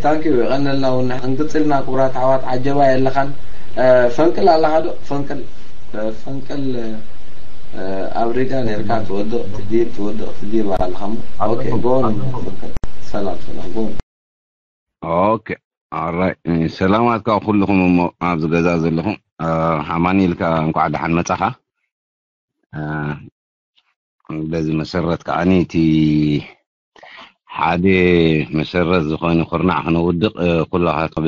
ታንኪዩ። የቐነልና እውን ንሕና ክንቅጽልና ክቡራት ኣሕዋት። ዓጀባ የለኻን። ፈንቅል ኣለኻ ዶ? ፈንቅል ፈንቅል ኣብ ሪጋ ነርካ ትወድቕ ትድይብ ትወድቕ ትድይብ ኣለኻ። ኦኬ ጎን። ሰላም ሰላም ጎን። ኦኬ ኣራይ። ሰላማት ካብ ኩልኹም እሞ ኣብዚ ገዛ ዘለኹም ኣማኒኤል ከኣ እንኳዕ ደሓን መጻኻ። በዚ መሰረት ከዓኒ እቲ ሓደ መሰረት ዝኾነ ኩርናዕ ክነውድቕ ኩላኻት ኣብ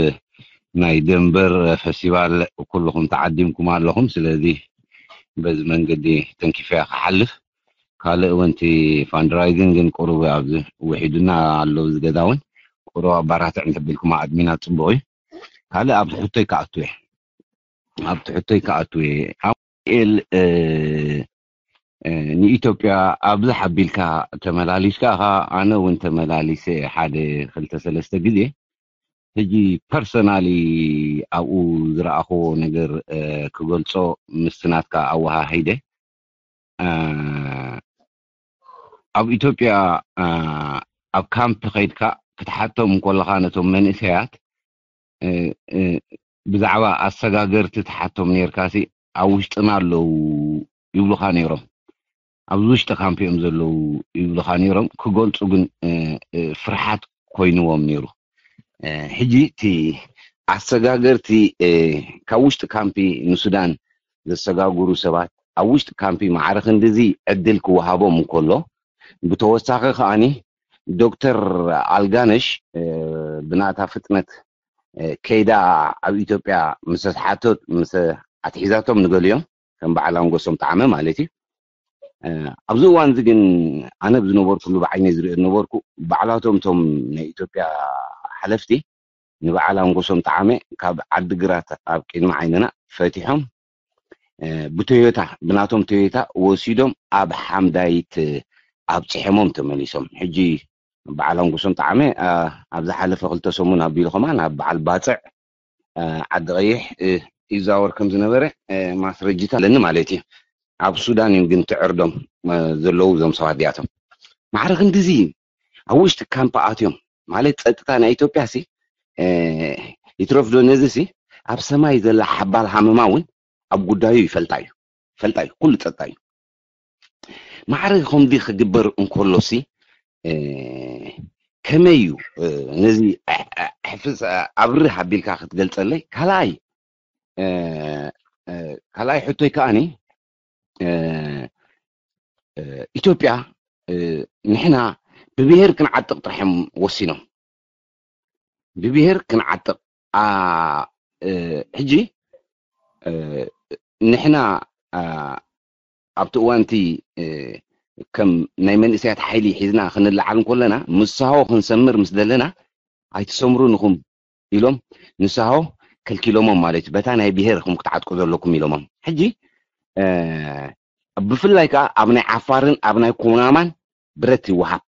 ናይ ደንበር ፈስቲቫል ኩልኹም ተዓዲምኩም ኣለኹም። ስለዚ በዚ መንገዲ ተንኪፈያ ክሓልፍ። ካልእ እውን እቲ ፋንድራይዚንግ ግን ቁሩብ ኣብዚ ውሒዱና ኣሎ። እዚ ገዛ እውን ቁሩብ ኣባራትዕ እንተቢልኩማ ኣድሚናት ጽቡቕ እዩ። ካልእ ኣብቲ ሕቶይ ክኣቱ እየ። ኣብቲ ሕቶይ ክኣቱ እየ። ኣማኑኤል ንኢትዮጵያ ኣብዚ ሓቢልካ ተመላሊስካ ኢኻ። ኣነ እውን ተመላሊሰ ሓደ ክልተ ሰለስተ ግዜ። ሕጂ ፐርሰናሊ ኣብኡ ዝረኣኽዎ ነገር ክገልጾ ምስቲ ናትካ ኣወሃሂደ ኣብ ኢትዮጵያ ኣብ ካምፕ ከይድካ ክትሓቶም እንከለኻ ነቶም መንእሰያት ብዛዕባ ኣሰጋገርቲ ትሓቶም ነርካሲ ኣብ ውሽጥና ኣለዉ ይብሉኻ ነይሮም። ኣብዚ ውሽጢ ካምፕ እዮም ዘለዉ ይብሉኻ ነይሮም። ክገልጹ ግን ፍርሓት ኮይንዎም ነይሩ። ሕጂ እቲ ኣሰጋገርቲ ካብ ውሽጢ ካምፕ ንሱዳን ዘሰጋግሩ ሰባት ኣብ ውሽጢ ካምፕ ማዕረ ክንድዚ ዕድል ክወሃቦም እንከሎ፣ ብተወሳኺ ከኣኒ ዶክተር ኣልጋነሽ ብናታ ፍጥነት ከይዳ ኣብ ኢትዮጵያ ምስ ኣትሓቶት ምስ ኣትሒዛቶም ንገሊኦም ከም በዓል ኣንጎሶም ጠዓመ ማለት እዩ። ኣብዚ እዋን እዚ ግን ኣነ ብዝነበርኩሉ ብዓይነ ዝሪኦ ዝነበርኩ ባዕላቶም እቶም ናይ ኢትዮጵያ ሓለፍቲ ንበዓል ኣንጎሶም ጠዓመ ካብ ዓዲ ግራት ኣብ ቅድሚ ዓይንና ፈቲሖም ብቶዮታ ብናቶም ቶዮታ ወሲዶም ኣብ ሓምዳይት ኣብፅሐሞም ተመሊሶም። ሕጂ በዓል ኣንጎሶም ጠዓመ ኣብ ዝሓለፈ ክልተ ሰሙን ኣቢሉ ከማን ኣብ በዓል ባፅዕ ዓዲ ቀይሕ ይዛወር ከም ዝነበረ ማስረጅታ ኣለኒ ማለት እዩ። ኣብ ሱዳን እዮም ግን ትዕርዶም ዘለዉ እዞም ሰባት እዚኣቶም። ማዕረ ክንድዚ ኣብ ውሽጢ ካምፕ ኣትዮም ማለት ጸጥታ ናይ ኢትዮጵያ ሲ ይትረፍ ዶ ነዚ ሲ ኣብ ሰማይ ዘላ ሓባል ሃመማ እውን ኣብ ጉዳዩ ይፈልጣ እዩ ይፈልጣ እዩ ኩሉ ጸጥታ እዩ። ማዕረ ከምዚ ክግበር እንከሎ ሲ ከመይ እዩ ነዚ ሕፍስ ኣብርህ ኣቢልካ ክትገልጸለይ? ካልኣይ ካልኣይ ሕቶይ ከኣኒ ኢትዮጵያ ንሕና ብብሄር ክንዓጥቕ ጥራሕ እዮም ወሲኖም። ብብሄር ክንዓጥቕ ሕጂ ንሕና ኣብቲ እዋንቲ ከም ናይ መንእሰያት ሓይሊ ሒዝና ክንለዓል እንከለና ምስ ሳሆ ክንሰምር ምስ ደለና ኣይትሰምሩን ኢኹም ኢሎም ንሳሆ ከልኪሎሞም ማለት እዩ። በታ ናይ ብሄር ኢኹም ክትዓጥቁ ዘለኩም ኢሎሞም። ሕጂ ብፍላይ ከዓ ኣብ ናይ ዓፋርን ኣብ ናይ ኩናማን ብረት ይወሃብ።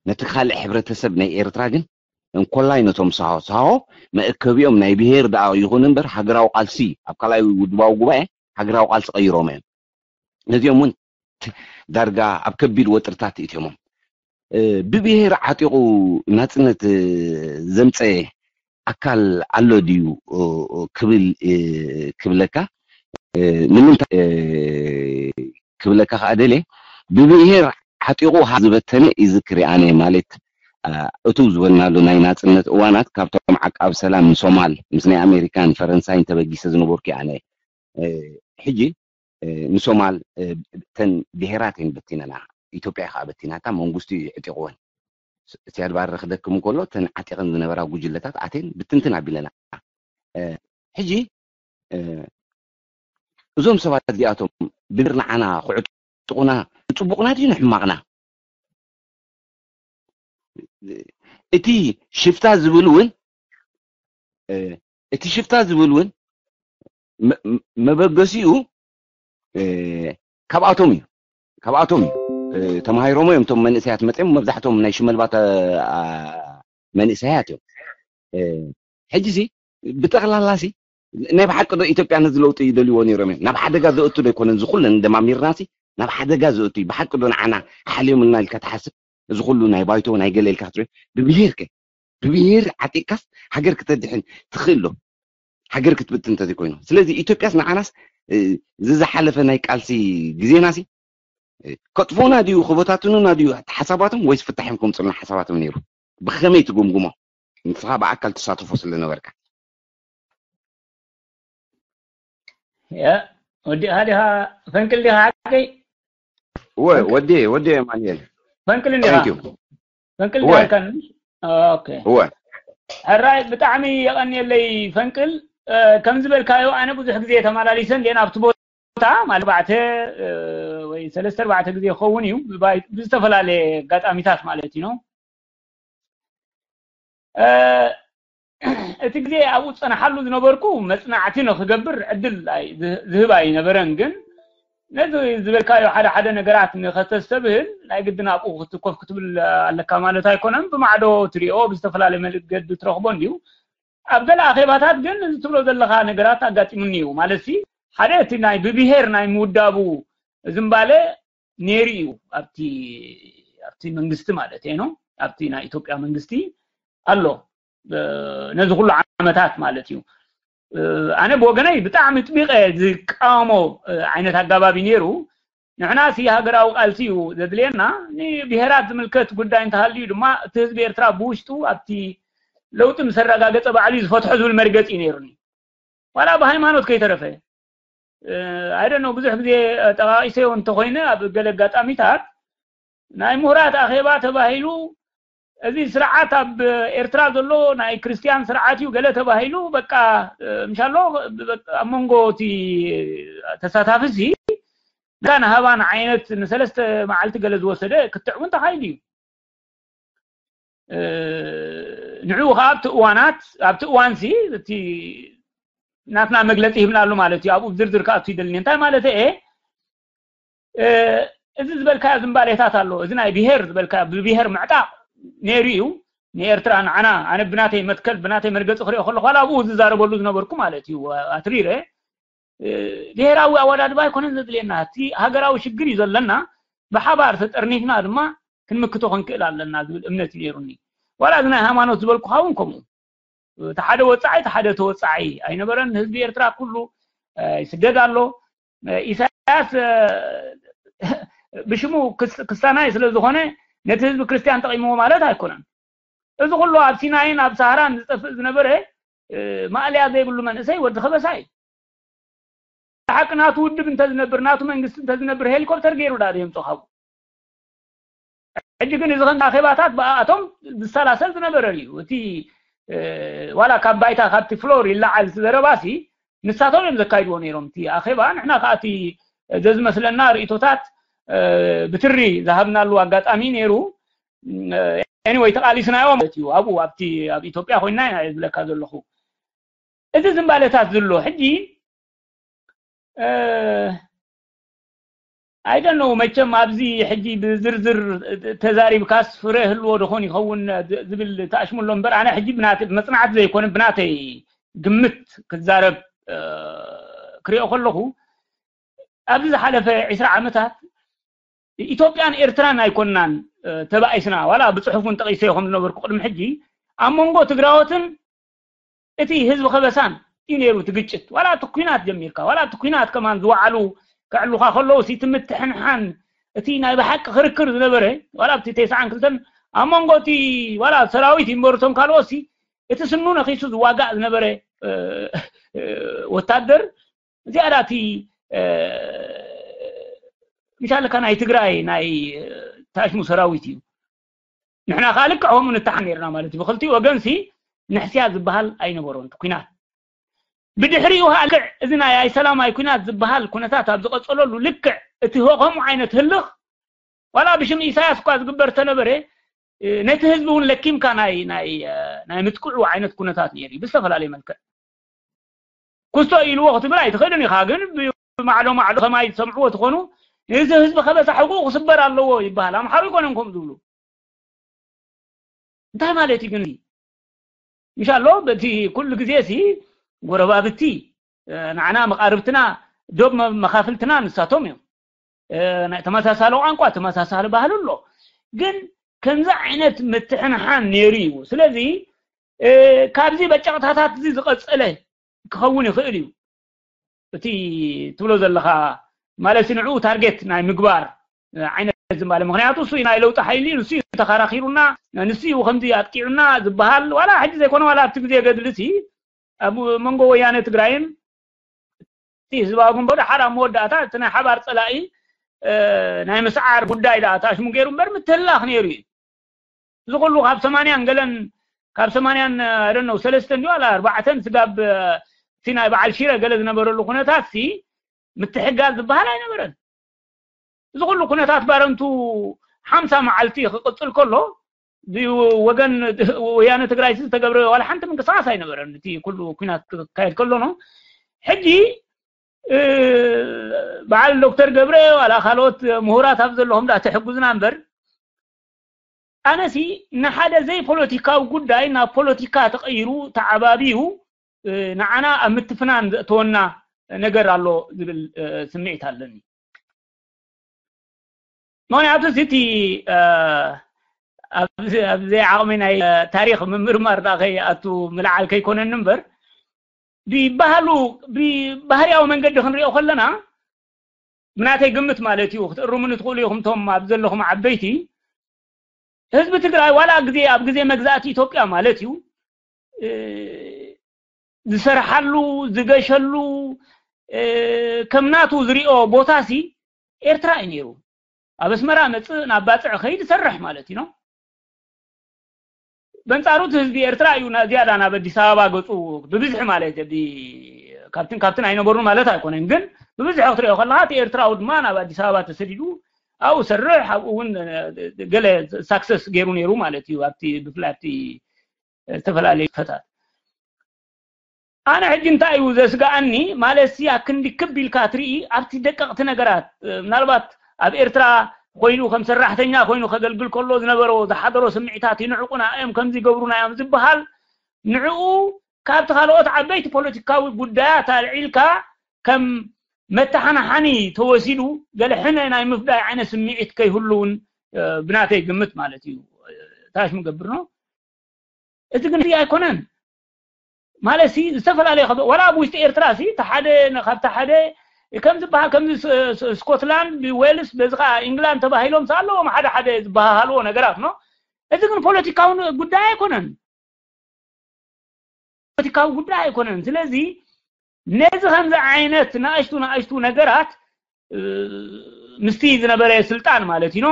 ነቲ ካልእ ሕብረተሰብ ናይ ኤርትራ ግን እንኮላይ ነቶም ሳሆ ሳሆ መእከቢኦም ናይ ብሄር ደኣ ይኹን እምበር ሃገራዊ ቃልሲ ኣብ ካልኣይ ውድባዊ ጉባኤ ሃገራዊ ቃልሲ ቀይሮም እዮም። ነዚኦም እውን ዳርጋ ኣብ ከቢድ ወጥርታት እትዮሞም። ብብሄር ዓጢቑ ናፅነት ዘምፀ ኣካል ኣሎ ድዩ ክብል ክብለካ ንምንታይ ክብለካ ከዓ ደልየ ብብሄር ዓጢቑ ዝበተነ ይዝክር ኣነ ማለት እቱ ዝበልናሉ ናይ ናፅነት እዋናት ካብቶም ዓቃብ ሰላም ንሶማል ምስ ናይ ኣሜሪካን ፈረንሳይን ተበጊሰ ዝነበርኩ ኣነ ሕጂ ንሶማል ተን ብሄራት እየን በቲነና ኢትዮጵያ ከዓ በቲናታ መንግስቱ እዩ ዕጢቕወን ስያድ ባረ ክደክም እንከሎ ተን ዓጢቕን ዝነበራ ጉጅለታት ኣቴን ብትንትን ኣቢለና ሕጂ እዞም ሰባት እዚኣቶም ብድር ንዓና ክዕጥቑና ንፅቡቕና ድዩ ንሕማቕና እቲ ሽፍታ ዝብል እውን እቲ ሽፍታ ዝብል እውን መበገሲኡ ካብኣቶም እዩ ካብኣቶም እዩ ተማሂሮሞ እዮም እቶም መንእሰያት መፅኦም መብዛሕቶም ናይ ሽመልባ መንእሰያት እዮም ሕጂ ሲ ብጠቕላላ ሲ ናይ ብሓቂ ዶ ኢትዮጵያ ነዚ ለውጢ ይደልይዎ ነይሮም እዮም ናብ ሓደጋ ዘእቱ ዶ ኣይኮነን ዝኩለን ደማሚርና ሲ ናብ ሓደጋ ዘእቱ እዩ ብሓቂ ዶ ንዓና ሓልዮምልና ኢልካ ትሓስብ እዚ ኩሉ ናይ ባይቶ ናይ ገለ ኢልካ ክትሪኦ ብብሄር ከ ብብሄር ዓጢቅካስ ሃገር ክተድሕን ትኽእል ዶ? ሃገር ክትብትን እንተዘይኮይኑ። ስለዚ ኢትዮጵያስ ንዓናስ፣ እ፣ እዚ ዝሓለፈ ናይ ቃልሲ ግዜናሲ፣ እ፣ ከጥፉና ድዩ፣ ክበታትኑና ድዩ ሓሳባቶም፣ ወይስ ፍታሕ እዮም ከምፅሉና ሓሳባቶም ነይሩ? ብኸመይ ትግምግሞ? ንስኻ ብኣካል ትሳተፎ ስለነበርካ። ያ፣ ወዲኻ ዲኻ፣ ፈንቅል ዲኻ ሓቀይ? እወ፣ ወዲ፣ ወዲ ኣማኑኤል። ፈንቅል እንዲኻ? Thank you። ፈንቅል እወ። ዲኻ ኢልካኒ? ኦኬ። እወ። ሕራይ፣ ብጣዕሚ የቐንየለይ ፈንቅል። እ፣ ከም ዝበልካዮ ኣነ ብዙሕ ግዜ ተመላሊሰ እንዴ ናብቲ ቦታ፣ ማለት ኣርባዕተ፣ እ፣ ወይ ሰለስተ ኣርባዕተ ግዜ ይኸውን እዩ፣ ብባይ-፣ ብዝተፈላለየ ኣጋጣሚታት ማለት እዩ ነው። እ፣ እቲ ግዜ ኣብኡ ዝጸናሓሉ ዝነበርኩ መጽናዕቲ ንክገብር ዕድል ኣይ-፣ ዝህ-፣ ዝህብ ኣይነበረን። ግን ነዚ ዝበልካዮ ሓደ ሓደ ነገራት ንኸተስተብህል ናይ ግድን ኣብኡ ክትኮፍ ክትብል ኣለካ ማለት ኣይኮነን። ብማዕዶ ትሪኦ፣ ብዝተፈላለየ መገዲ ትረኽቦ እንድዩ። ኣብ ገለ ኣኼባታት ግን እዚ ትብሎ ዘለኻ ነገራት ኣጋጢሙኒ እዩ። ማለት ሲ፣ ሓደ እቲ ናይ ብብሄር ናይ ምውዳቡ ዝምባለ ነይሩ እዩ። ኣብቲ፣ ኣብቲ መንግስቲ ማለት እዩ ነው። ኣብቲ ናይ ኢትዮጵያ መንግስቲ ኣሎ፣ እ፣ ነዚ ኩሉ ዓመታት ማለት እዩ። እ፣ ኣነ ብወገነይ ብጣዕሚ ጥቢቐ ዝቃወሞ፣ እ፣ ዓይነት ኣጋባብ እዩ ነይሩ። ንሕና ሲ ሃገራዊ ቃልሲ እዩ ዘድልየና። ንብሄራት ዝምልከት ጉዳይ እንተሃልዩ ድማ እቲ ህዝቢ ኤርትራ ብውሽጡ ኣብቲ ለውጢ ምስ ኣረጋገጸ ባዕሉ እዩ ዝፈትሖ ዝብል መርገጺ እዩ ነይሩኒ። ዋላ ብሃይማኖት ከይተረፈ፣ እ፣ I don't know፣ ብዙሕ ግዜ ጠቃቂሰዮ እንተኮይነ ኣብ ገለ ኣጋጣሚታት ናይ ምሁራት ኣኼባ ተባሂሉ፣ እዚ ስርዓት ኣብ ኤርትራ ዘሎ ናይ ክርስትያን ስርዓት እዩ ገለ ተባሂሉ፣ በቃ፣ እ፣ ምሻሎ፣ በቃ ኣብ መንጎ እቲ ተሳታፊ ሲ፣ ንካ ንሃባን ዓይነት ንሰለስተ መዓልቲ ገለ ዝወሰደ ክትዕ እውን ተኻይዱ እዩ። እ፣ ንዕኡ ከዓ ኣብቲ እዋናት፣ ኣብቲ እዋን ሲ፣ እቲ ናትና መግለጺ ሂብናሉ ማለት እዩ። ኣብኡ ብዝርዝር ክኣቱ ይደልኒ። እንታይ ማለት እየ? እ፣ እዚ ዝበልካዮ ዝምባሌታት ኣሎ። እዚ ናይ ብሄር ዝበልካዮ፣ ብብሄር ምዕጣቕ ነይሩ እዩ። ንኤርትራ ንዓና፣ ኣነ ብናተይ መትከል፣ ብናተይ መርገጺ ክሪኦ ከለኹ፣ ዋላ ኣብኡ ዝዛረበሉ ዝነበርኩ ማለት እዩ። ኣትሪረ፣ እ፣ ብሄራዊ ኣወዳድባ ኣይኮነን ዘድልየና። እቲ ሃገራዊ ሽግር እዩ ዘለና። ብሓባር ተጠርኒፍና ድማ ክንምክቶ ክንክእል ኣለና ዝብል እምነት እዩ ነይሩኒ። ዋላ እዚ ናይ ሃይማኖት ዝበልኩኻ እውን ከምኡ። እቲ ሓደ ወጻዒ፣ እቲ ሓደ ተወጻዒ ኣይነበረን። ህዝቢ ኤርትራ ኩሉ፣ እ፣ ይስደድ ኣሎ። እ፣ ኢሳያስ፣ እ፣ ብሽሙ ክስ-፣ ክስታናይ ስለ ዝኾነ ነቲ ህዝቢ ክርስትያን ጠቒምዎ ማለት ኣይኮነን። እዚ ኩሉ ኣብ ሲናይን ኣብ ሳህራን ዝጠፍእ ዝነበረ፣ እ፣ ማእለያ ዘይብሉ መንእሰይ ወዲ ከበሳ እዩ። ብሓቂ ናቱ ውድብ እንተዝነብር፣ ናቱ መንግስቲ እንተዝነብር፣ ሄሊኮፕተር ገይሩ ዳ የምጾ ካብኡ። ሕጂ ግን እዚ ከምዚ ኣኼባታት ብኣቶም ዝሰላሰል ዝነበረ እዩ። እቲ፣ እ፣ ዋላ ካብ ባይታ፣ ካብቲ ፍሎር ይለዓል ዘረባሲ ንሳቶም እዮም ዘካይድዎ ነይሮም እቲ ኣኼባ። ንሕና ከዓ እቲ ዘዝመስለና ርእይቶታት፣ እ፣ ብትሪ ዝሃብናሉ ኣጋጣሚ ነይሩ። እ፣ ኤኒወይ፣ ተቓሊስናዮ ማለት እዩ። ኣብኡ ኣብቲ፣ ኣብ ኢትዮጵያ ኮይና ኢና ዝብለካ ዘለኹ። እዚ ዝምባለታት ዝሎ ሕጂ፣ እ፣ I don't know፣ መቸም ኣብዚ ሕጂ ብዝርዝር ተዛሪብካስ ፍረ ህልዎ ደኾን ይኸውን ዝ-፣ ዝብል ተኣሽሙሎ እምበር፣ ኣነ ሕጂ ብናተ-፣ ብመጽናዕቲ ዘይኮነ ብናተይ ግምት ክዛረብ፣ እ፣ ክሪኦ ከለኹ፣ ኣብዚ ዝሓለፈ ዕስራ ዓመታት ኢትዮጵያን ኤርትራን ኣይኮናን፣ እ፣ ተባኢስና፣ ዋላ ብጽሑፍ እውን ጠቒሰዮ ከም ዝነበርኩ ቅድሚ ሕጂ፣ ኣብ መንጎ ትግራዎትን እቲ ህዝቢ ከበሳን እዩ ነይሩ እቲ ግጭት። ዋላ እቲ ኲናት ጀሚርካ፣ ዋላ እቲ ኲናት ከማን ዝወዓሉ ከዕሉኻ ከለዉ፣ እቲ ምትሕንሓን፣ እቲ ናይ ብሓቂ ክርክር ዝነበረ፣ ዋላ ኣብቲ ተስዓን ክልተን ኣብ መንጎ እቲ፣ ዋላ ሰራዊት ይንበሩ እቶም ካልኦት ሲ፣ እቲ ስኑ ነኺሱ ዝዋጋእ ዝነበረ፣ እ፣ እ፣ ወታደር ዝያዳ እቲ፣ እ፣ ምሻለካ ናይ ትግራይ ናይ፣ እ፣ ታሽሙ ሰራዊት እዩ። ንሕና ከዓ ልክዕ ከምኡ ንተሓን ነርና ማለት እዩ። ብክልቲኡ ወገን ሲ ንሕስያ ዝበሃል ኣይነበሮን እቲ ኲናት። ብድሕሪኡ ከዓ ልክዕ እዚ ናይ ኣይሰላማይ ኲናት ዝበሃል ኩነታት ኣብ ዝቐጸለሉ ልክዕ እቲ ከምኡ ዓይነት ህልኽ ዋላ ብሽም ኢሳያስ እኳ ዝግበር ተነበረ፣ እ፣ ነቲ ህዝቢ እውን ለኪምካ ናይ፣ ናይ፣ እ፣ ናይ ምጥቅዑ ዓይነት ኩነታት ነይሩ እዩ ብዝተፈላለየ መልክዕ። ኩስቶ ኢልዎ ክትብል ኣይትኽእልን ኢኻ፣ ግን ብማዕዶ ማዕዶ ከማይ ዝሰምዕዎ ትኾኑ፣ እዚ ህዝቢ ከበሳ ሕቁ ክስበር ኣለዎ ይበሃል። ኣምሓሩ ኣይኮነን ከምኡ ዝብሉ። እንታይ ማለት እዩ ግን እዚ? ምሻሎ በቲ ኩሉ ግዜ ሲ ጎረባብቲ፣ እ፣ ንዓና መቃርብትና፣ ዶብ መ-፣ መኻፍልትና ንሳቶም እዮም። እ፣ ናይ ተመሳሳሊ ቋንቋ፣ ተመሳሳሊ ባህሊ ኣሎ። ግን ከምዚ ዓይነት ምትሕንሓን ነይሩ እዩ። ስለዚ ካብዚ በጨቕታታት እዚ ዝቐጸለ ክኸውን ይኽእል እዩ። እቲ ትብሎ ዘለኻ ማለት ንዕኡ ታርጌት ናይ ምግባር ዓይነት ዝማለ፣ ምክንያቱ እሱ ናይ ለውጢ ሓይሊ ንሱ እዩ ተኸራኺሩና፣ ንሱ እዩ ከምዚ ኣጥቂዑና ዝበሃል። ዋላ ሕጂ ዘይኮነ ዋላ ኣብቲ ግዜ ገድልሲ ኣብ መንጎ ወያነ ትግራይን እቲ ህዝባዊ ግንባር ደሓር ኣብ መወዳእታ እቲ ናይ ሓባር ፀላኢ ናይ ምስዓር ጉዳይ ዳ ታሽሙ ገይሩ እምበር ምትህላኽ ነይሩ እዩ። እዚ ኩሉ ካብ ሰማንያን ገለን ካብ ሰማንያን ኣደነው ሰለስተ እንዲ ዋላ ኣርባዕተን ስጋብ እቲ ናይ በዓል ሽረ ገለ ዝነበረሉ ኩነታት ሲ ምትሕጋዝ ዝበሃል ኣይነበረን። እዚ ኩሉ ኩነታት ባረንቱ ሓምሳ መዓልቲ ክቕፅል ከሎ ወገን ወያነ ትግራይ ዝተገብረ ዋላ ሓንቲ ምንቅስቃስ ኣይነበረን። እቲ ኩሉ ኩናት ክካየድ ከሎ ነው። ሕጂ በዓል ዶክተር ገብረ ዋላ ካልኦት ምሁራት ኣብ ዘለኹም ዳ ትሕጉዝና እምበር ኣነሲ ንሓደ ዘይፖለቲካዊ ጉዳይ ናብ ፖለቲካ ተቐይሩ ተዓባቢዩ ንዓና ኣብ ምትፍናን ዘእተወና ነገር ኣሎ ዝብል ስምዒት ኣለኒ። ምክንያቱ እቲ ኣብ ዘይዓቕሚ ናይ ታሪክ ምምርማር ዳ ከይኣቱ ምልዓል ከይኮነኒ እምበር ብባህሉ ብባህርያዊ መንገዲ ክንሪኦ ከለና ብናተይ ግምት ማለት እዩ ክትእርሙኒ ትኽእሉ ኢኹም ቶም ኣብ ዘለኹም ዓበይቲ ህዝቢ ትግራይ ዋላ ግዜ ኣብ ግዜ መግዛእቲ ኢትዮጵያ ማለት እዩ ዝሰርሓሉ ዝገሸሉ ከም ናቱ ዝሪኦ ቦታ ሲ ኤርትራ እዩ ነይሩ። ኣብ ኣስመራ መፅእ ናብ ባፅዕ ከይድ ይሰርሕ ማለት እዩ ነው። በንፃሩ እቲ ህዝቢ ኤርትራ እዩ ዝያዳ ናብ ኣዲስ ኣበባ ገፁ ብብዝሒ ማለት ካብትን ካብትን ኣይነበሩን ማለት ኣይኮነን፣ ግን ብብዝሒ ክትሪኦ ከለካ እቲ ኤርትራዊ ድማ ናብ ኣዲስ ኣበባ ተሰዲዱ ኣብኡ ሰርሕ ኣብኡ እውን ገለ ሳክሰስ ገይሩ ነይሩ ማለት እዩ። ኣብቲ ብፍላይ ኣብቲ ዝተፈላለዩ ፈታት ኣነ ሕጂ እንታይ እዩ ዘስጋኣኒ ማለት ሲ ኣክንዲ ክብ ኢልካ ትርኢ ኣብቲ ደቀቕቲ ነገራት ምናልባት ኣብ ኤርትራ ኮይኑ ከም ሰራሕተኛ ኮይኑ ከገልግል ከሎ ዝነበሮ ዝሓደሮ ስምዒታት ይንዕቁና እዮም ከምዚ ይገብሩና እዮም ዝበሃል ንዕኡ ካብቲ ካልኦት ዓበይቲ ፖለቲካዊ ጉዳያት ኣልዒልካ ከም መተሓናሓኒ ተወሲዱ ገለ ሕነ ናይ ምፍዳይ ዓይነት ስምዒት ከይህሉ እውን ብናተይ ግምት ማለት እዩ ታሽ ምገብር ነው። እዚ ግን ኣይኮነን ማለት ሲ ዝተፈላለዩ ካብ ዋላ ኣብ ውሽጢ ኤርትራ ሲ ተሓደ ካብቲ ሓደ ከም ዝበሃል ከምዚ ስኮትላንድ ዌልስ በዚ ከዓ ኢንግላንድ ተባሂሎም ኣለዎም ሓደ ሓደ ዝበሃሃልዎ ነገራት ነው። እዚ ግን ፖለቲካዊ ጉዳይ ኣይኮነን። ፖለቲካዊ ጉዳይ ኣይኮነን። ስለዚ ነዚ ከምዚ ዓይነት ንኣሽቱ ንኣሽቱ ነገራት ምስቲ ዝነበረ ስልጣን ማለት እዩ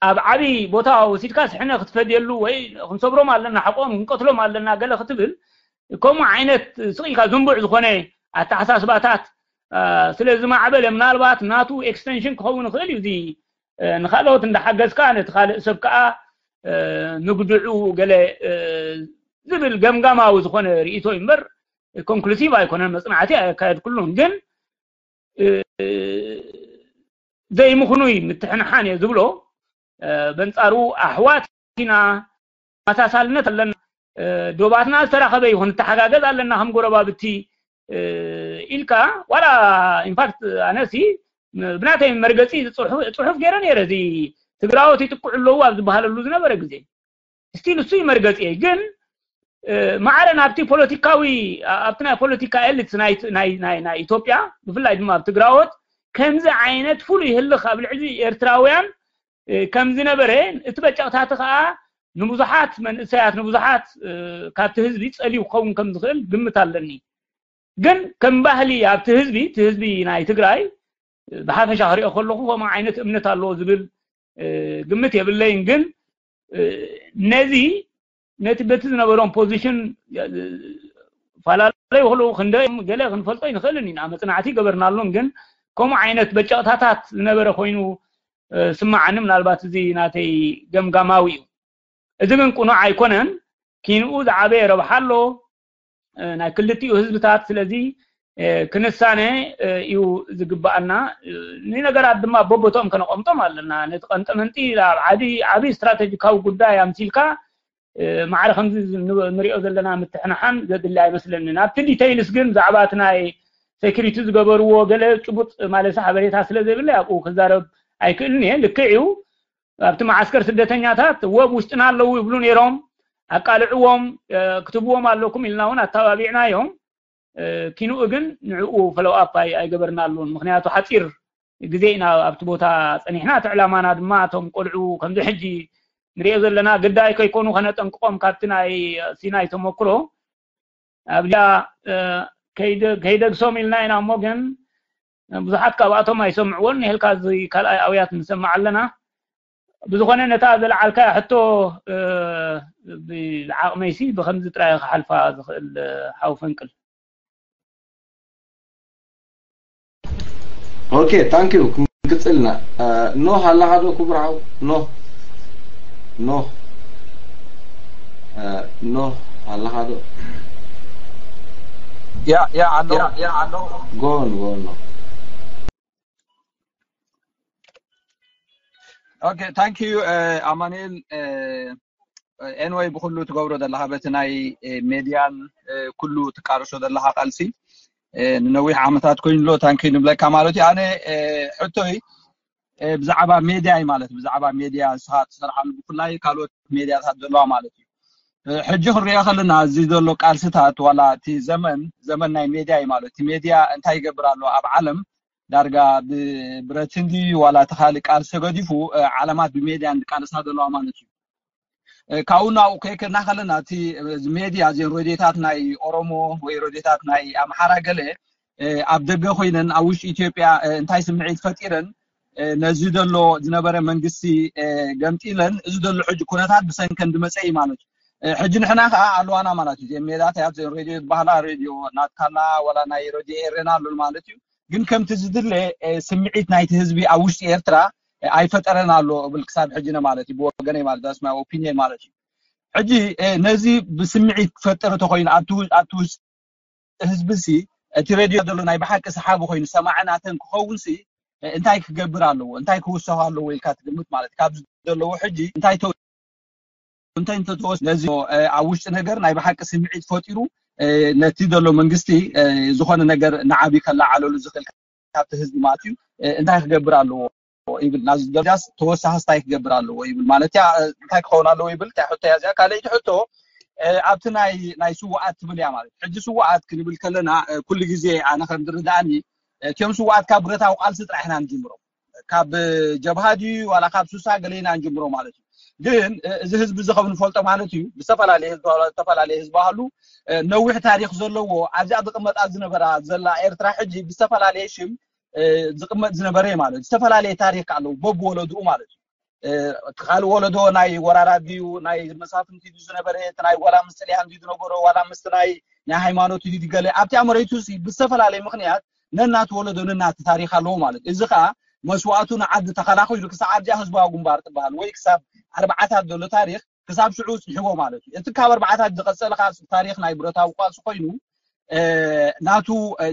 ኣብ ዓቢ ቦታ ወሲድካ ስሕነ ክትፈድየሉ ወይ ክንሰብሮም ኣለና ሓቆም ክንቀትሎም ኣለና ገለ ክትብል ከምኡ ዓይነት ስቕ ኢልካ ዝንቡዕ ዝኾነ ኣተሓሳስባታት ስለ ዝማዕበለ ምናልባት ናቱ ኤክስቴንሽን ክኸውን ይኽእል እዩ እዚ ንካልኦት እንዳሓገዝካ ነቲ ካልእ ሰብ ከዓ ምግድዑ ገለ ዝብል ገምጋማዊ ዝኾነ ርእቶ እምበር ኮንክሉሲቭ ኣይኮነን መፅናዕቲ ኣየካየድኩሉን ግን ዘይምኽኑይ ምትሕንሓን እየ ዝብሎ በንፃሩ ኣሕዋት ኢና ተመሳሳልነት ኣለና ዶባትና ዝተራኸበ ይኹን ንተሓጋገዝ ኣለና ከም ጎረባብቲ ኢልካ ዋላ ኢንፋክት ኣነሲ ብናተይ መርገፂ ፅሑፍ ገይረ ነይረ እዚ ትግራዎት ይጥቅዑ ኣለዉ ኣብ ዝበሃለሉ ዝነበረ ግዜ ስቲል እሱ ይመርገፂ ግን ማዕረ ናብቲ ፖለቲካዊ ኣብቲ ናይ ፖለቲካ ኤሊትስ ናይ ኢትዮጵያ ብፍላይ ድማ ኣብ ትግራዎት ከምዚ ዓይነት ፍሉይ ህልኽ ኣብ ልዕሊ ኤርትራውያን ከም ዝነበረ እቲ በጨቕታቲ ከዓ ንብዙሓት መንእሰያት ንብዙሓት ካብቲ ህዝቢ ፀልዩ ክኸውን ከም ዝኽእል ግምት ኣለኒ ግን ከም ባህሊ ኣብቲ ህዝቢ እቲ ህዝቢ ናይ ትግራይ ብሓፈሻ ክሪኦ ከለኹ ከምኡ ዓይነት እምነት ኣለዎ ዝብል ግምት የብለይን ግን ነዚ ነቲ በቲ ዝነበሮም ፖዚሽን ፈላለዩ ክሉ ክንደ ገለ ክንፈልጦ ይንኽእልን ኢና መፅናዕቲ ገበርናሉን ግን ከምኡ ዓይነት በጨቕታታት ዝነበረ ኮይኑ ስማዓኒ ምናልባት እዚ ናተይ ገምጋማዊ እዩ እዚ ግን ቁኑዕ ኣይኮነን ኪንኡ ዝዓበየ ረብሓ ኣሎ ናይ ክልቲኡ ህዝብታት ስለዚ ክንሳነ እዩ ዝግባኣና ንነገራት ድማ በቦቶም ከነቐምጦም ኣለና ነቲ ቀንጠመንጢ ዓቢ ስትራተጂካዊ ጉዳይ ኣምሲልካ ማዕረ ከምዚ ንሪኦ ዘለና ምትሕንሓን ዘድሊ ኣይመስለንን ኣብቲ ዲተይልስ ግን ብዛዕባ እቲ ናይ ሴኩሪቲ ዝገበርዎ ገለ ጭቡጥ ማለት ሓበሬታ ስለ ዘይብለይ ኣብኡ ክዛረብ ኣይክእልን እየ ልክዕ እዩ ኣብቲ መዓስከር ስደተኛታት ወብ ውሽጥና ኣለዉ ይብሉ ነይሮም። ኣቃልዕዎም ክትብዎም ኣለኩም ኢልና እውን ኣተባቢዕናዮም። ኪንኡ ግን ንዕኡ ፈለውኣፕ ኣይገበርናሉን። ምክንያቱ ሓፂር ግዜ ኢና ኣብቲ ቦታ ፀኒሕና። እቲ ዕላማና ድማ እቶም ቆልዑ ከምዚ ሕጂ ንሪኦ ዘለና ግዳይ ከይኮኑ ከነጠንቅቆም ካብቲ ናይ ሲናይ ተመክሮ ኣብዚኣ ከይደግሶም ኢልና ኢና። እሞ ግን ብዙሓት ካብኣቶም ኣይሰምዕዎን። ንሄልካ እዚ ካልኣይ ኣውያት ንሰምዕ ኣለና። ብዝኾነ ነታ ዘለዓልካ ሕቶ ብዓቕመይሲ ብከምዚ ጥራይ ክሓልፋ ዝኽእል ሓው ፈንቅል። ኦኬ፣ ታንክ ዩ። ክንቅጽልና። ኖህ ኣለኻ ዶ ክቡር ሓው? ኖህ ኖህ ኖህ ኣለኻ ዶ? ያ ያ ኣሎ ያ ኣሎ ጎን ጎን ነው። ኦኬ፣ ታንክ ዩ ኣማኑኤል። ኤንወይ ብኩሉ ትገብሮ ዘለካ በቲ ናይ ሜድያን ኩሉ ትቃርሶ ዘለካ ቃልሲ ንነዊሕ ዓመታት ኮይኑ ኣሎ። ታንክ ዩ ንብለካ ማለት እዩ። ኣነ ሕቶይ ብዛዕባ ሜድያ እዩ ማለት ብዛዕባ ሜድያ ንስኻ ትሰርሓሉ ብፍላይ ካልኦት ሜድያታት ዘለዋ ማለት እዩ። ሕጂ ክንሪኦ ከለና እዚ ዘሎ ቃልስታት ዋላ እቲ ዘመን ዘመን ናይ ሜድያ እዩ ማለት እቲ ሜድያ እንታይ ይገብር ኣሎ ኣብ ዓለም ዳርጋ ብብረት እንዲ ዋላ እቲ ካልእ ቃልሲ ተገዲፉ ዓለማት ብሜድያ እንቃለሳ ዘለዋ ማለት እዩ። ካብኡ ናብኡ ከይከድና ከለና እቲ ሜድያ እዚን ሬድዮታት ናይ ኦሮሞ ወይ ሬድዮታት ናይ ኣምሓራ ገለ ኣብ ደገ ኮይነን ኣብ ውሽጢ ኢትዮጵያ እንታይ ስምዒት ፈጢረን ነዚ ዘሎ ዝነበረ መንግስቲ ገምጢለን እዚ ዘሎ ሕጂ ኩነታት ብሰንከን ዝመፀ እዩ ማለት እዩ። ሕጂ ንሕና ከዓ ኣለዋና ማለት እዩ። ሜድያታት ሬድዮ ዝበሃላ ሬድዮ ናትካላ ዋላ ናይ ሬድዮ ኤሬና ኣሎ ማለት እዩ። ግን ከምቲ ዝድለ ስምዒት ናይቲ ህዝቢ ኣብ ውሽጢ ኤርትራ ኣይፈጠረን ኣሎ እብል ክሳብ ሕጂ ነ ማለት እዩ። ብወገነይ ማለት that's my opinion ማለት እዩ። ሕጂ ነዚ ብስምዒት ክፈጥር እንተኮይኑ ኣብቲ ውሽጢ ህዝቢ ሲ እቲ ሬድዮ ዘሎ ናይ ብሓቂ ሰሓቢ ኮይኑ ሰማዒ ናተን ክኸውን ሲ እንታይ ክገብር ኣለዎ እንታይ ክውሰኽ ኣለዎ ኢልካ ትግምት ማለት ካብ ዘለዎ ሕጂ እንታይ እንታይ እንተተወስ ነዚ ኣብ ውሽጢ ነገር ናይ ብሓቂ ስምዒት ፈጢሩ ነቲ ዘሎ መንግስቲ ዝኾነ ነገር ንዓቢ ከላዓለሉ ዝኽእል ካብቲ ህዝቢ ማለት እዩ እንታይ ክገብር ኣለዎ ይብል ናዚ ደረጃስ ተወሳኺ እንታይ ክገብር ኣለዎ ይብል ማለት እያ። እንታይ ክኸውን ኣለዎ ይብል እታ ሕቶ እያ እዚኣ። ካልኣይቲ ሕቶ ኣብቲ ናይ ናይ ስዋኣት ትብል እያ ማለት ሕጂ ስዋኣት ክንብል ከለና ኩሉ ግዜ ኣነ ከም ዝርዳእኒ እቲኦም ስዋኣት ካብ ብረታዊ ቃልሲ ጥራሕ ኢና ንጅምሮም ካብ ጀብሃ ድዩ ዋላ ካብ ሱሳ ገለ ኢና ንጅምሮ ማለት እዩ። ግን እዚ ህዝቢ እዚ ከም ንፈልጦ ማለት እዩ ብዝተፈላለየ ህዝቢ ዝተፈላለየ ህዝቢ ኣሉ ነዊሕ ታሪክ ዘለዎ ኣብዚኣ ዝቅመጣ ዝነበራ ዘላ ኤርትራ ሕጂ ብዝተፈላለየ ሽም ዝቅመጥ ዝነበረ ማለት ዝተፈላለየ ታሪክ ኣለዉ በብወለድኡ ማለት እዩ። እቲ ካልእ ወለዶ ናይ ወራራት ድዩ ናይ መሳፍንቲ ድዩ ዝነበረ እቲ ናይ ዋላ ምስ ጥልያን ድዩ ዝነበሮ ዋላ ምስቲ ናይ ናይ ሃይማኖት ድዩ ገለ ኣብቲኣ መሬቱ ብዝተፈላለየ ምክንያት ነናቲ ወለዶ ነናቲ ታሪክ ኣለዎ ማለት እዩ። እዚ ከዓ መስዋእቱ ንዓዲ ተኸላኺሉ ክሳብ ኣብዚኣ ህዝባዊ ግንባር ትበሃል ወይ ክሳብ ኣርባዓታት ዘሎ ታሪክ ክሳብ ሽዑ ፅሒዎ ማለት እዩ። እቲ ካብ ኣርባዓታት ዝቐፀለ ካብ ታሪክ ናይ ብረታዊ ቃልሲ ኮይኑ ናቱ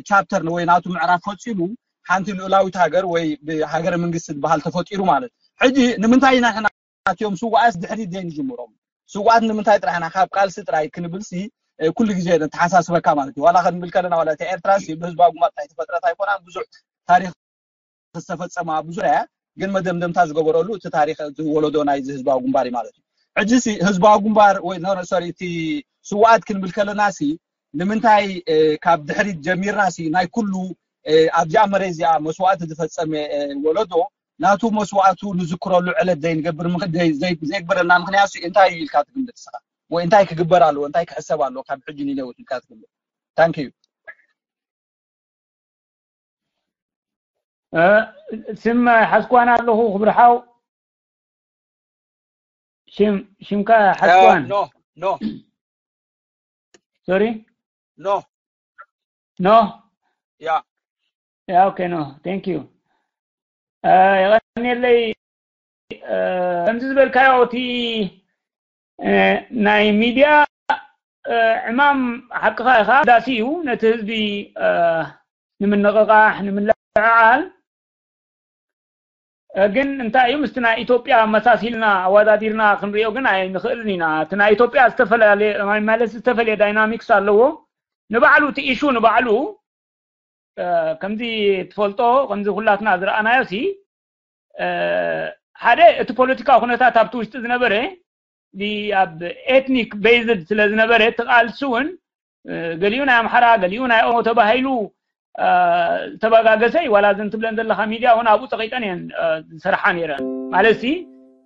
ቻፕተር ወይ ናቱ ምዕራፍ ፈፂሙ ሓንቲ ልኡላዊት ሃገር ወይ ብሃገረ መንግስቲ ዝበሃል ተፈጢሩ ማለት ሕጂ ንምንታይ ኢና ሕና ኣትዮም ስዋኣት ድሕሪት ዘይንጅምሮም ስዋኣት ንምንታይ ጥራሕና ካብ ቃልሲ ጥራይ ክንብልሲ ኩሉ ግዜ ነተሓሳስበካ ማለት እዩ። ዋላ ክንብል ከለና ዋላ እቲ ኤርትራ ሲ ብህዝባዊ ግንባር ጥራይ ተፈጥረት ኣይኮናን ብዙሕ ታሪክ ዝተፈጸማ ብዙሕ እያ። ግን መደምደምታ ዝገበረሉ እቲ ታሪክ እቲ ወለዶ ናይ ህዝባዊ ግንባር እዩ ማለት እዩ። ሕጂ ሲ ህዝባዊ ግንባር ወይ ኖ ሶሪ እቲ ስዋኣት ክንብል ከለና ሲ ንምንታይ ካብ ድሕሪት ጀሚርና ሲ ናይ ኩሉ ኣብዚኣ መሬት እዚኣ መስዋእቲ ዝፈጸመ ወለዶ ናቱ መስዋእቱ ንዝክረሉ ዕለት ዘይንገብር ዘይግበረና ምክንያት እንታይ እዩ ኢልካ ትግምት ስኻ ወይ እንታይ ክግበር ኣለዎ እንታይ ክሕሰብ ኣለዎ ካብ ሕጂ ንነውት ኢልካ ትግምት ታንክ ዩ ስም ሓዝኳን ኣለኹ ክብርሓው ሽምካ ሓዝኳን ኖ ኖ ሶሪ ኖ ኖ ያ ያ ኦኬ ኖ ቴንክ ዩ የቀንየለይ ከምዚ ዝበልካዮ እቲ ናይ ሚድያ ዕማም ሓቅኻ ኢኻ ዳሲ እዩ ነቲ ህዝቢ ንምንቕቓሕ ንምልዕዓል ግን እንታይ እዩ ምስቲ ናይ ኢትዮጵያ መሳሲልና ኣወዳዲርና ክንሪኦ ግን ኣይንኽእልን ኢና እቲ ናይ ኢትዮጵያ ዝተፈላለየ ማለት ዝተፈላለየ ዳይናሚክስ ኣለዎ ንባዕሉ እቲ ኢሹ ንባዕሉ ከምዚ ትፈልጦ ከምዚ ኩላትና ዝረኣናዮ ሲ ሓደ እቲ ፖለቲካ ኩነታት ኣብቲ ውሽጢ ዝነበረ፣ ኣብ ኤትኒክ ቤዝድ ስለ ዝነበረ፣ እቲ ቃልሲ እውን ገሊኡ ናይ ኣምሓራ፣ ገሊኡ ናይ ኦሮሞ ተባሂሉ ዝተባጋገሰ እዩ። ዋላ እዘን ትብለን ዘለካ ሚድያ እውን ኣብኡ ፀቂጠን እየን ዝሰርሓ ነይረን። ማለት ሲ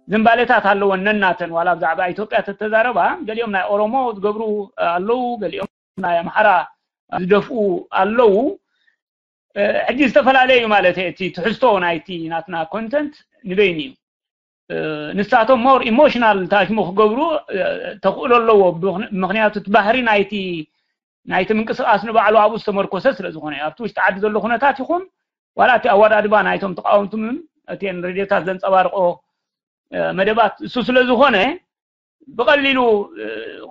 ዝንባሌታት ኣለወን ነናተን። ዋላ ብዛዕባ ኢትዮጵያ ተተዛረባ፣ ገሊኦም ናይ ኦሮሞ ዝገብሩ ኣለዉ፣ ገሊኦም ናይ ኣምሓራ ዝደፍኡ ኣለዉ። ሕጂ ዝተፈላለየ እዩ ማለት እዩ። እቲ ትሕዝቶ ናይቲ ናትና ኮንተንት ንበይኑ እዩ። ንሳቶም ሞር ኢሞሽናል ታሽሙ ክገብሩ ተኽእሎ ኣለዎ። ምክንያቱ እቲ ባህሪ ናይቲ ናይቲ ምንቅስቃስ ንባዕሉ ኣብኡ ዝተመርኮሰ ስለ ዝኾነ፣ ኣብቲ ውሽጢ ዓዲ ዘሎ ኩነታት ይኹን ዋላ እቲ ኣወዳድባ ናይቶም ተቃወምቲ እውን እተን ሬድዮታት ዘንጸባርቆ መደባት እሱ ስለ ዝኾነ፣ ብቐሊሉ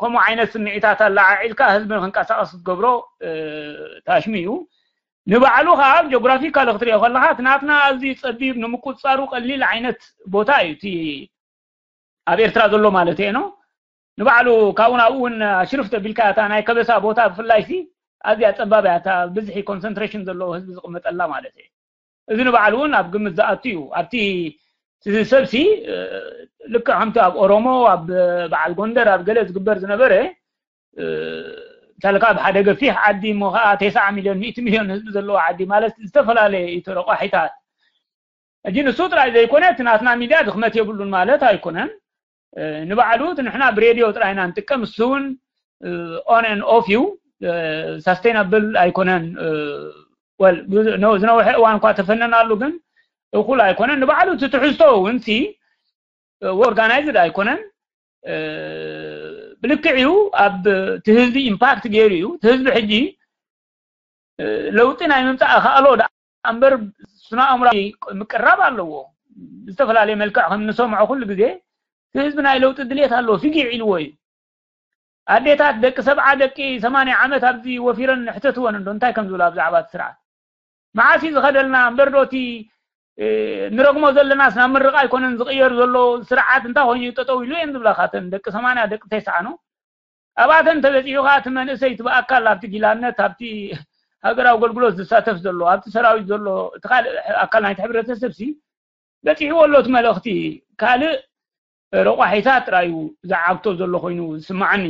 ከምኡ ዓይነት ስምዒታት ኣለዓዒልካ ህዝቢ ንክንቀሳቀስ ክትገብሮ ታሽሙ እዩ። ንባዕሉ ከዓ ጂኦግራፊካሊ ክትሪኦ ከለካ እቲ ናትና ኣዝዩ ፀቢብ፣ ንምቁፅፃሩ ቀሊል ዓይነት ቦታ እዩ እቲ ኣብ ኤርትራ ዘሎ ማለት እየ ነው። ንባዕሉ ካብኡ ናብኡ እውን ሽርፍ ተቢልካ እታ ናይ ከበሳ ቦታ ብፍላይ ሲ ኣዝያ ፀባብ እያ፣ እታ ብዝሒ ኮንሰንትሬሽን ዘለዎ ህዝቢ ዝቕመጠላ ማለት እዩ። እዚ ንባዕሉ እውን ኣብ ግምት ዝኣቱ እዩ። ኣብቲ ሰብሲ ልክዕ ከምቲ ኣብ ኦሮሞ፣ ኣብ በዓል ጎንደር፣ ኣብ ገለ ዝግበር ዝነበረ፣ እንተልካ ኣብ ሓደ ገፊሕ ዓዲ እሞ ከዓ ተስዓ ሚልዮን፣ ሚእቲ ሚልዮን ህዝቢ ዘለዎ ዓዲ ማለት ዝተፈላለየ እዩ። ተረቋሒታት እጂ ንሱ ጥራይ ዘይኮነ፣ እቲ ናትና ሚድያ ድኽመት የብሉን ማለት ኣይኮነን። ንባዕሉ እቲ ንሕና ብሬድዮ ጥራይ ኢና ንጥቀም፣ እሱ እውን ኦን ኤን ኦፍ እዩ፣ ሳስቴናብል ኣይኮነን። ዝነውሐ እዋን እኳ ተፈነናሉ፣ ግን እኩል ኣይኮነን። ንባዕሉ እቲ ትሕዝቶ እውን ሲ ኦርጋናይዝድ ኣይኮነን። ብልክዕ እዩ፣ ኣብ እቲ ህዝቢ ኢምፓክት ገይሩ እዩ። እቲ ህዝቢ ሕጂ ለውጢ ናይ ምምፃእ ኣኽኣሎ ደኣ እምበር፣ ስነ ኣእምራዊ ምቅራብ ኣለዎ። ዝተፈላለየ መልክዕ ከም ንሰምዖ ኩሉ ግዜ እቲ ህዝቢ ናይ ለውጢ ድሌት ኣለዎ፣ ፊጊዕ ኢልዎ እዩ። ኣዴታት ደቂ ሰብዓ ደቂ ሰማንያ ዓመት ኣብዚ ወፊረን ንሕተትወን እንዶ እንታይ ከም ዝብላ ብዛዕባ እቲ ስርዓት። መዓስ እዩ ዝኸደልና እምበር ዶ እቲ ንረግሞ ዘለናስ ናብ ምርቕ ኣይኮነን ዝቕየር ዘሎ ስርዓት እንታይ ኮይኑ እዩ ጠጠው ኢሉ እየን ዝብላ ካተን ደቂ ሰማንያ ደቂ ተስዓ ነው። ኣብኣተን ተበፂሑ ከዓ እቲ መንእሰይ እቲ ብኣካል ኣብቲ ጊላነት ኣብቲ ሃገራዊ ኣገልግሎት ዝሳተፍ ዘሎ ኣብቲ ሰራዊት ዘሎ እቲ ካልእ ኣካል ናይቲ ሕብረተሰብ ሲ በፂሕዎ ኣሎ እቲ መልእኽቲ። ካልእ ረቋሒታት ጥራዩ ዝዓግቶ ዘሎ ኮይኑ ዝስማዓኒ።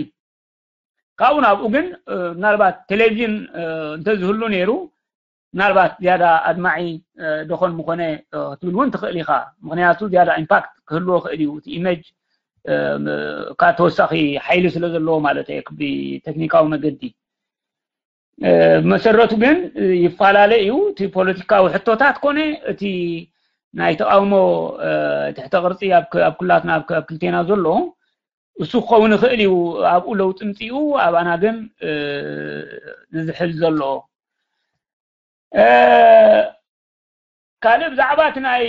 ካብኡ ናብኡ ግን ምናልባት ቴሌቪዥን እንተዝህሉ ነይሩ ምናልባት ዝያዳ ኣድማዒ ደኾን ምኾነ ክትብል እውን ትኽእል ኢኻ። ምክንያቱ ዝያዳ ኢምፓክት ክህልዎ ክእል እዩ እቲ ኢሜጅ ካብ ተወሳኺ ሓይሊ ስለ ዘለዎ ማለት እየ ብቴክኒካዊ መገዲ። ብመሰረቱ ግን ይፈላለ እዩ እቲ ፖለቲካዊ ሕቶታት ኮነ እቲ ናይ ተቃውሞ ትሕተ ቅርፂ ኣብ ኩላትና ኣብ ክልቴና ዘሎ እሱ ክኸውን ይኽእል እዩ። ኣብኡ ለውጢ ምፅኡ ኣባና ግን ንዝሕል ዘሎ ካልእ ብዛዕባ እቲ ናይ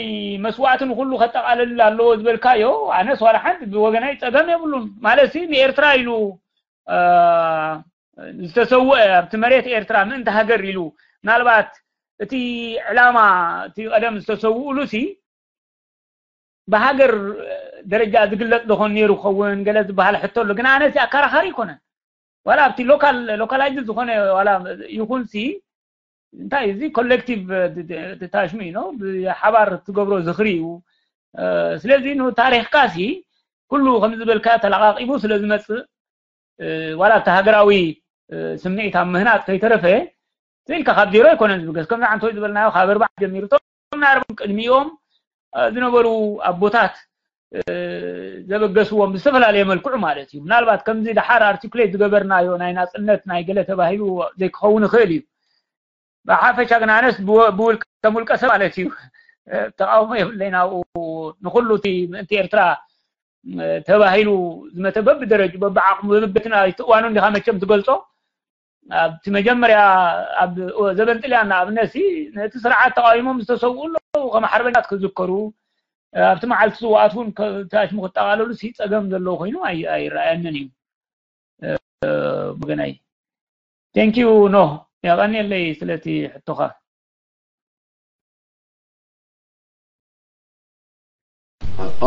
መስዋእቲ ንኩሉ ከጠቃልል ኣለዎ ዝበልካዮ ኣነስ ዋላ ሓንቲ ብወገናይ ፀገም የብሉን። ማለት ሲ ንኤርትራ ኢሉ ዝተሰውአ ኣብቲ መሬት ኤርትራ ምእንቲ ሃገር ኢሉ ምናልባት እቲ ዕላማ እቲ ቀደም ዝተሰውኡሉ ሲ ብሃገር ደረጃ ዝግለፅ ዶኾን ነይሩ ክኸውን ገለ ዝበሃል ሕቶ ኣሎ። ግን ኣነ ሲ ኣከራኻሪ ይኮነን ዋላ ኣብቲ ሎካል ሎካላይዝ ዝኾነ ዋላ ይኹን ሲ እንታይ እዚ ኮሌክቲቭ ታሽሙ እዩ ነው ብሓባር ትገብሮ ዝኽሪ እዩ። ስለዚ ንታሪኽካ ሲ ኩሉ ከም ዝበልካ ተለቃቂቡ ስለ ዝመፅእ ዋላ ኣብቲ ሃገራዊ ስምዒት ኣብ ምህናፅ ከይተረፈ ስኢልካ ካብ ዜሮ ኣይኮነን ዝብገስ ከምዚ ዓንቶይ ዝበልናዮ ካብ ኣርባዕ ጀሚሩ እቶም ናይ ኣርባዕ ቅድሚኦም ዝነበሩ ኣቦታት ዘበገስዎም ብዝተፈላለየ መልክዑ ማለት እዩ። ምናልባት ከምዚ ደሓር ኣርቲኩሌት ዝገበርናዮ ናይ ናፅነት ናይ ገለ ተባሂሉ ዘይክኸውን ይኽእል እዩ። ብሓፈሻ ግን ኣነስ ከም ውልቀ ሰብ ማለት እዩ ተቃውሞ የብለይ ናብኡ ንኩሉ እቲ ምእንቲ ኤርትራ ተባሂሉ ዝመተ በብደረጅ በብዓቕሙ በብበትና እቲ እዋኑ እንዲኻ መቸም ትገልጾ ኣብቲ መጀመርያ ኣብ ዘበን ጥልያን ንኣብነት ነቲ ስርዓት ተቃዊሞም ዝተሰውኡ ኣለዉ ከም ሓርበኛት ክዝከሩ ኣብቲ መዓልቲ ስዋኣት እውን ተኣሽሙ ክጠቃለሉ ሲ ጸገም ዘለዎ ኮይኑ ኣይረኣየንን እዩ። ወገናይ ቴንኪዩ ኖ የቀንየለይ ስለቲ ሕቶኻ።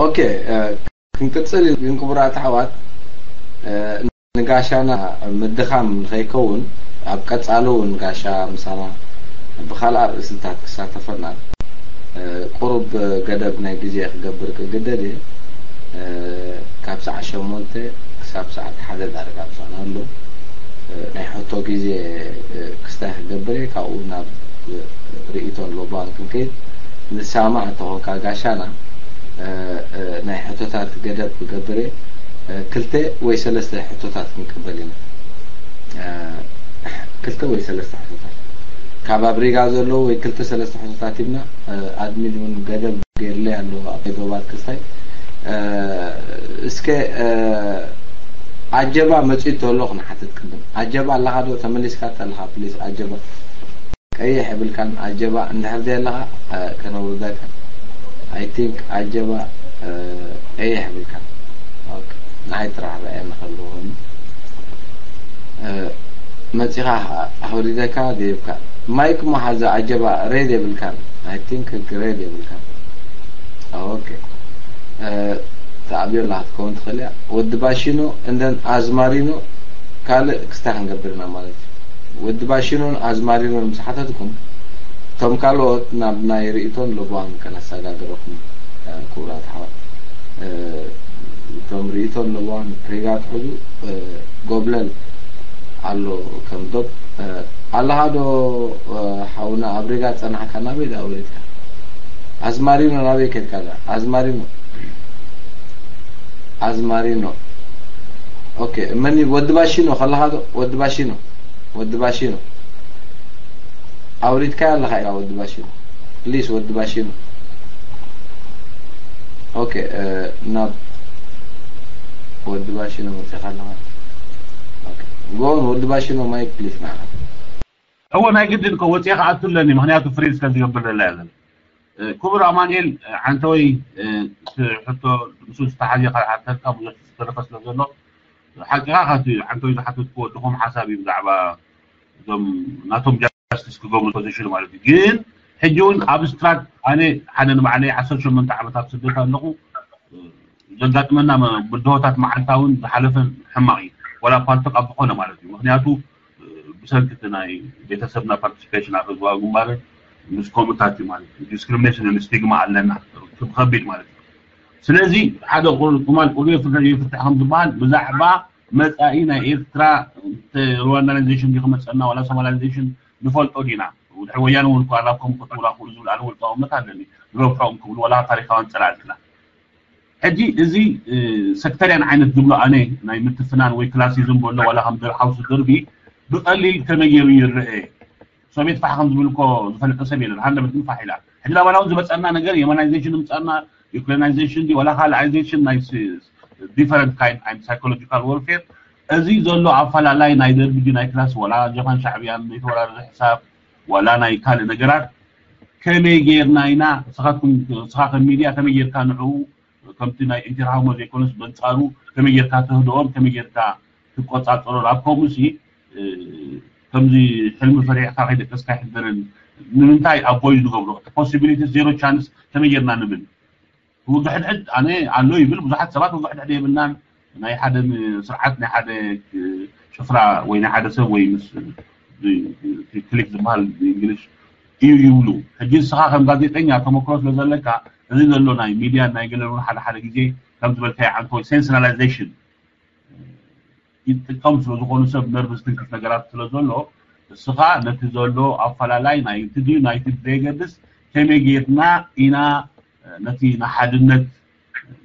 ኦኬ ክንቅፅል ግን ክቡራት ኣሕዋት ንጋሻና ምድኻም ንኸይከውን ኣብ ቀፃሊ እውን ጋሻ ምሳና ብካልኣ ርእስታት ክሳተፈና ቁሩብ ገደብ ናይ ግዜ ክገብር ክግደድ እየ። ካብ ሰዓት ሸሞንተ ክሳብ ሰዓት ሓደ ዳርጋ ምሳና ኣሎ። ናይ ሕቶ ግዜ ክስታይ ክገብር እየ። ካብኡ ናብ ርእይቶን ለቦዋን ክንከይድ ንሳማዕ እንተኾንካ ጋሻና፣ ናይ ሕቶታት ገደብ ክገብር እየ። ክልተ ወይ ሰለስተ ሕቶታት ክንቅበል ኢና። ክልተ ወይ ሰለስተ ሕቶታት ካብ ኣብ ሪጋ ዘለዉ ወይ ክልተ ሰለስተ ሕቶታት ሂብና፣ ኣድሚን እውን ገደብ ገይርለይ ኣሎ ኣብ ዶባት ክስታይ። እስከ ኣጀባ መፂኡ እንተሎ ክንሓትት ቅድም። ኣጀባ ኣለኻ ዶ? ተመሊስካ እንተለኻ ፕሊስ ኣጀባ። ቀይሕ የብልካን ኣጀባ እንድሕር ዘየለኻ ከነውርደካ። I think ኣጀባ ቀይሕ የብልካን። ንዓይ ጥራሕ ረኣየኒ ከለኹ መፂኻ ኣውሪደካ ደይብካ። ማይክ ሞ ሓዘ ኣጀባ ሬድ የብልካን። I think ሬድ የብልካን። ኦኬ። ተኣብዮ ኣለካ ክትከውን ትኽእል እያ። ወዲ ባሺኖ እንደን ኣዝማሪኖ ካልእ ክስታይ ክንገብር ኢና ማለት እዩ። ወዲ ባሺኖን ኣዝማሪኖን ምስ ሓተትኩም፣ እቶም ካልኦት ናብ ናይ ርእይቶን ለቦዋን ከነሰጋግረኩም። ክቡራት ኣሕዋት፣ እቶም ርእይቶን ለቦዋን ሪጋ ትሕዙ። ጎብለል ኣሎ ከም ዶብ። ኣለኻ ዶ ሓውና? ኣብ ሪጋ ጸናሕካ ናበይ ዳ ወሪድካ? ኣዝማሪኖ ናበይ ከድካ? ዳ ኣዝማሪኖ ኣዝማሪኖ። ኦኬ፣ መን ወዲ ባሺኖ ከለኻ ዶ? ወዲ ባሺኖ፣ ወዲ ባሺኖ ኣውሪድካ ኣለኻ ኢኻ? ወዲ ባሺኖ፣ ፕሊስ፣ ወዲ ባሺኖ። ኦኬ፣ ናብ ወዲ ባሺኖ መፂኻ ኣለኻ። ኦኬ፣ ጎን ወዲ ባሺኖ ማይክ ፕሊስ ንዓኻ። እወ፣ ናይ ግድን እኮ ወፂአ ክኣቱ ኣለኒ፣ ምክንያቱ ፍሪዝ ከም ዝገብር ደላ ያለን። ክቡር ኣማኑኤል ዓንተወይ፣ ሕቶ ምስ ዝተሓዜ ካልሓተካ ብዙሕ ዝተረፈ ስለ ዘሎ፣ ሓቂኻ ካቲ ዓንተወይ ዝሓተትኩ ወድኹም ሓሳብ እዩ ብዛዕባ እዞም ናቶም ጃስቲስ ክገብሩ ፖዚሽን ማለት እዩ። ግን ሕጂ እውን ኣብስትራክት ኣነ ሓደ ንባዕለይ ዓሰርተ ሸሞንተ ዓመት ኣብ ስደት ኣለኹ። ዘጋጥመና ብድሆታት መዓልታውን ዝሓለፈን ሕማቕ እዩ። ዋላ ፓልቶክ ኣብ ዝኾነ ማለት እዩ። ምክንያቱ ብሰንኪ እቲ ናይ ቤተሰብና ፓርቲሲፔሽን ኣብ ህዝባዊ ግንባርን ምስ ከምኡታት እዩ ማለት እዩ። ዲስክሪሚኔሽን ስቲግማ ኣለና ከቢድ ማለት እዩ። ስለዚ ሓደ ቁማል ቁሪ ይፍትሕ ከም ዝበሃል ብዛዕባ መፃኢ ናይ ኤርትራ ሩዋንዳናይዜሽን ድዩ ክመፀና ዋላ ሶማላይዜሽን ንፈልጦ ዲና? ድሕሪ ወያነ እውን እኳ ናብ ከምኡ ክጥውራ ክእሉ ዝብል ኣነ ውልቃዊ እምነት ኣለኒ። ንረብሖም ክብሉ ዋላ ታሪካውያን ፀላእትና። ሕጂ እዚ ሰክተርያን ዓይነት ዝብሎ ኣነ ናይ ምትፍናን ወይ ክላሲዝም በሎ ዋላ ከም ደርሓውሲ ደርቢ ብቐሊል ከመይ ገይሩ ይረአ? ሶቪየት ፋሕ ከም ዝብል እኮ ዝፈልጠ ሰብ የለን። ሃንደበት ግን ፋሕ ኢላ። ሕጂ ናባና እውን ዝመፀና ነገር የመናይዜሽን ምፀና፣ ዩክሬናይዜሽን ዲ ዋላ ካልኣይዜሽን ናይ ዲፈረንት ካይንድ ዓይነት ሳይኮሎጂካል ወርፌር። እዚ ዘሎ ኣፈላላይ ናይ ደርቢ ዲ ናይ ክላስ ዋላ ጀፋን ሻዕብያን ዘይተወራረደ ሕሳብ ዋላ ናይ ካልእ ነገራት ከመይ ጌርና ኢና ንስኻትኩም ንስኻ ከም ሚድያ ከመይ ጌርካ ንዕኡ ከምቲ ናይ ኢንቲርሃሞ ዘይኮነስ በንጻሩ ከመይ ጌርካ ተህድኦም ከመይ ጌርካ ትቆጻጸሮ ኣብ ከምኡ ሲ ከምዚ ሕልሚ ፈሪሕካ ከይደቀስካ ይሕደርን ንምንታይ ኣቮይድ ንገብሮ እቲ ፖሲቢሊቲ ዜሮ ቻንስ ከመይ ጌርና ንብል ውግሕድሕድ ኣነ ኣሎ ይብል ብዙሓት ሰባት ውግሕድሕድ የብልናን ናይ ሓደ ስርዓት ናይ ሓደ ጭፍራ ወይ ናይ ሓደ ሰብ ወይ ምስ ክሊክ ዝበሃል ብእንግሊሽ እዩ ይብሉ ሕጂ ንስኻ ከም ጋዜጠኛ ተመክሮ ስለ ዘለካ እዚ ዘሎ ናይ ሚድያን ናይ ገለን ሓደ ሓደ ግዜ ከም ዝበልካዮ ዓንቶ ሴንስናላይዜሽን ይጥቀም ስለ ዝኾኑ ሰብ ነርቭ ዝትንክፍ ነገራት ስለ ዘሎ እስኻ ነቲ ዘሎ ኣፈላላይ ናይ እቲ ድዩ ናይ እቲ ዘይገድስ ከመይ ጌርና ኢና ነቲ ንሓድነት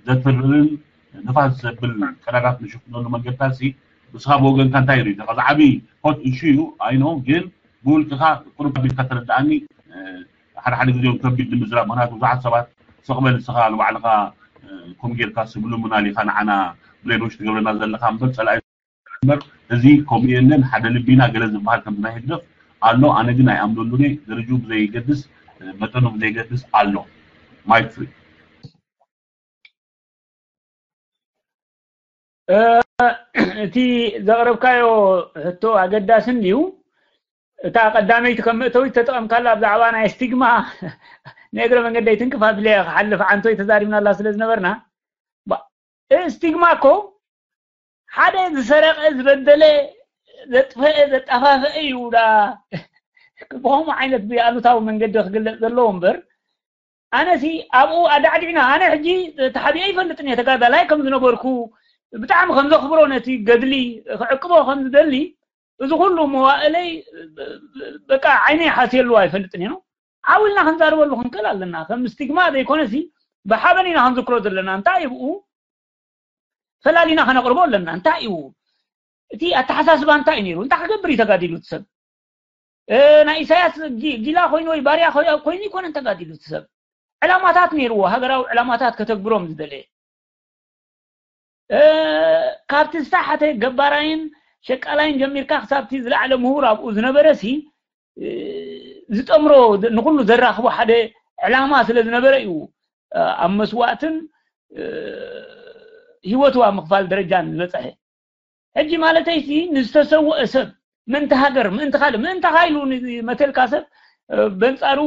ዘትርርን ንፋስ ዘብል ቀዳዳት ንሽፍነሉ መንገድታት ሲ ንስኻ ብወገንካ እንታይ ሪኢቶ ከዚ ዓብዪ ሆት ኢሹ እዩ ኣይኖ ግን ብውልቅኻ ቁሩብ ኣቢልካ ተረድኣኒ ሓደ ሓደ ግዜ እውን ከቢድ ንምዝራብ ምክንያቱ ብዙሓት ሰባት ስቕ በል ንስኻ ንባዕልኻ ከምኡ ጌርካ ስብሉምናል ኢኻ ንዓና ብሬንዎች ትገብረና ዘለኻ እምበር ፀላኢ እምበር እዚ ከምኡ የለን ሓደ ልቢና ገለ ዝበሃል ከምዚ ናይ ህግደፍ ኣሎ ኣነ ግን ኣይኣምነሉን እየ ደረጅኡ ብዘይገድስ መጠኑ ብዘይገድስ ኣሎ ማይክ ፍሪ እቲ ዘቕረብካዮ ሕቶ ኣገዳሲ እንድዩ እታ ቀዳመይቲ ከም መእተዊት ተጠቐምካላ ብዛዕባ ናይ ስቲግማ ንእግረ መንገደይ ትንክፍ ኣቢለ ክሓልፍ ዓንቶይ ተዛሪብናላ ስለ ዝነበርና ስቲግማ እኮ ሓደ ዝሰረቐ ዝበደለ ዘጥፈአ ዘጠፋፈአ እዩ ዳ ብኸምኡ ዓይነት ብኣሉታዊ መንገዲ ክግለፅ ዘለዎ እምበር ኣነሲ ኣብኡ ኣዳዕዲዕና፣ ኣነ ሕጂ ተሓቢአ ይፈልጥን እየ፣ ተጋዳላይ ከም ዝነበርኩ፣ ብጣዕሚ ከም ዘኽብሮ፣ ነቲ ገድሊ ክዕቅቦ ከም ዝደሊ፣ እዚ ኩሉ መዋእለይ በቃ ዓይነይ ሓስየሉ ኣይፈልጥን እየ። ዓው ኢልና ክንዛረበሉ ክንክእል ኣለና። ከም ስቲግማ ዘይኮነሲ ብሓበን ኢና ክንዝክሮ ዘለና። እንታይ እዩ ብኡ ፈላሊና ከነቕርቦ ኣለና። እንታይ እዩ እቲ ኣተሓሳስባ? እንታይ እዩ ነይሩ? እንታይ ክገብር እዩ ተጋዲሉ እቲ ሰብ? እ፣ ናይ ኢሳያስ ጊ-፣ ጊላ ኮይኑ ወይ ባርያ ኮይ-፣ ኮይኑ ይኮነን ተጋዲሉ እቲ ሰብ። ዕላማታት ነይርዎ፣ ሃገራዊ ዕላማታት ከተግብሮም ዝደለየ። እ፣ ካብቲ ዝተሓተ ገባራይን ሸቃላይን ጀሚርካ ክሳብቲ ዝለዓለ ምሁር ኣብኡ ዝነበረ ሲ፣ እ፣ ዝጠምሮ፣ ንኹሉ ዘራኽቦ ሓደ ዕላማ ስለ ዝነበረ እዩ፣ እ፣ ኣብ መስዋእትን፣ እ፣ ህይወቱ ኣብ ምኽፋል ደረጃን ዝበጽሐ። ሕጂ ማለተይሲ ንዝተሰወአ ሰብ፣ ምእንቲ ሃገር፣ ምእንቲ ካልእ፣ ምእንቲ ሃይሉ ንዝመተልካ ሰብ፣ እ፣ በንጻሩ፣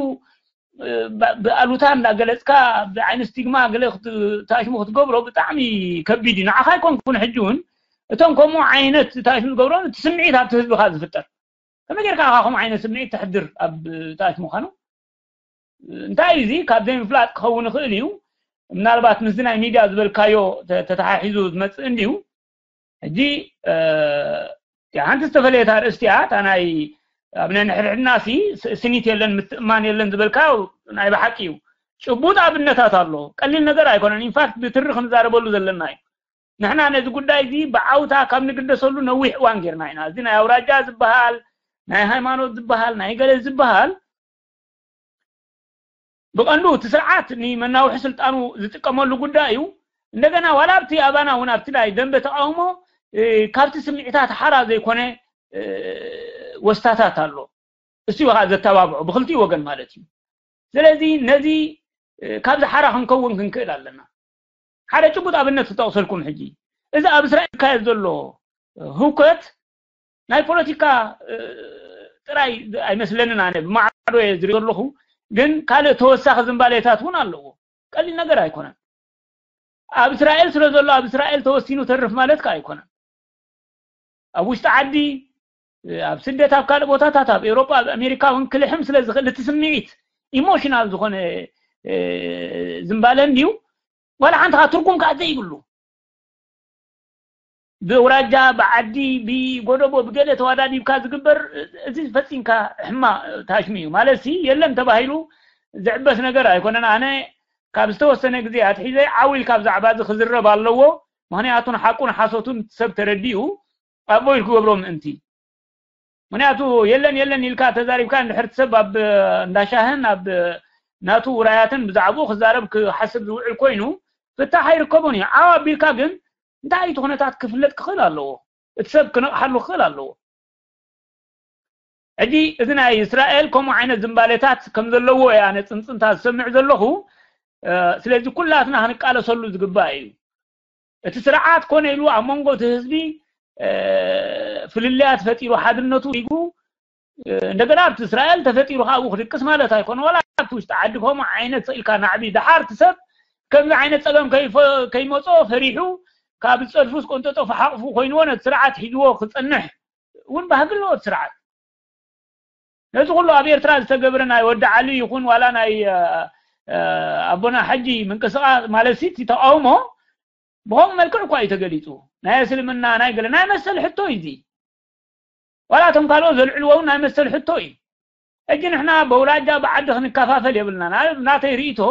እ፣ ብ-፣ ብኣሉታ እንዳገለጽካ፣ ብዓይኒ ስቲግማ ገለ ክት-፣ ታሽሙ ክትገብሮ ብጣዕሚ ከቢድ እዩ። ንዓኻ ኣይኮንኩን፣ ሕጂ እውን እቶም ከምኡ ዓይነት ታሽሙ ዝገብሮ፣ እቲ ስምዒት ኣብቲ ህዝብኻ ዝፍጠር። ከመይ ጌርካ ኢኻ ከምኡ ዓይነት ስምዒት ተሕድር ኣብ ታሽሙኻ ነው? እንታይ እዩ እዚ? ካብ ዘይምፍላጥ ክኸውን ይኽእል እዩ። ምናልባት ምስዚ ናይ ሚድያ ዝበልካዮ ተ-፣ ተተሓሒዙ ዝመጽእ እንድዩ። ሕጂ፣ እ፣ እቲኣ ሓንቲ ዝተፈለየት ኣርእስቲ እያ። እታ ናይ ኣብ ነንሕድሕድና ሲ ስ-፣ ስኒት የለን፣ ምትእማን የለን ዝበልካ ናይ ብሓቂ እዩ። ጭቡጥ ኣብነታት ኣሎ። ቀሊል ነገር ኣይኮነን። ኢንፋክት ብትሪ ክንዛረበሉ ዘለና እዩ። ንሕና ነዚ ጉዳይ እዚ ብዓውታ ካብ ንግደሰሉ ነዊሕ እዋን ጌርና ኢና። እዚ ናይ ኣውራጃ ዝበሃል፣ ናይ ሃይማኖት ዝበሃል፣ ናይ ገለ ዝበሃል፣ ብቐንዱ እቲ ስርዓት ንመናውሒ ስልጣኑ ዝጥቀመሉ ጉዳይ እዩ። እንደገና ዋላ ኣብቲ ኣባና እውን ኣብቲ ናይ ደንበ ተቃውሞ፣ እ፣ ካብቲ ስምዒታት ሓራ ዘይኮነ፣ እ፣ ወስታታት ኣሎ። እሱ እዩ ከዓ ዘተባብዖ ብክልቲኡ ወገን ማለት እዩ። ስለዚ ነዚ፣ እ፣ ካብዚ ሓራ ክንከውን ክንክእል ኣለና። ሓደ ጭቡጥ ኣብነት ክጠቕሰልኩም ሕጂ። እዚ ኣብ እስራኤል ዝካየድ ዘሎ ህውከት ናይ ፖለቲካ፣ እ፣ ጥራይ ኣይመስለንን፣ ኣነ ብማዕዶ እየ ዝሪኦ ኣለኹ። ግን ካልእ ተወሳኺ ዝንባሌታት እውን ኣለዎ። ቀሊል ነገር ኣይኮነን። ኣብ እስራኤል ስለ ዘሎ ኣብ እስራኤል ተወሲኑ ተርፍ ማለት ከ ኣይኮነን። ኣብ ውሽጢ ዓዲ፣ ኣብ ስደት፣ ኣብ ካልእ ቦታታት፣ ኣብ ኤውሮጳ፣ ኣብ ኣሜሪካ እውን ክልሕም ስለ ዝኽእል፣ እቲ ስምዒት ኢሞሽናል ዝኾነ፣ እ፣ ዝንባለ እንድዩ። ዋላ ሓንቲ ከኣ ትርጉም ከኣ ዘይብሉ፣ ብውራጃ፣ ብዓዲ፣ ብጎደቦ፣ ብገለ ተዋዳዲብካ ዝግበር፣ እዚ ፈጺምካ ሕማቕ ታሽሚ እዩ። ማለት ሲ የለን ተባሂሉ ዝዕበስ ነገር ኣይኮነን። ኣነ ካብ ዝተወሰነ ግዜ ኣትሒዘ ዓው ኢልካ ብዛዕባ እዚ ክዝረብ ኣለዎ። ምኽንያቱ ንሓቁን ሓሶቱን ሰብ ተረዲኡ ኣቮይድ ክገብሮ ምእንቲ። ምኽንያቱ የለን የለን ኢልካ ተዛሪብካ እንድሕር እቲ ሰብ ኣብ እንዳሻህን ኣብ ናቱ ውራያትን ብዛዕባኡ ክዛረብ ክሓስብ ዝውዕል ኮይኑ ፍታሕ ኣይርከቦን እዩ። ዓው ኣቢልካ ግን እንታይ እቲ ኩነታት ክፍለጥ ክኽእል ኣለዎ። እቲ ሰብ ክነቕሓሉ ክኽእል ኣለዎ። ሕጂ እዚ ናይ እስራኤል ከምኡ ዓይነት ዝንባሌታት ከም ዘለዎ እየ ኣነ ጽንጽንታ ዝሰምዕ ዘለኹ። እ፣ ስለዚ ኩላትና ክንቃለሰሉ ዝግባእ እዩ። እቲ ስርዓት ኮነ ኢሉ ኣብ መንጎ እቲ ህዝቢ፣ እ፣ ፍልልያት ፈጢሩ ሓድነቱ ሪጉ፣ እ፣ እንደገና ኣብቲ እስራኤል ተፈጢሩ ካብኡ ክድቅስ ማለት ኣይኮነ። ዋላ ኣብቲ ውሽጢ ዓዲ ከምኡ ዓይነት ስኢልካ ናዕቢ፣ ደሓር እቲ ሰብ ከምዚ ዓይነት ጸገም ከይፈ-፣ ከይመጾ ፈሪሑ ካብ ዝጸድፉ ዝቆንጠጦ ፈሓቕፉ ኮይንዎ ነቲ ስርዓት ሒዝዎ ክጸንሕ እውን ባህጊ ኣለዎ እቲ ስርዓት። ነዚ ኩሉ ኣብ ኤርትራ ዝተገብረ ናይ ወዲ ዓሊ ይኹን ዋላ ናይ፣ እ፣ እ፣ ኣቦና ሓጂ ምንቅስቓስ ማለት ሲ እቲ ተቃውሞ ብኸምኡ መልክዕ እኳ እዩ ተገሊጹ። ናይ እስልምና ናይ ገለ ናይ መሰል ሕቶ እዩ እዚ። ዋላ እቶም ካልኦት ዘልዕልዎ እውን ናይ መሰል ሕቶ እዩ። ሕጂ ንሕና በውራጃ ብዓዲ ክንከፋፈል የብልና። ና-፣ ናተይ ርኢቶ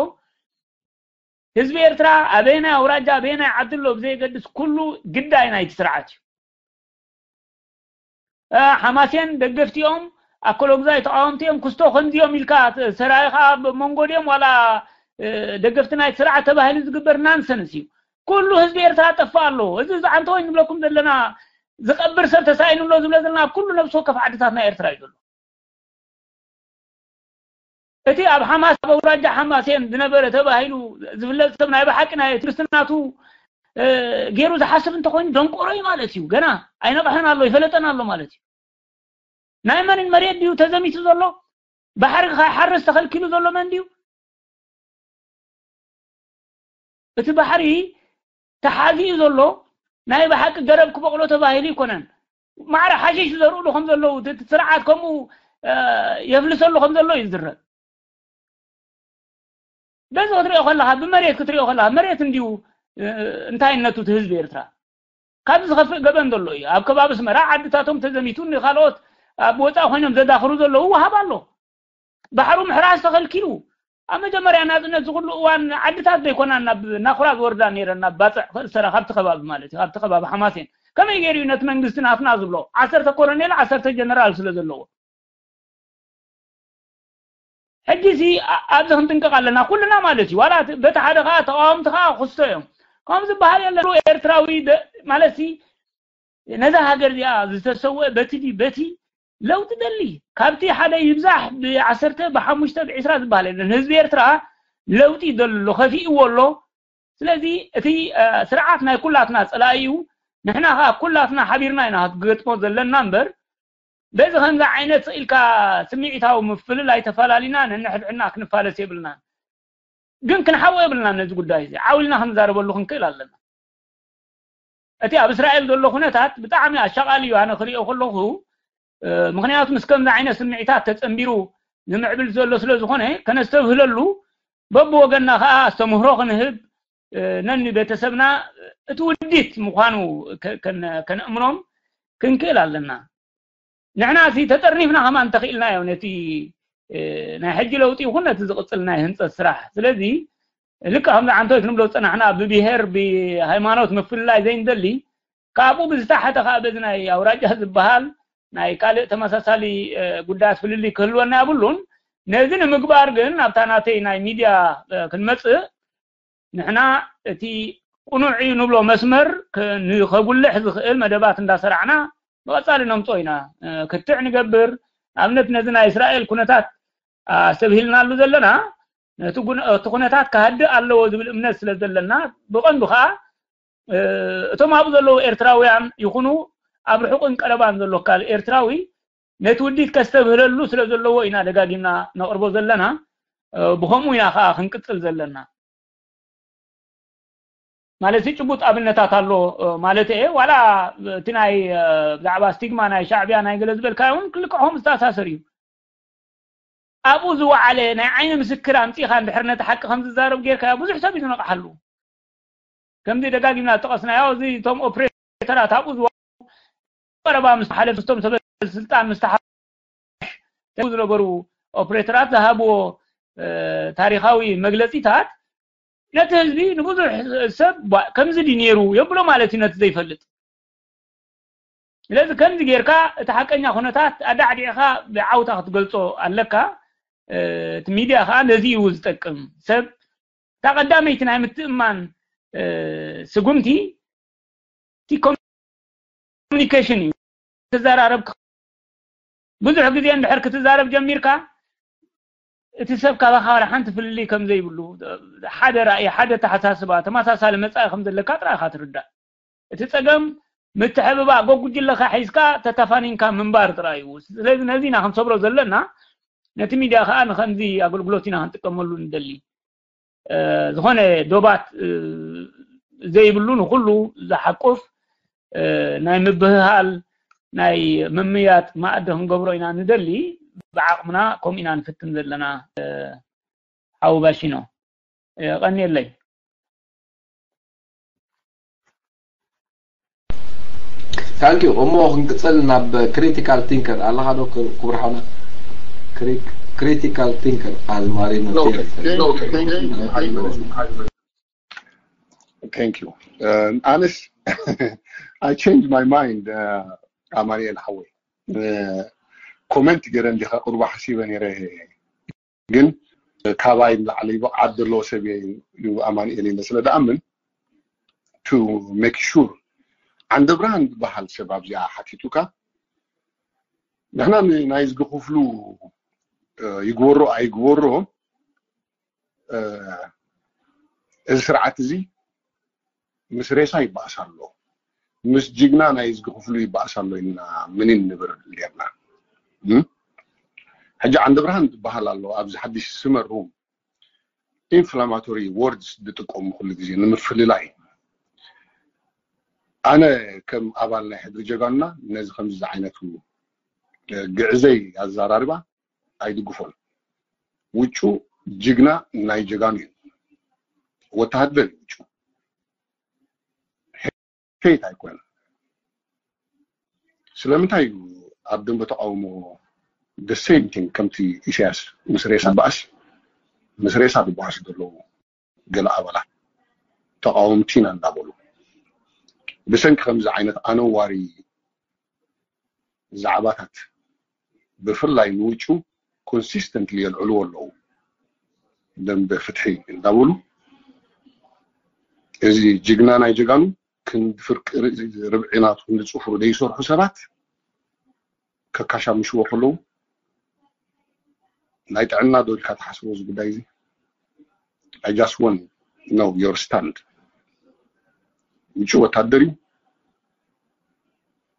ህዝቢ ኤርትራ ኣበየናይ ኣውራጃ ኣበየናይ ዓዲ ኣሎ ብዘየገድስ ኩሉ ግዳይ ናይቲ ስርዓት እዩ። እ፣ ሓማሴን ደገፍቲኦም፣ ኣኮሎግዛይ ተቃወምቲኦም፣ ክስቶ ከምዚኦም ኢልካ ተ-፣ ሰራይ ከኣ ብ-፣ መንጎ ድዮም ዋላ፣ እ፣ ደገፍቲ ናይቲ ስርዓት ተባሂሉ ዝግበር ናንሰንስ እዩ። ኩሉ ህዝቢ ኤርትራ ጠፍእ ኣሎ። እዚ ዝዓንተወይ ንብለኩም ዘለና ዝቐብር ሰብ ተሳኢኑ ኣሎ ዝብለ ዘለና ኣብ ኩሉ ነብሲ ወከፍ ዓድታት ናይ ኤርትራ እዩ ዘሎ። እቲ ኣብ ሓማስ፣ ኣብ ኣውራጃ ሓማሴን ዝነበረ ተባሂሉ ዝፍለጥ ሰብ ናይ ብሓቂ ናይ ትዕግስቲ ናቱ፣ እ፣ ገይሩ ዝሓስብ እንተኾይኑ ደንቆሮ እዩ ማለት እዩ። ገና ኣይነቕሐን ኣሎ፣ ይፈለጠን ኣሎ ማለት እዩ። ናይ መን መሬት ድዩ ተዘሚቱ ዘሎ? ባሕሪ ከይሓርስ ተኸልኪሉ ዘሎ መን ድዩ? እቲ ባሕሪ ተሓዚኡ ዘሎ ናይ ብሓቂ ገረብ ክበቕሎ ተባሂሉ ኣይኮነን። ማዕረ ሓሽሽ ዘርእሉ ከም ዘለዉ፣ እቲ፣ እቲ ስርዓት ከምኡ፣ እ፣ የፍልሰሉ ከም ዘሎ እዩ ዝዝረብ። በዚ ክትሪኦ ከለካ፣ ብመሬት ክትሪኦ ከለካ፣ መሬት እንዲዩ እ፣ እንታይነቱ እቲ ህዝቢ ኤርትራ ካብዚ ዝኸፍእ ገበን ዘሎ እዩ። ኣብ ከባቢ ኣስመራ ዓድታቶም ተዘሚቱ፣ ንኻልኦት ኣብ ወፃኢ ኮይኖም ዘዳኽሩ ዘለዉ ወሃብ ኣሎ። ባሕሩ ምሕራስ ተኸልኪሉ። ኣብ መጀመርያ ናጽነት ዝኹሉ እዋን ዓድታት ዘይኮና ናብ ናኹራ ዝወርዳ ነይረን፣ ናብ ባጽዕ ክእሰራ፣ ካብቲ ከባቢ ማለት እዩ፣ ካብቲ ከባቢ ሓማሴን። ከመይ ገይሩ እዩ ነቲ መንግስቲ ናትና ዝብሎ? ዓሰርተ ኮሎኔል፣ ዓሰርተ ጀነራል ስለ ዘለዎ። ሕጂ ሲ ኣ-፣ ኣብዚ ክንጥንቀቕ ኣለና ኩልና ማለት እዩ። ዋላ እቲ፣ በቲ ሓደ ከኣ ተቃወምቲ ከኣ ክስቶ እዮም። ከምኡ ዝበሃል የለን። ኤርትራዊ ደ-፣ ማለት ሲ ነዛ ሃገር እዚኣ ዝተሰወ በቲ ድዩ በቲ ለውጢ ደሊ። ካብቲ ሓደ ይብዛሕ ብዓሰርተ፣ ብሓሙሽተ፣ ብዒስራ ዝበሃል የለን። ህዝቢ ኤርትራ ለውጢ ደሎ፣ ከፊእዎ ኣሎ። ስለዚ እቲ፣ እ፣ ስርዓት ናይ ኩላትና ጸላኢ እዩ። ንሕና ከኣ ኩላትና ሓቢርና ኢና ክትገጥሞ ዘለና እምበር፣ በዚ ከምዚ ዓይነት ኢልካ ስምዒታዊ ምፍልላይ ተፈላሊና ነንሕድሕድና ክንፋለስ የብልናን። ግን ክንሓቦ የብልናን ነዚ ጉዳይ እዚ። ዓው ኢልና ክንዛረበሉ ክንክእል ኣለና። እቲ ኣብ እስራኤል ዘሎ ኩነታት ብጣዕሚ ኣሻቓሊ እዩ፣ ኣነ ክሪኦ ከለኹ። እ፣ ምኽንያቱ ምስ ከምዚ ዓይነት ስምዒታት ተጸንቢሩ ዝምዕብል ዘሎ ስለ ዝኾነ ከነስተብህለሉ፣ በብወገንና ከኣ ኣስተምህሮ ክንህብ፣ እ፣ ነኒ ቤተሰብና እቲ ውዲት ምዃኑ ከ-፣ ከነ-፣ ከነእምኖም ክንክእል ኣለና። ንሕና ሲ ተጠርኒፍና ከማን እንተኽኢልናዮ ነቲ፣ እ፣ ናይ ሕጂ ለውጢ ይኹን ነቲ ዝቕጽል ናይ ህንጸት ስራሕ። ስለዚ ልክዕ ከምዚ ዓንቶይ ክንብሎ ዝጸናሕና ብብሄር ብሃይማኖት ምፍልላይ ዘይንደሊ፣ ካብኡ ብዝተሓተ ከኣ በዚ ናይ ኣውራጃ ዝበሃል ናይ ካልእ ተመሳሳሊ፣ እ፣ ጉዳያት ፍልልይ ክህልወና የብሉን። ነዚ ንምግባር ግን ናብታ ናተይ ናይ ሚድያ፣ እ፣ ክንመጽእ ንሕና እቲ ቅኑዕ እዩ ንብሎ መስመር ከ-፣ ን-፣ ከጉልሕ ዝኽእል መደባት እንዳሰራዕና ብቐጻሊ ነምጾ ኢና። እ፣ ክትዕ ንገብር። ንኣብነት ነዚ ናይ እስራኤል ኩነታት ኣስተብሂልናሉ ዘለና፣ ነቲ ጉን-፣ እቲ ኩነታት ክሃድእ ኣለዎ ዝብል እምነት ስለ ዘለና፣ ብቐንዱ ከኣ፣ እ፣ እቶም ኣብኡ ዘለዉ ኤርትራውያን ይኹኑ ኣብ ርሑቕን ቀረባን ዘሎ ካልእ ኤርትራዊ ነቲ ውዲት ከስተብህለሉ ስለ ዘለዎ ኢና ደጋጊምና ነቕርቦ ዘለና። እ፣ ብኸምኡ ኢና ከኣ ክንቅጽል ዘለና። ማለት ጭቡጥ ኣብነታት ኣሎ፣ እ፣ ማለት እየ። ዋላ እቲ ናይ፣ እ፣ ብዛዕባ ስቲግማ ናይ ሻዕብያ ናይ ገለ ዝበልካዮ እውን ክልክዖም ዝተኣሳሰር እዩ። ኣብኡ ዝወዓለ ናይ ዓይኒ ምስክር ኣምጺእኻ እንድሕር ነቲ ሓቂ ከም ዝዛረብ ጌርካዮ፣ ብዙሕ ሰብ እዩ ዝነቕሓሉ። ከምዚ ደጋጊምና ዝጠቐስናዮ፣ እዚ እቶም ኦፕሬተራት ኣብኡ ዝወ-፣ ቀረባ ምስ ሓለፍቶም ሰበ ስልጣን ምስ ተሓ-፣ ዝነበሩ ኦፕሬተራት ዝሃብዎ፣ እ፣ ታሪኻዊ መግለጺታት ነቲ ህዝቢ ንብዙሕ ሰብ ባ-፣ ከምዚ ድዩ ነይሩ የብሎ ማለት እዩ ነቲ ዘይፈልጥ። ስለዚ ከምዚ ጌርካ እቲ ሓቀኛ ኩነታት ኣዳዕዲዕካ ብዓውታ ክትገልጾ ኣለካ። እ፣ እቲ ሚድያ ከኣ ነዚ እዩ ዝጠቅም። ሰብ እታ ቀዳመይቲ ናይ ምትእምማን፣ እ፣ ስጉምቲ እቲ ኮሚኒኬሽን እዩ። ትዘራረብ ብዙሕ ግዜ እንድሕር ክትዛረብ ጀሚርካ፣ እቲ ሰብ ካባኻ ዋላ ሓንቲ ፍልልይ ከም ዘይብሉ፣ ሓደ ራእይ፣ ሓደ ኣተሓሳስባ፣ ተመሳሳሊ መጻኢ ከም ዘለካ ጥራይ ኢኻ ትርዳእ። እቲ ጸገም ምትሕብባእ፣ ጎጉጅለኻ ሒዝካ ተተፋኒንካ ምንባር ጥራይ እዩ። ስለዚ ነዚ ኢና ክንሰብሮ ዘለና። ነቲ ሚድያ ከኣ ንኸምዚ ኣገልግሎት ኢና ክንጥቀመሉ ንደሊ። እ፣ ዝኾነ ዶባት፣ እ፣ ዘይብሉ ንኹሉ ዝሓቁፍ፣ እ፣ ናይ ምብህሃል፣ ናይ ምምያጥ ማእዲ ክንገብሮ ኢና ንደሊ። ብዓቕምና ከምኡ ኢና ንፍትን ዘለና። እ፣ ሓው ባሺኖ፣ እ፣ ቀንየለይ። Thank you። እሞ ክንቅጽል ናብ ክሪቲካል ቲንከር ኣለኻ ዶ ክቡር ሓውና? ክሪቲካል ቲንከር ኣዝማሪኖ። Thank you. ኣነስ I changed my mind። ኣማኑኤል ሓወይ፣ ኮመንት ገይረ እንዲኻ ቅሩብ ሓሲበ ነይረ። ግን ካባይ ንላዕሊ ብቕዓት ዘለዎ ሰብ እየ ኢሉ ኣማኑኤል ኢለ ስለ ደኣምን፣ to make sure፣ ዓንደብርሃን ዝበሃል ሰብ ኣብዚኣ ሓቲቱካ፣ ንሕና ናይ ዝግኽፍሉ ይግበሮ ኣይግበሮ፣ እዚ ስርዓት እዚ ምስ ሬሳ ይበኣስ ኣሎ፣ ምስ ጅግና ናይ ዝግኽፍሉ ይበኣስ ኣሎ ኢልና ምኒን ንብል ኔርና። ሕጂ ዓንደብርሃን ዝበሃል ኣሎ ኣብዚ ሓድሽ ስመር ሩም፣ ኢንፍላማቶሪ ወርድስ ዝጥቀሙ ኩሉ ግዜ ንምፍልላይ። ኣነ ከም ኣባል ናይ ሕድሪ ጀጋኑና ነዚ ከምዚ ዝዓይነቱ ግዕዘይ ኣዘራርባ ኣይድግፎን። ውጩ ጅግና ናይ ጀጋኑ እዩ። ወተሃደር እዩ ውጩ። ሄት ኣይኮነን። ስለምንታይ እዩ ኣብ ደንበ ተቃውሞ the same thing ከምቲ ኢሳያስ ምስ ሬሳ በኣስ ምስ ሬሳ ዝበኣሱ ዘለዉ ገለ ኣባላት ተቃወምቲ ኢና እንዳበሉ ብሰንኪ ከምዚ ዓይነት ኣነዋሪ ዛዕባታት ብፍላይ ንውጩ consistently የልዕልዎ ኣለዉ። ደንበ ፍትሒ እንዳበሉ እዚ ጅግና ናይ ጀጋኑ ክንዲ ፍርቂ ርብዒ ናቱ ክንዲ ፅፍሩ ዘይሰርሑ ሰባት ከካሻምሽዎ ከለዉ ናይ ጥዕና ዶ ኢልካ ትሓስቦ እዚ ጉዳይ እዚ? I just want know your stand። ውጭ ወታደር እዩ፣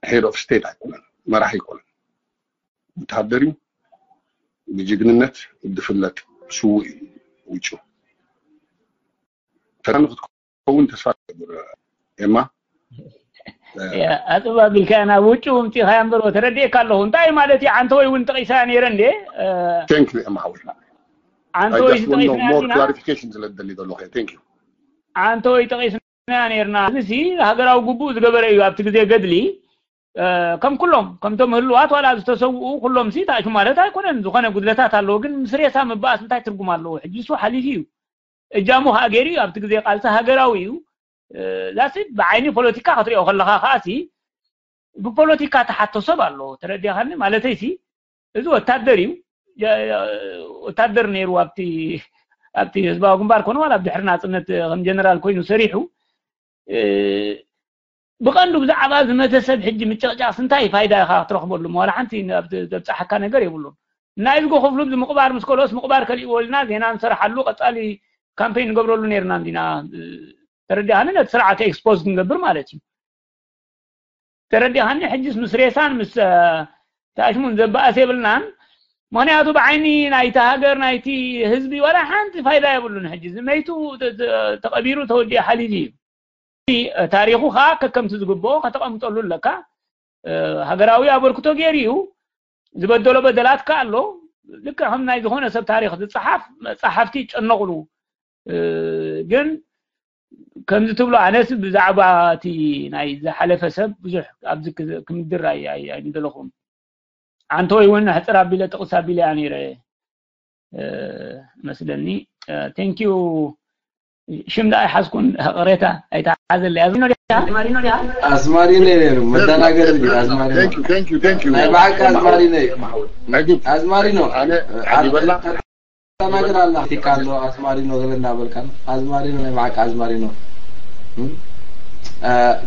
head of state ኣይኮነን፣ መራሒ ኣይኮነን። ወታደር እዩ፣ ብጅግንነት ዝፍለጥ ስዉእ እዩ ውጭ። ተራ ንክትከውን ተስፋ ትገብር ኤማ። ኣፅባ ቢልካ ናብ ውጭ ውምፂኻ እምበር ተረዲኤካ ኣለኹ። እንታይ ማለት እዩ? ዓንተ ወይ እውን ጠቂሳ ነይረ እንዴ? Thank you ኤማ ሓወይ። ዓንተ ወይ ጠቂስና more clarification ስለ ትደሊ ዘለኹ thank you። ዓንተ ወይ ጠቂስና ነርና። እዚ ሃገራዊ ግቡእ ዝገበረ እዩ ኣብቲ ግዜ ገድሊ ከም ኩሎም ከምቶም ህልዋት ዋላ ዝተሰውኡ ኩሎም ሲ ታእሹ ማለት ኣይኮነን። ዝኾነ ጉድለታት ኣለዎ፣ ግን ምስ ሬሳ ምባኣስ እንታይ ትርጉም ኣለዎ? ሕጂ እሱ ሓሊፉ እዩ። እጃሙ ከዓ ገይሩ እዩ። ኣብቲ ግዜ ቃልሲ ሃገራዊ እዩ። ዛሲ ብዓይኒ ፖለቲካ ክትሪኦ ከለኻ ከዓሲ ብፖለቲካ ተሓቶ ሰብ ኣለዎ። ተረዲኻኒ ማለተይ ሲ እዚ ወታደር እዩ። ወታደር ነይሩ ኣብቲ ኣብቲ ህዝባዊ ግንባር ኮነ ዋላ ኣብ ድሕሪ ናፅነት ከም ጀነራል ኮይኑ ሰሪሑ ብቐንዱ ብዛዕባ ዝመተ ሰብ ሕጂ ምጭቕጫቕስ እንታይ ፋይዳ ኢኻ ክትረኽበሉ? ዋላ ሓንቲ ዘብፅሓካ ነገር የብሉን። ናይ ዝጎ ክፍሉ ምቕባር ምስ ከልኦስ ምቕባር ከሊእዎ ኢልና ዜና ንሰርሓሉ ቀፃሊ ካምፔን ንገብረሉ ነርና እንዲና ተረዲኻኒ ነቲ ስርዓት ኤክስፖዝ ክንገብር ማለት እዩ። ተረዲኻኒ ሕጅስ ምስ ሬሳን ምስ ተኣሽሙን ዘበኣስ የብልናን። ምክንያቱ ብዓይኒ ናይቲ ሃገር ናይቲ ህዝቢ ዋላ ሓንቲ ፋይዳ የብሉን። ሕጂ ዝመይቱ ተቐቢሩ ተወዲኡ ሓሊፉ እዩ። ታሪኹ ከዓ ከከምቲ ዝግብኦ ከተቐምጠሉ ኣለካ። ሃገራዊ ኣበርክቶ ገይሩ እዩ። ዝበደሎ በደላት ከዓ ኣሎ። ልክዕ ከም ናይ ዝኾነ ሰብ ታሪኽ ዝፀሓፍ ጸሓፍቲ ይጨነቑሉ። ግን ከምዚ ትብሎ ኣነስ ብዛዕባ እቲ ናይ ዝሓለፈ ሰብ ብዙሕ ኣብዚ ክምድር ኣይምደለኹም። ዓንተወይ እውን ሕፅር ኣቢለ ጥቕስ ኣቢለ እያ ነይረ መስለኒ። Thank you። ሽም ደኣ ኣይሓዝኩን፣ ቅሬታ ኣይተሓዘለይ። ኣዝማሪኖ ድያ? ኣዝማሪኖ ነይሩ መደናገር እዩ። ኣዝማሪኖ ናይ ብሓቂ ኣዝማሪኖ እዩ። ኣዝማሪኖ ተናገር ኣላ ቲካ ኣሎ ኣዝማሪኖ ገለ እንዳበልካን ኣዝማሪኖ ናይ ብሓቂ ኣዝማሪኖ።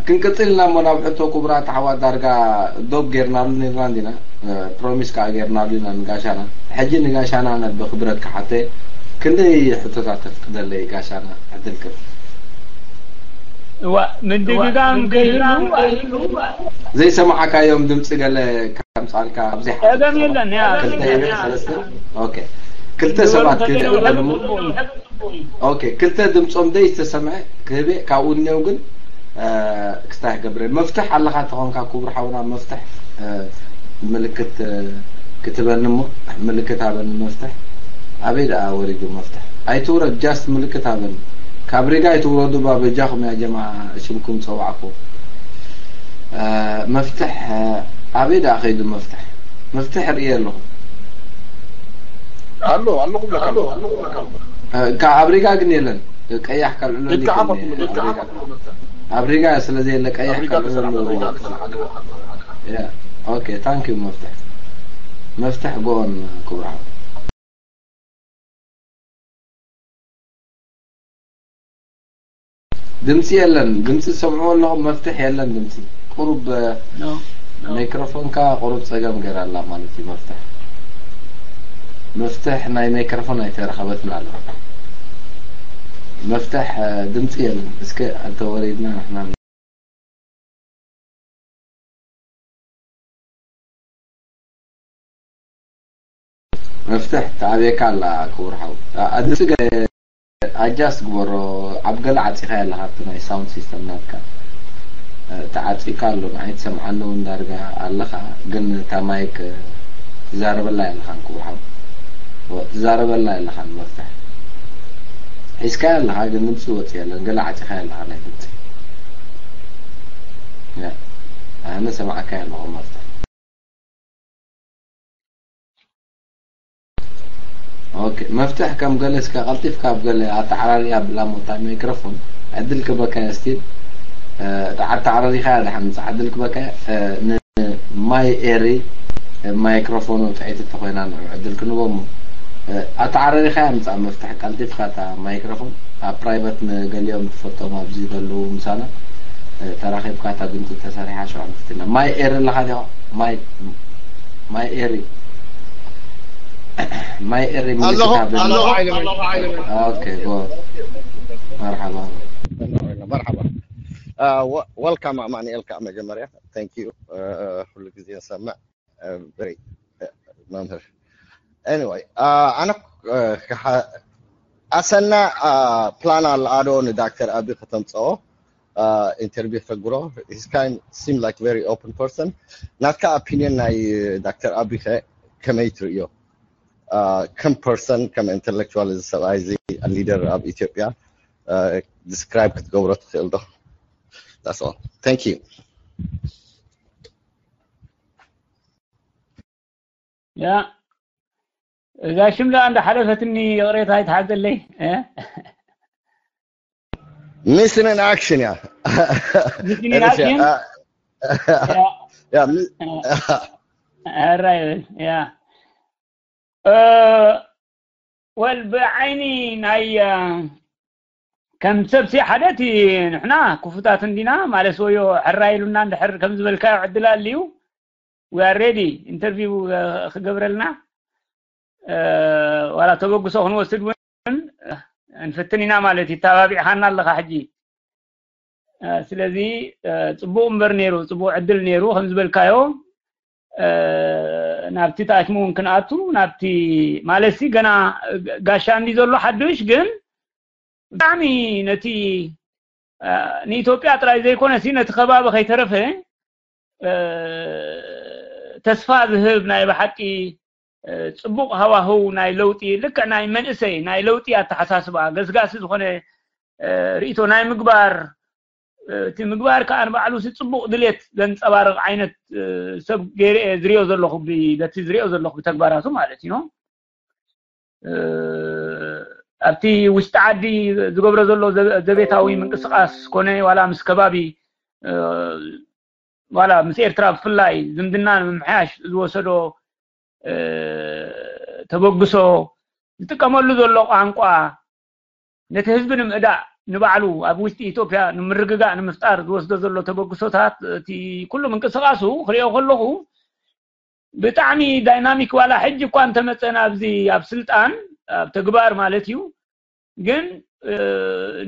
ክንቅፅል ኢና እሞ ናብ ሕቶ ክቡራት ኣሕዋት ዳርጋ ዶብ ጌርናሉ ነርና እንዲና። ፕሮሚስ ከዓ ጌርናሉ ኢና ንጋሻና። ሕጂ ንጋሻና ነቢ ክብረት ክሓተ ክንደይ ሕቶታት ተፍቅደለይ ጋሻና ዕድል ክብ እዋ ምድግጋም ገይሩ ዘይሰማዕካዮም ድምፂ ገለ ከምፃልካ ኣብዚ ጸገም የለን። ያ ክልተ ሰባት ክልተ ድምፆም ደይ ዝተሰምዐ ክህበ ካብኡ እኒው ግን ክስታይ ክገብረ መፍትሕ ኣለኻ ተኾንካ ክቡር ሓውና መፍትሕ ምልክት ክትበኒ እሞ ምልክት ኣበኒ መፍትሕ ኣበይ ደኣ ወሪዱ መፍትሕ ኣይትውረድ just ምልክት ኣበኒ ካብ ሪጋ ኣይትውረዱ ባ በጃኹም ያ ጀማ ሽምኩም ፀዋዕኩ መፍትሕ ኣበይ ደኣ ከይዱ መፍትሕ መፍትሕ ርእየ ኣለኹ ኣሎ ኣለኹ ብለካ ካብ ኣብ ሪጋ ግን የለን ቀያሕ ካልዕሎ ኣብ ሪጋ ስለ ዘየለ ቀያሕ ካልዕሎ ኦኬ ታንክ ዩ መፍትሕ መፍትሕ ጎን ክብራ ድምፂ የለን ድምፂ ዝሰምዕዎ ኣለኹም መፍትሕ የለን ድምፂ ቁሩብ ማይክሮፎንካ ቁሩብ ፀገም ገይራ ኣላ ማለት እዩ መፍትሕ መፍትሕ ናይ ማይክሮፎን ኣይተረኸበትን ኣሎ መፍትሕ ድምፂ የለን እስከ ኣንተወሪድና ንሕና መፍትሕ ተኣብየካ ኣላ ክቡር ሓው ኣድምፂ ኣጃስ ግበሮ ኣብ ገለ ዓፂኻ ኣለካ ኣብቲ ናይ ሳውንድ ሲስተም ናትካ ተዓፂካ ኣሎ ንዓይ ትሰምዓኒ እውን ዳርጋ ኣለካ ግን እታ ማይክ ትዛረበላ ኣለካን ክቡር ሓው ትዛረበላ ኣለካን መፍትሕ ሒዝካዮ ኣለኻ ግን ድምፂ ወፂ የለን ገለ ዓፂኻዮ ኣለኻ ናይ ድምፂ ኣነ ሰማዕካዮ ኣለኹ መፍትሕ ኦኬ መፍትሕ ከም ገለ እስከ ቀልጢፍካ ኣብ ገለ ኣተዓራርያ ብላ ሞታ ማይክሮፎን ዕድል ክበካ ስቲል ኣተዓራሪኻ ድሓን ምፃ ዕድል ክበካ ማይ ኤሪ ማይክሮፎኑ ጥዒት እንተኮይና ንዑ ዕድል ክንቦ እሞ ኣተዓራሪኻ ምፃ መፍትሕ ቀልጢፍካ እታ ማይክሮፎን ኣብ ፕራይቨት ንገሊኦም ትፈልጦም ኣብዚ ዘለዉ ምሳና ተራኺብካ እታ ድምፂ ተሰሪሓ ሽዑ ንፍትና ማይ ኤሪ ኣለኻ ዲኻ ማይ ማይ ኤሪ ማይ ኤሪ ኣለኹ ምልክታ ኣለኹ። ኦኬ ጎ መርሓባ መርሓባ ወልካም ኣማኑኤል ከዓ መጀመርያ thank you ኩሉ ግዜ ንሰምዕ very መምህር anyway ኣነ ኣሰና ፕላን ኣለኣዶ ንዳክተር ኣቢ ከተምፅኦ ኢንተርቪው ተግብሮ seem like very open person ናትካ opinion ናይ ዳክተር ኣቢ ከመይ ትርእዮ ከም person ከም intellectual እዚ ሰብኣይ እዚ leader ኣብ ኢትዮጵያ describe ክትገብሮ ትኽእል ዶ that's all thank you ያ እዛ ሽም ደኣ እንዳሓለፈትኒ ይቕሬታ ይትሓዘለይ missing in action ያ missing in action ያ ሕራይ ያ ወል ብዓይኒ ናይ ከም ሰብሲ ሓደቲ ንሕና ክፉታት እንዲና ማለት ወዮ ሕራ ኢሉና እንድሕር ከም ዝበልካዮ ዕድል ኣልዩ we are ready interview ክገብረልና ዋላ ተበግሶ ክንወስድ እውን እንፍትን ኢና ማለት እዩ ተባቢዕኻና ኣለኻ ሕጂ ስለዚ ፅቡቅ እምበር ነይሩ ፅቡቅ ዕድል ነይሩ ከም ዝበልካዮ ናብቲ ታችሙ እውን ክንኣቱ ናብቲ ማለት ሲ ገና ጋሻ እንዲ ዘሎ ሓዱሽ ግን ብጣዕሚ ነቲ ንኢትዮጵያ ጥራይ ዘይኮነ ሲ ነቲ ከባቢ ከይተረፈ ተስፋ ዝህብ ናይ ብሓቂ ፅቡቅ ሃዋህው ናይ ለውጢ ልክዕ ናይ መንእሰይ ናይ ለውጢ ኣተሓሳስባ ገስጋሲ ዝኾነ ርእቶ ናይ ምግባር እቲ ምግባር ከዓ ንባዕሉ ሲ ፅቡቅ ድሌት ዘንፀባርቅ ዓይነት ሰብ ገይረ ዝሪኦ ዘለኹ በቲ ዝሪኦ ዘለኹ ብተግባራቱ ማለት እዩ ኣብቲ ውሽጢ ዓዲ ዝገብሮ ዘሎ ዘቤታዊ ምንቅስቃስ ኮነ ዋላ ምስ ከባቢ ዋላ ምስ ኤርትራ ብፍላይ ዝምድና ንምምሕያሽ ዝወሰዶ ተበግሶ ዝጥቀመሉ ዘሎ ቋንቋ ነቲ ህዝቢ ንምእዳእ ንባዕሉ ኣብ ውሽጢ ኢትዮጵያ ንምርግጋእ ንምፍጣር ዝወስዶ ዘሎ ተበግሶታት እቲ ኩሉ ምንቅስቃሱ ክሪኦ ከለኹ ብጣዕሚ ዳይናሚክ ዋላ ሕጂ እኳ እንተመፀ ናብዚ ኣብ ስልጣን ኣብ ተግባር ማለት እዩ ግን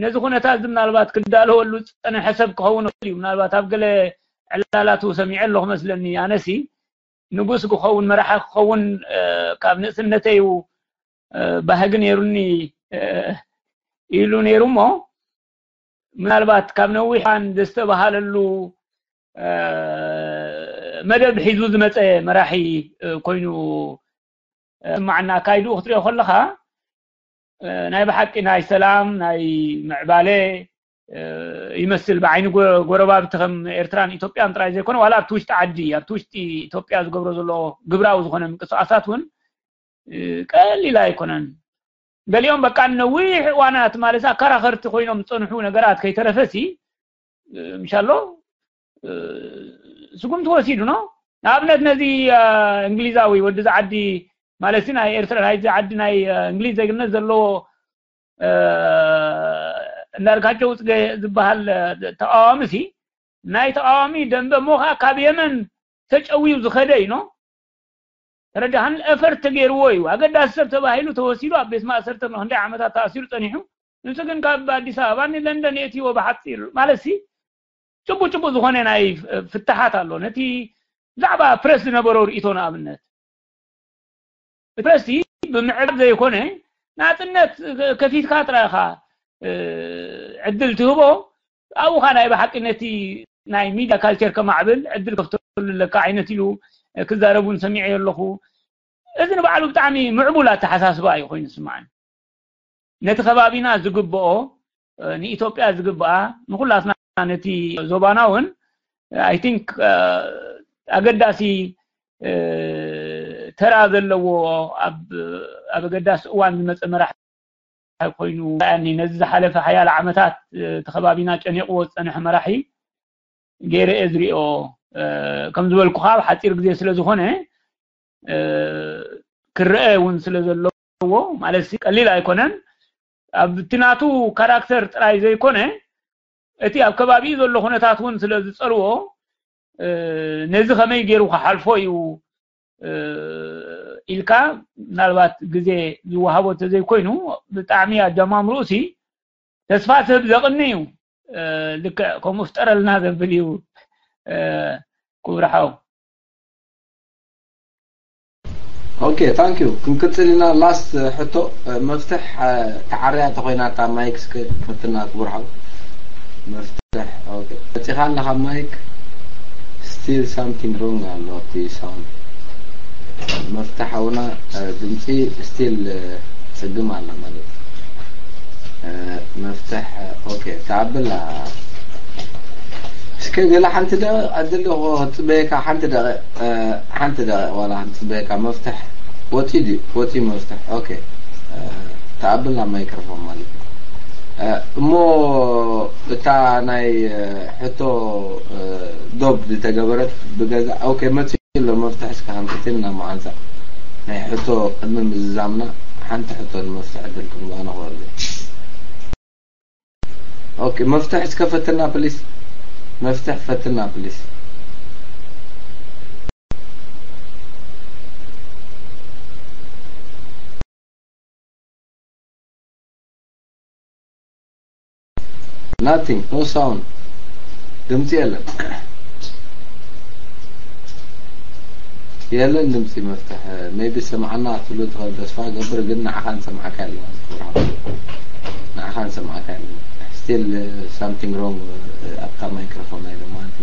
ነዚ ኩነታት እዚ ምናልባት ክዳለወሉ ዝፀንሐ ሰብ ክኸውን ይኽእል እዩ ምናልባት ኣብ ገለ ዕላላቱ ሰሚዐ ኣለኹ መስለኒ ኣነሲ ንጉስ ክኸውን መራሒ ክኸውን ካብ ንእስነተይ ባህጊ ነይሩኒ ኢሉ ነይሩ እሞ ምናልባት ካብ ነዊሕ እዋን ዘስተባሃለሉ መደብ ሒዙ ዝመፀ መራሒ ኮይኑ ስማዕና ኣካይድኡ ክትሪኦ ከለካ ናይ ብሓቂ ናይ ሰላም ናይ ምዕባለ ይመስል ብዓይኒ ጎረባብቲ ከም ኤርትራን ኢትዮጵያን ጥራይ ዘይኮነ ዋላ ኣብቲ ውሽጢ ዓዲ ኣብቲ ውሽጢ ኢትዮጵያ ዝገብሮ ዘሎ ግብራዊ ዝኾነ ምንቅስቃሳት እውን ቀሊል ኣይኮነን ገሊኦም በቃ ነዊሕ እዋናት ማለት ኣከራኸርቲ ኮይኖም ዝፀንሑ ነገራት ከይተረፈሲ ምሻሎ ስጉምቲ ወሲዱ ነው ንኣብነት ነዚ እንግሊዛዊ ወዲ ዝዓዲ ማለት ናይ ኤርትራ ናይዚ ዓዲ ናይ እንግሊዝ ዜግነት ዘለዎ እንዳርጋቸው ፅገ ዝበሃል ተቃዋሚ ሲ ናይ ተቃዋሚ ደንበ እሞ ከዓ ካብ የመን ተጨውዩ ዝኸደ እዩ ነው ተረዳሃን effort ተገይርዎ እዩ ኣገዳሲ ሰብ ተባሂሉ ተወሲዱ ኣብ ቤት ማእሰርቲ ንክንደይ ዓመታት ተኣሲሩ ፀኒሑ ንሱ ግን ካብ ኣዲስ ኣበባ ንለንደን የእትይዎ ብሓፂር ማለት ሲ ጭቡጭቡ ዝኾነ ናይ ፍታሓት ኣሎ ነቲ ብዛዕባ ፕረስ ዝነበሮ ርእቶ ንኣብነት ፕረስ ብምዕባል ዘይኮነ ናፅነት ከፊትካ ጥራይኻ ዕድል ትህቦ ኣብኡ ካ ናይ ብሓቂ ነቲ ናይ ሚድያ ካልቸር ከማዕብል ዕድል ከፍተሉ ኣለካ ዓይነት ኢሉ ክዛረቡን ሰሚዐ ኣለኹ እዚ ንባዕሉ ብጣዕሚ ምዕቡል ኣተሓሳስባ እዩ ኮይኑ ዝስማዓኒ ነቲ ከባቢና ዝግብኦ ንኢትዮጵያ ዝግብኣ ንኩላትና ነቲ ዞባና እውን I think ኣገዳሲ ተራ ዘለዎ ኣብ ኣገዳሲ እዋን ዝመፀ መራሒ ኮይኑ ነዚ ዝሓለፈ ሓያለ ዓመታት እቲ ከባቢና ጨኒቕዎ ዝፀንሐ መራሒ ገይረ እየ ዝሪኦ። ከም ዝበልኩኻ ኣብ ሓፂር ግዜ ስለ ዝኾነ ክረአ እውን ስለ ዘለዎ ማለት ቀሊል ኣይኮነን። ኣብቲ ናቱ ካራክተር ጥራይ ዘይኮነ እቲ ኣብ ከባቢኡ ዘሎ ኩነታት እውን ስለ ዝፀልዎ ነዚ ከመይ ገይሩ ክሓልፎ እዩ ኢልካ ምናልባት ግዜ ዝወሃቦ እንተዘይኮይኑ ብጣዕሚ ኣጀማምርኡ ሲ ተስፋ ዝህብ ዘቕኒ እዩ። ልክዕ ከምኡ ፍጠረልና ዘብል እዩ ክቡር ሓው። Okay, thank you. ክንቅፅል ኢና። Last ሕቶ መፍትሕ ተዓርያ ተኮይና እታ ማይክ እስከ ፈትና ክቡር ሓው። መፍትሕ okay። መፂኻ ኣለኻ ማይክ። Still something wrong ኣሎ እቲ sound። መፍትሕ ሓውና ድምፂ still ፅግም ኣሎ ማለት እዩ። መፍትሕ okay ተኣብላ። እስከ ገለ ሓንቲ ደቂቕ ዕድል ዶ ክፅበየካ ሓንቲ ደቂቕ ሓንቲ ደቂቕ ዋላ ሓንቲ ፅበየካ መፍትሕ ወፂ ድዩ ወፂ መፍትሕ okay ተኣብላ ማይክሮፎን ማለት እዩ። እሞ እታ ናይ ሕቶ ዶብ ዝተገበረት ብገዛ okay መፂ ኣሎ መፍትሕ እስከ ከምክትልና መዓንፃ ናይ ሕቶ ቅድሚ ምዝዛምና ሓንቲ ሕቶ ንመፍትሕ ዕድል ክንባና ክወርድ okay መፍትሕ እስከ ፈትና ፕሊስ መፍትሕ ፈትና ፕሊስ Nothing, no sound. ድምፂ የለን። የለን ድምፂ መፍትሕ። Maybe ሰምዓና ክትብሉ ትኽእል ተስፋ ገብር ግን ንዓኻ ንሰምዓካ የለን። ንዓኻ ንሰምዓካ የለን። Still something wrong ኣብታ microphone ናይ ሎማንቲ።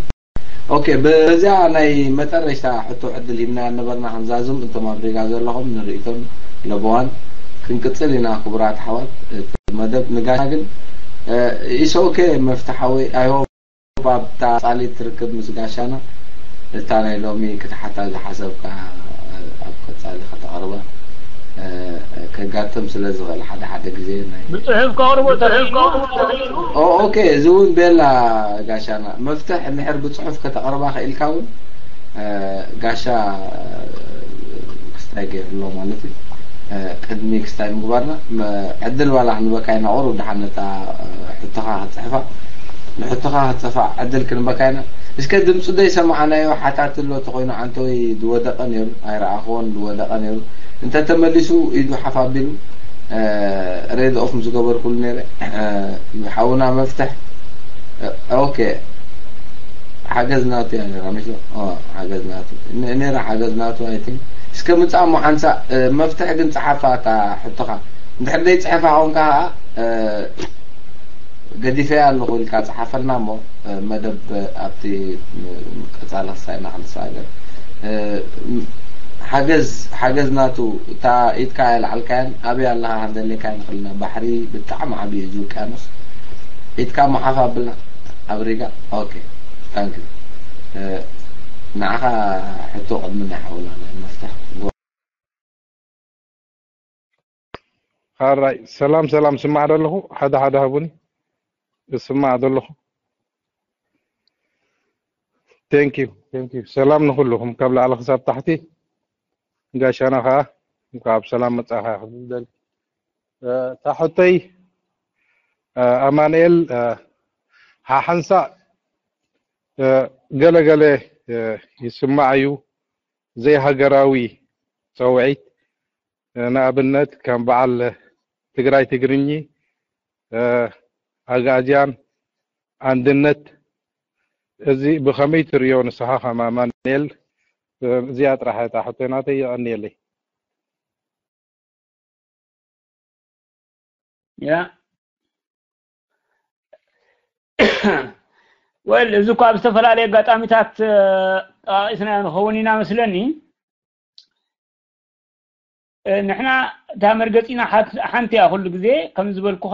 Okay በዚኣ ናይ መጠረሽታ ሕቶ ዕድል ሂብና ነበርና ክንዛዝም እንቶም ኣብ ሪጋ ዘለኹም ንርእይቶን ለበዋን ክንቅጽል ኢና ክቡራት ኣሕዋት እቲ መደብ ንጋሻ ግን it's okay መፍትሓዊ I hope ኣብታ ጻሊት ትርክብ ምስ ጋሻና እታ ናይ ሎሚ ክትሓታ ዝሓሰብካ ኣብ ቀጻሊ ከተቕርባ ከጋጥም ስለ ዝኽእል ሓደ ሓደ ግዜ ናይ ብጽሑፍ ከቕርቦ ተኽእሉ okay እዚ እውን ቤላ ጋሻና መፍትሕ እንድሕር ብጽሑፍ ከተቕርባ ክኢልካ እውን ጋሻ ክስታይ ገይሩ ኣሎ ማለት እዩ ቅድሚ ክስታይ ምግባርና ዕድል ዋላ ክንበካ ኢና ቁሩብ ደሓን ነታ ሕቶኻ ክትፅሕፋ ንሕቶኻ ክትፅሕፋ ዕድል ክንበካ ኢና እስከ ድምፁ ዶ ይሰማዓናዮ ሓታት ኣሎ ተኮይኑ ዓንተወይ ዝወደቐ ነይሩ ኣይረኣኽዎን ዝወደቐ ነይሩ እንተተመሊሱ ኢዱ ሓፍ ኣቢሉ ሬድ ኦፍ ዝገበርኩሉ ነይረ ሓውና መፍትሕ okay ሓገዝ ናቱ እያ ነራ ምሽ ሓገዝ ናቱ ነራ ሓገዝ ናቱ ኣይትን እስከ ምፃሞ ሓንሳ መፍትሕ ግን ፀሓፋ እታ ሕቶኻ እንድሕር ደይ ፅሕፋ ኾንካ ገዲፈያ ኣለኹ ኢልካ ፀሓፈልና እሞ መደብ ኣብቲ ቀፃሊ ክሳይና ክንሰጋገር ሓገዝ ሓገዝ ናቱ እታ ኢድካ የልዓልካያን ኣበይ ኣለኻ ክንደለካ ንኽልና ባሕሪ ብጣዕሚ ዓብዩ እዚ ውቅያኖስ ኢድካ መሓፍ ኣብልና ኣብ ሪጋ okay thank you ንዓኻ ሕቶ ቅድሚ ናይ ሓውና ናይ መፍትሕ ሓራይ ሰላም ሰላም ስማዕ ደለኹ ሓደ ሓደ ሃቡኒ ስማዕ ደለኹ thank you thank you ሰላም ንኹልኹም ካብ ላዕሊ ክሳብ ታሕቲ ጋሻና ከዓ እንኳ ኣብ ሰላም መጻኻ ክብል ታሕተይ ኣማንኤል ሓሓንሳእ ገለ ገለ ይስማዕ እዩ ዘይሃገራዊ ጸውዒት ንኣብነት ከም በዓል ትግራይ ትግርኚ ኣግኣዝያን ኣንድነት እዚ ብኸመይ ትርእዮ ንስኻ ከም ኣማንኤል እዚኣ ጥራሕ እታ ሕቶይ ናተይ የቐንየለይ ያ ወል እዚ እኳ ኣብ ዝተፈላለዩ ኣጋጣሚታት ጠቃቂስናዮ ንኸውን ኢና መስለኒ ንሕና እታ መርገፂና ሓንቲ እያ። ኩሉ ግዜ ከም ዝበልኩኻ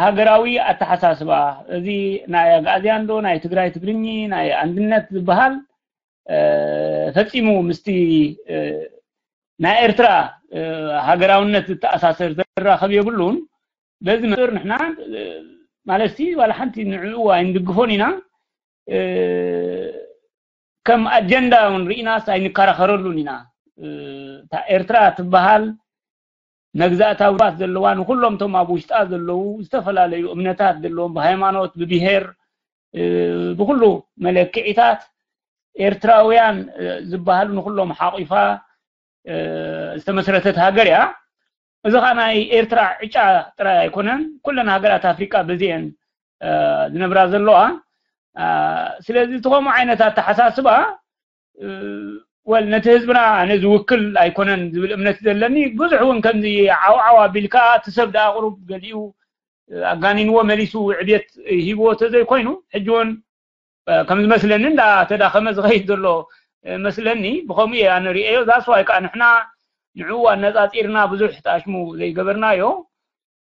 ሃገራዊ ኣተሓሳስባ፣ እዚ ናይ ኣግኣዝያን ዶ ናይ ትግራይ ትግርኚ ናይ ኣንድነት ዝበሃል ፈፂሙ ምስቲ ናይ ኤርትራ ሃገራውነት ዝተኣሳሰር ዘራኸብ የብሉን። በዚ መስር ንሕና ማለት ዋላ ሓንቲ ንዕኡ ኣይንድግፎን ኢና። ከም ኣጀንዳ እውን ርኢናስ ኣይንከራኸረሉን ኢና። እታ ኤርትራ ትበሃል መግዛእታዊ ባት ዘለዋ፣ ንኩሎም እቶም ኣብ ውሽጣ ዘለዉ ዝተፈላለዩ እምነታት ዘለዎም፣ ብሃይማኖት፣ ብብሄር፣ ብኩሉ መለክዒታት ኤርትራውያን ዝበሃሉ ንኩሎም ሓቂፋ ዝተመስረተት ሃገር እያ። እዚ ከዓ ናይ ኤርትራ ዕጫ ጥራይ ኣይኮነን፣ ኩለን ሃገራት ኣፍሪቃ በዚአን ዝነብራ ዘለዋ። ስለዚ እቲ ከምኡ ዓይነት ኣተሓሳስባ ወል ነቲ ህዝብና ኣነ ዝውክል ኣይኮነን ዝብል እምነት ዘለኒ። ብዙሕ እውን ከምዚ ዓውዓው ኣቢልካ እቲ ሰብ ደኣ ቁሩብ ገሊኡ ኣጋኒንዎ መሊሱ ዕብየት ሂብዎ ተዘይኮይኑ፣ ሕጂ እውን ከም ዝመስለኒ እንዳ ተዳኸመ ዝኸይድ ዘሎ መስለኒ። ብኸምኡ እየ ኣነ ርእዮ። ዛስዋይ ከዓ ንሕና ንዕኡ ኣነፃፂርና ብዙሕ ጣሽሙ ዘይገበርናዮ።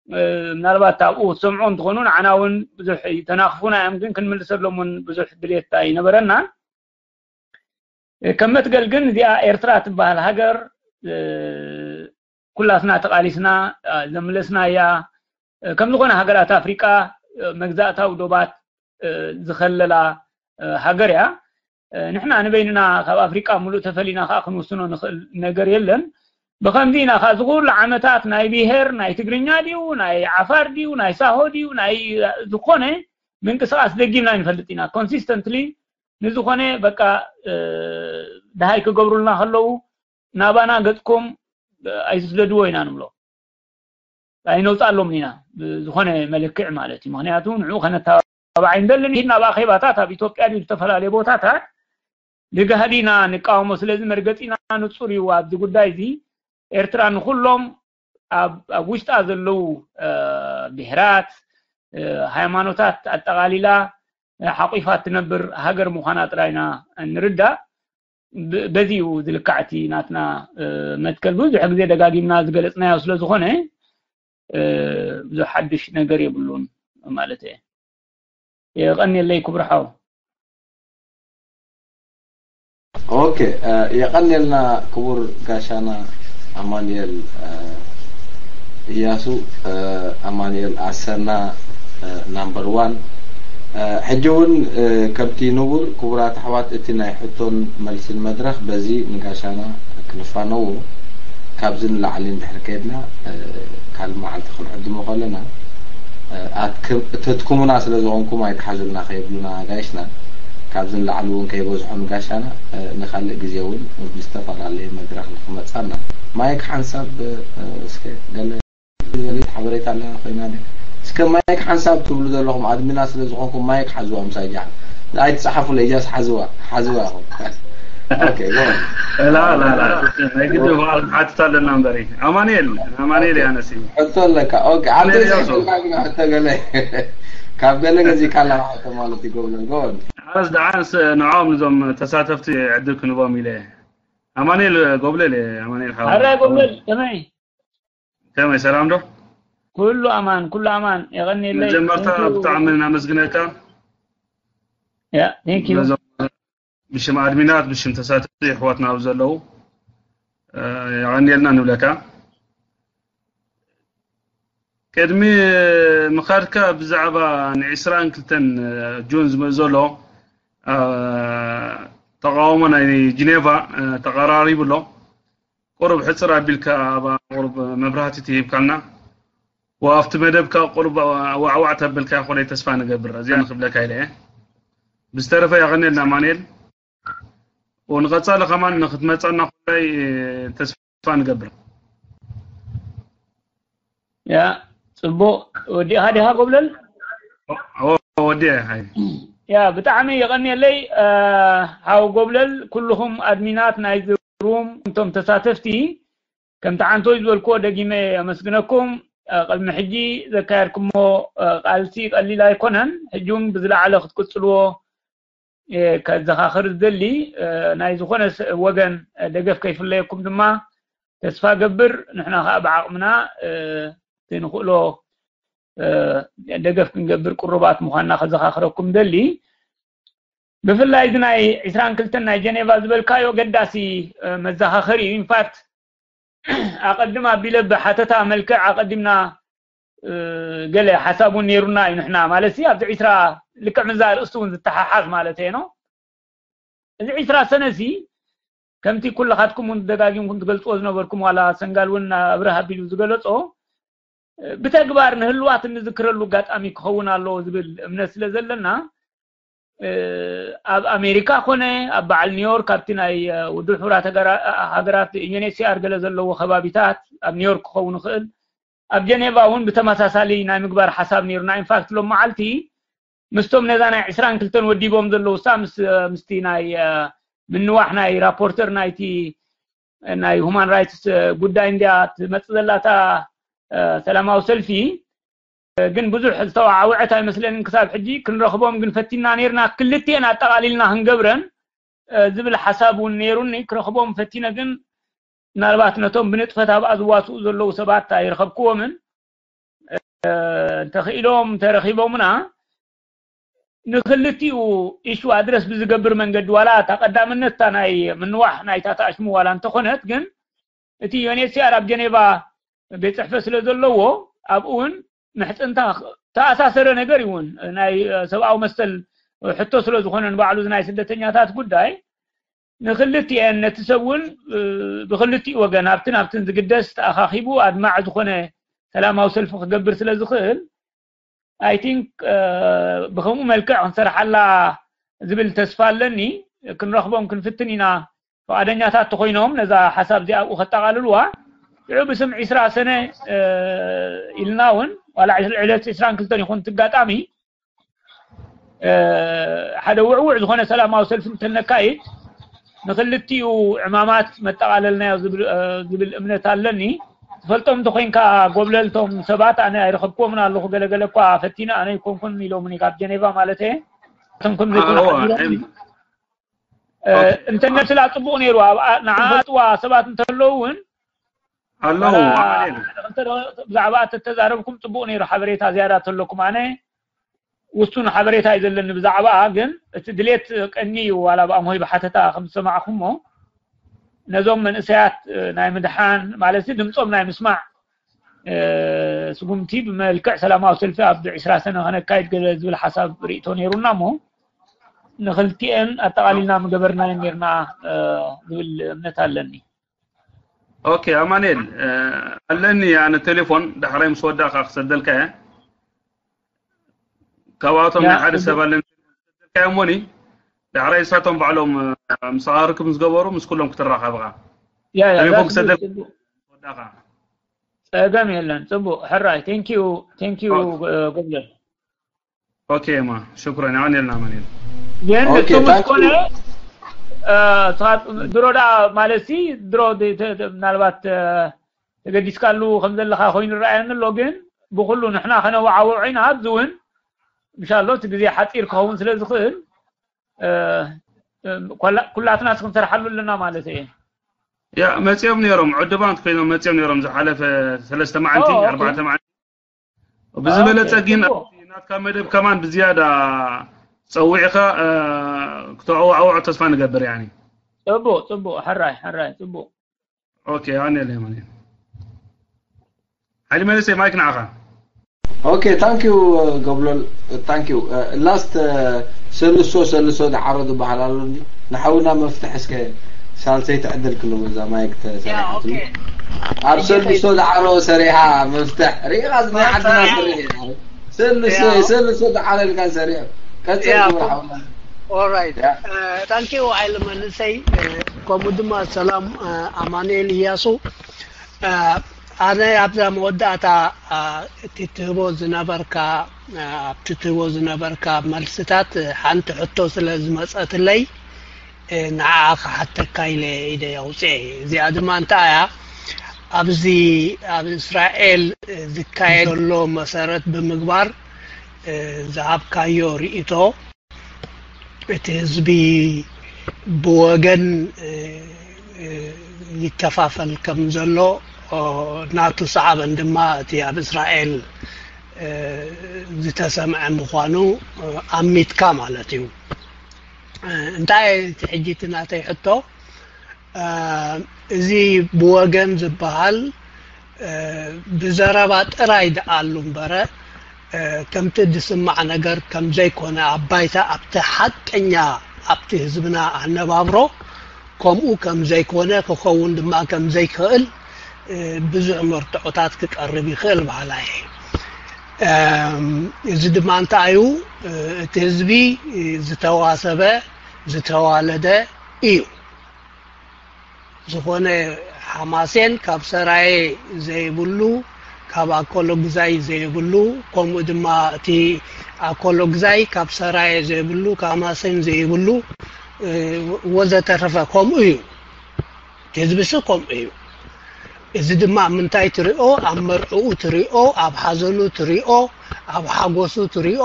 ምናልባት ኣብኡ ክትሰምዑ እንትኾኑ ንዓና እውን ብዙሕ ተናኽፉና እዮም፣ ግን ክንምልሰሎም እውን ብዙሕ ድሌት ኣይነበረናን። ከም መትገል ግን እዚኣ ኤርትራ ትበሃል ሃገር ኩላትና ተቓሊስና ዘምለስናያ፣ ከም ዝኾነ ሃገራት ኣፍሪቃ መግዛእታዊ ዶባት ዝኸለላ ሃገር እያ። ንሕና ንበይንና ካብ ኣፍሪቃ ሙሉእ ተፈሊና ከዓ ክንውስኖ ንኽእል ነገር የለን። ብኸምዚ ኢና ከዓ እዚ ኩሉ ዓመታት ናይ ብሄር፣ ናይ ትግርኛ ድዩ፣ ናይ ዓፋር ድዩ፣ ናይ ሳሆ ድዩ፣ ናይ ዝኾነ ምንቅስቃስ ደጊምና ኣይንፈልጥ ኢና። ኮንሲስተንትሊ ንዝኾነ በቃ ደሃይ ክገብሩልና ከለዉ ናባና ገጽኩም ኣይትስደድዎ ኢና ንብሎ። ኣይነውፃሎም ኢና ብዝኾነ መልክዕ ማለት እዩ። ምክንያቱ ንዕኡ ከነተባባዕ ኣይንደልን። ሂድና ኣብ ኣኼባታት ኣብ ኢትዮጵያ ድዩ ዝተፈላለዩ ቦታታት ንጋህዲ ኢና ንቃወሞ። ስለዚ መርገፂና ንፁር እዩ ኣብዚ ጉዳይ እዚ። ኤርትራ ንኩሎም ኣብ ውሽጣ ዘለዉ ብሄራት፣ ሃይማኖታት ኣጠቓሊላ ሓቂፋ ትነብር ሃገር ምዃና ጥራይ ኢና ንርዳእ። በዚ እዩ ዝልካዕ እቲ ናትና መትከል። ብዙሕ ግዜ ደጋጊምና ዝገለፅናዮ ስለ ዝኾነ ብዙሕ ሓድሽ ነገር የብሉን ማለት እየ። የቐንየለይ ክቡር ሓው። ኦኬ፣ የቐንየልና ክቡር ጋሻና ኣማኑኤል እያሱ፣ ኣማኑኤል ኣሰና ናምበር ዋን። ሕጂ እውን ከምቲ ንቡር ክቡራት ኣሕዋት እቲ ናይ ሕቶን መልስን መድረኽ በዚ ንጋሻና ክንፋነዎ፣ ካብዚ ንላዕሊ እንድሕር ከይድና ካልእ መዓልቲ ክንዕድሞ ከለና ኣትክም- እተትኩሙና ስለ ዝኾንኩም ኣይትሓዙልና ከይብሉና ኣጋይሽና፣ ካብዚ ንላዕሊ እውን ከይበዝሑ ንጋሻና ንካልእ ግዜ እውን ብዝተፈላለየ መድረኽ ንክመፃና። ማይክ ሓንሳብ እስከ ገለ ዝበለት ሓበሬታ ኣለና ኮይና ድያ? እስከ ማይክ ሓንሳብ ትብሉ ዘለኹም ኣድሚና ስለ ዝኾንኩም ማይክ ሓዝዋ ምሳይ ጃ ኣይትፅሓፉለይ ጃስ ሓዝዋ ሓዝዋ ኢኹም። ኦኬ ጎ ላ ላ ላ ናይ ግዲ በዓል ሓትት ኣለና እምበሪ ኣማኑኤል ኣማኑኤል ያነሲ ሕቶ ኣለካ። ኦኬ ዓንተ ኣማኑኤል ያሱ። ዘይብልካ ግን ሕቶ ገለ ካብ ገለ ገዚእካ ኣለካ ሕቶ ማለት ይገብለን ጎን ኣነስ ደዓንስ ንዖም ንዞም ተሳተፍቲ ዕድል ክንቦም ኢለ ኣማኑኤል ጎብለል እየ ኣማኑኤል ሓው ኣራይ ጎብለል ከመይ ከመይ ሰላም ዶ ኩሉ ኣማን ኩሉ ኣማን የቐኒለይ መጀመርታ ብጣዕሚ እናመስግነካ ያ thank you ነዞም ብሽም ኣድሚናት ብሽም ተሳተፍቲ ኣሕዋትና ኣብ ዘለዉ የቐኒልና ንብለካ ቅድሚ ምኻድካ ብዛዕባ ን22 ጁን ዝመእ ዘሎ ተቃውሞ ናይ ጅኔቫ ተቀራሪቡ ኣሎ ቁሩብ ሕፅር ኣቢልካ ኣባ ቁሩብ መብራህቲ ትሂብካልና ወኣብቲ መደብካ ቁሩብ ዋዕዋዕ ተበልካ ኮለይ ተስፋ ንገብር እዚኣ ንክብለካ ኢለ እየ ብዝተረፈ ያቀኔልና ማንኤል ንቀፃሊ ከማን ንክትመፀና ኮለይ ተስፋ ንገብር ያ ፅቡቅ ወዲእካ ዲካ ጎብለል ወዲያ ያ ብጣዕሚ የቀንየለይ ሓው ጎብለል ኩልኹም ኣድሚናት ናይ ሩም እንቶም ተሳተፍቲ ከምቲ ዓንቶይ ዝበልክዎ ደጊመ ኣመስግነኩም ቅድሚ ሕጂ ዘካየድኩሞ ቃልሲ ቀሊል ኣይኮነን ሕጂ እውን ብዝለዓለ ክትቅፅልዎ ከዘኻኽር ዝደሊ ናይ ዝኾነ ወገን ደገፍ ከይፍለየኩም ድማ ተስፋ ገብር። ንሕና ከዓ ብዓቕምና እቲ ንኽእሎ ደገፍ ክንገብር ቅሩባት ምዃንና ከዘኻኽረኩም ደሊ። ብፍላይ እዚ ናይ ዕስራን ክልተን ናይ ጀኔቫ ዝበልካዮ ገዳሲ መዘኻኸሪ እዩ። ኢንፋክት ኣቐድም ኣቢለ ብሓተታ መልክዕ ኣቐዲምና ገለ ሓሳብ እውን ነይሩና እዩ። ንሕና ማለት ኣብዚ ዕስራ ልክዕ ምዛ ርእስቲ እውን ዝተሓሓዝ ማለት እየ ነው። እዚ ዕስራ ሰነ ሲ ከምቲ ኩልኻትኩም እውን ደጋጊምኩም ትገልፅዎ ዝነበርኩም ዋላ ሰንጋል እውን ኣብርሃ ኣቢሉ ዝገለፆ ብተግባር ንህልዋት እንዝክረሉ ኣጋጣሚ ክኸውን ኣለዎ ዝብል እምነት ስለ ዘለና ኣብ ኣሜሪካ ኮነ ኣብ በዓል ኒውዮርክ ኣብቲ ናይ ውድብ ሕቡራት ሃገራት ዩኤንኤችሲኣር ገለ ዘለዎ ከባቢታት ኣብ ኒውዮርክ ክኸውን ይኽእል ኣብ ጀኔቫ እውን ብተመሳሳሊ ናይ ምግባር ሓሳብ ነይሩና። ኢንፋክት ሎም መዓልቲ ምስቶም ነዛ ናይ ዕስራን ክልተን ወዲቦም ዘለዉ ሳ ምስቲ ናይ ምንዋሕ ናይ ራፖርተር ናይቲ ናይ ሁማን ራይትስ ጉዳይ እንዲያ ትመፅእ ዘላታ ሰላማዊ ሰልፊ ግን ብዙሕ ዝተዋዓወዐት ኣይመስለንን ክሳብ ሕጂ። ክንረኽቦም ግን ፈቲና ነይርና። ክልቲኤን ኣጠቓሊልና ክንገብረን ዝብል ሓሳብ እውን ነይሩኒ። ክረኽቦም ፈቲነ ግን ምናልባት ነቶም ብንጥፈት ኣብኣ ዝዋስኡ ዘለዉ ሰባት ኣይረኸብክዎምን። እንተኽኢሎም ተረኺቦምና ንክልቲኡ ኢሹ ኣድረስ ብዝገብር መንገዲ ዋላ እታ ቀዳምነት እታ ናይ ምንዋሕ ናይታ ተኣሽሙ ዋላ እንተኾነት ግን እቲ ዩኤንኤችሲኣር ኣብ ጀኔቫ ቤት ፅሕፈት ስለ ዘለዎ ኣብኡ እውን ምሕፅንታ ተኣሳሰረ ነገር እውን ናይ ሰብኣዊ መሰል ሕቶ ስለ ዝኾነ ንባዕሉ ናይ ስደተኛታት ጉዳይ ንክልቲኤን ነቲ ሰብ እውን ብክልቲኡ ወገን ኣብትን ኣብትን ዝግደስ ተኣኻኺቡ ኣድማዕ ዝኾነ ሰላማዊ ሰልፊ ክገብር ስለ ዝኽእል ኣይ ቲንክ ብከምኡ መልክዕ ክንሰርሓላ ዝብል ተስፋ ኣለኒ። ክንረኽቦም ክንፍትን ኢና። ፍቓደኛታት ተኮይኖም ነዛ ሓሳብ እዚኣ ኣብኡ ከጠቓልልዋ ሽዑ ብስም ዕስራ ሰነ ኢልና እውን ዋላ ዕለት ዕስራን ክልተን ይኹን ትጋጣሚ ሓደ ውዕውዕ ዝኾነ ሰላማዊ ሰልፊ እንተነካይድ ንክልቲኡ ዕማማት መጠቓለልናዮ ዝብል እምነት ኣለኒ። ትፈልጦም እንተኮይንካ ጎብለልቶም ሰባት ኣነ ኣይረኸብክዎምን ኣለኹ። ገለገለ እኳ ፈቲነ ኣነ ይኮንኩን ኢሎምኒ ካብ ጀኔቫ ማለት እየ። እቶም ከም ዘይኮኑ ሓቢሮም እንተነስላ ፅቡቕ ነይሩ። ንዓ ኣጥዋ ሰባት እንተለዉ እውን ኣለዉ። ብዛዕባ ተተዛረብኩም ፅቡቕ ነይሩ። ሓበሬታ ዝያዳ ተለኩም ኣነ ውሱን ሓበሬታ እዩ ዘለኒ ብዛዕባኣ፣ ግን እቲ ድሌት ቀኒ እዩ። ዋላ ብኣምሆይ ብሓተታ ከም ዝሰማዕኹሞ ነዞም መንእሰያት ናይ ምድሓን ማለት ድምፆም ናይ ምስማዕ ስጉምቲ ብመልክዕ ሰላማዊ ሰልፊ ኣብ ዕስራ ሰነ ከነካይድ ገለ ዝብል ሓሳብ ርእቶ ነይሩና እሞ ንክልቲኤን ኣጠቓሊልና ምገበርናየን ነርና ዝብል እምነት ኣለኒ። ኦኬ ኣማኑኤል ኣለኒ ኣነ ቴሌፎን ዳሕራይ ምስ ወዳእካ ክሰደልካ እየ። ካብኣቶም ናይ ሓደ ሰብ ኣለኒ ሰደልካ እየ እሞኒ ዳሕራይ ንሳቶም ባዕሎም ምሳኻ ርክብ ምስ ገበሩ ምስ ኩሎም ክትራኸብኻ ቴሌፎን ክሰደልካ ወዳእካ። ጸገም የለን። ጽቡቕ ሕራይ። Thank you thank you ጎብለል። ኦኬ ማ ሽኩረን ኣማኑኤል ኣማኑኤል። ግን እሱ ምስ ኮነ ድሮ ዳ ማለት ሲ ድሮ ምናልባት ተገዲስካሉ ከም ዘለኻ ኮይኑ ይረኣየኒ ኣሎ። ግን ብኩሉ ንሕና ከነወዓውዖ ኢና። ኣብዚ እውን ምሻሎ እቲ ግዜ ሓፂር ክኸውን ስለ ዝኽእል ኩላትና ክንሰርሓሉ ኣለና ማለት እየ። ያ መፅኦም ነይሮም ዕዱማት ኮይኖም መፅኦም ነይሮም ዝሓለፈ ሰለስተ መዓልቲ ኣርባዕተ መዓልቲ ብዝበለፀ ግን ናትካ መደብ ከማን ብዝያዳ ፀዊዕካ ክተዋዋዕወዖ ተስፋ ንገብር ያኒ ፅቡቅ ፅቡቅ ሕራይ ሕራይ ፅቡቅ ኦኬ ኣነ ለማኒ ሓይሊ መለሰ ማይክ ንዓኻ ኦኬ ታንክ ዩ ገብሎል ታንክ ዩ ላስት ሰልሶ ሰልሶ ዳዓሮ ዝበሃል ኣሎ እንዲ ንሓውና መፍትሕ እስከ ሳልሰይቲ ዕድል ክንቡ እዛ ማይክ ተሰሪሓትሉ ኣብ ሰልሶ ዳዓሮ ሰሪሓ መፍትሕ ሪኢኻ እዚ ናይ ዓድና ስርሕ እዩ ሰልሶ ሰልሶ ዳዓሮ ኢልካ ሰሪሑ ቀጽል ክቡር ሓውና ኦራይት ታንክ ዩ ሓይሊ መንሰይ ከምኡ ድማ ሰላም ኣማኑኤል እያሱ ኣነ ኣብዛ መወዳእታ እቲ ትህቦ ዝነበርካ ኣብቲ ትህቦ ዝነበርካ መልስታት ሓንቲ ሕቶ ስለ ዝመፀትለይ ንዓ ክሓተካ ኢለ ኢደ ኣውፅኤ እዚኣ ድማ እንታይ እያ ኣብዚ ኣብ እስራኤል ዝካየድ ዘሎ መሰረት ብምግባር ዝሃብካዮ ርእቶ እቲ ህዝቢ ብወገን ይከፋፈል ከም ዘሎ ናቱ ሰዓበን ድማ እቲ ኣብ እስራኤል ዝተሰምዐ ምዃኑ ኣሚትካ ማለት እዩ። እንታይ እቲ ሕጂ እቲ ናተይ ሕቶ፣ እዚ ብወገን ዝበሃል ብዘረባ ጥራይ ደኣሉ እምበረ ከምቲ ዝስማዕ ነገር ከም ዘይኮነ፣ ኣብ ባይታ ኣብቲ ሓቀኛ ኣብቲ ህዝብና ኣነባብሮ ከምኡ ከም ዘይኮነ ክኸውን ድማ ከም ዘይክእል ብዙሕ መርትዖታት ክቀርብ ይኽእል በሃላይ እየ። እዚ ድማ እንታይ እዩ? እቲ ህዝቢ ዝተዋሰበ ዝተዋለደ እዩ። ዝኾነ ሓማሴን ካብ ሰራየ ዘይብሉ፣ ካብ ኣኮሎግዛይ ዘይብሉ፣ ከምኡ ድማ እቲ ኣኮሎግዛይ ካብ ሰራየ ዘይብሉ፣ ካብ ሓማሴን ዘይብሉ ወዘተረፈ ከምኡ እዩ። ህዝብሲ ከምኡ እዩ። እዚ ድማ ኣብ ምንታይ ትሪኦ? ኣብ መርዕኡ ትሪኦ፣ ኣብ ሓዘኑ ትሪኦ፣ ኣብ ሓጎሱ ትሪኦ።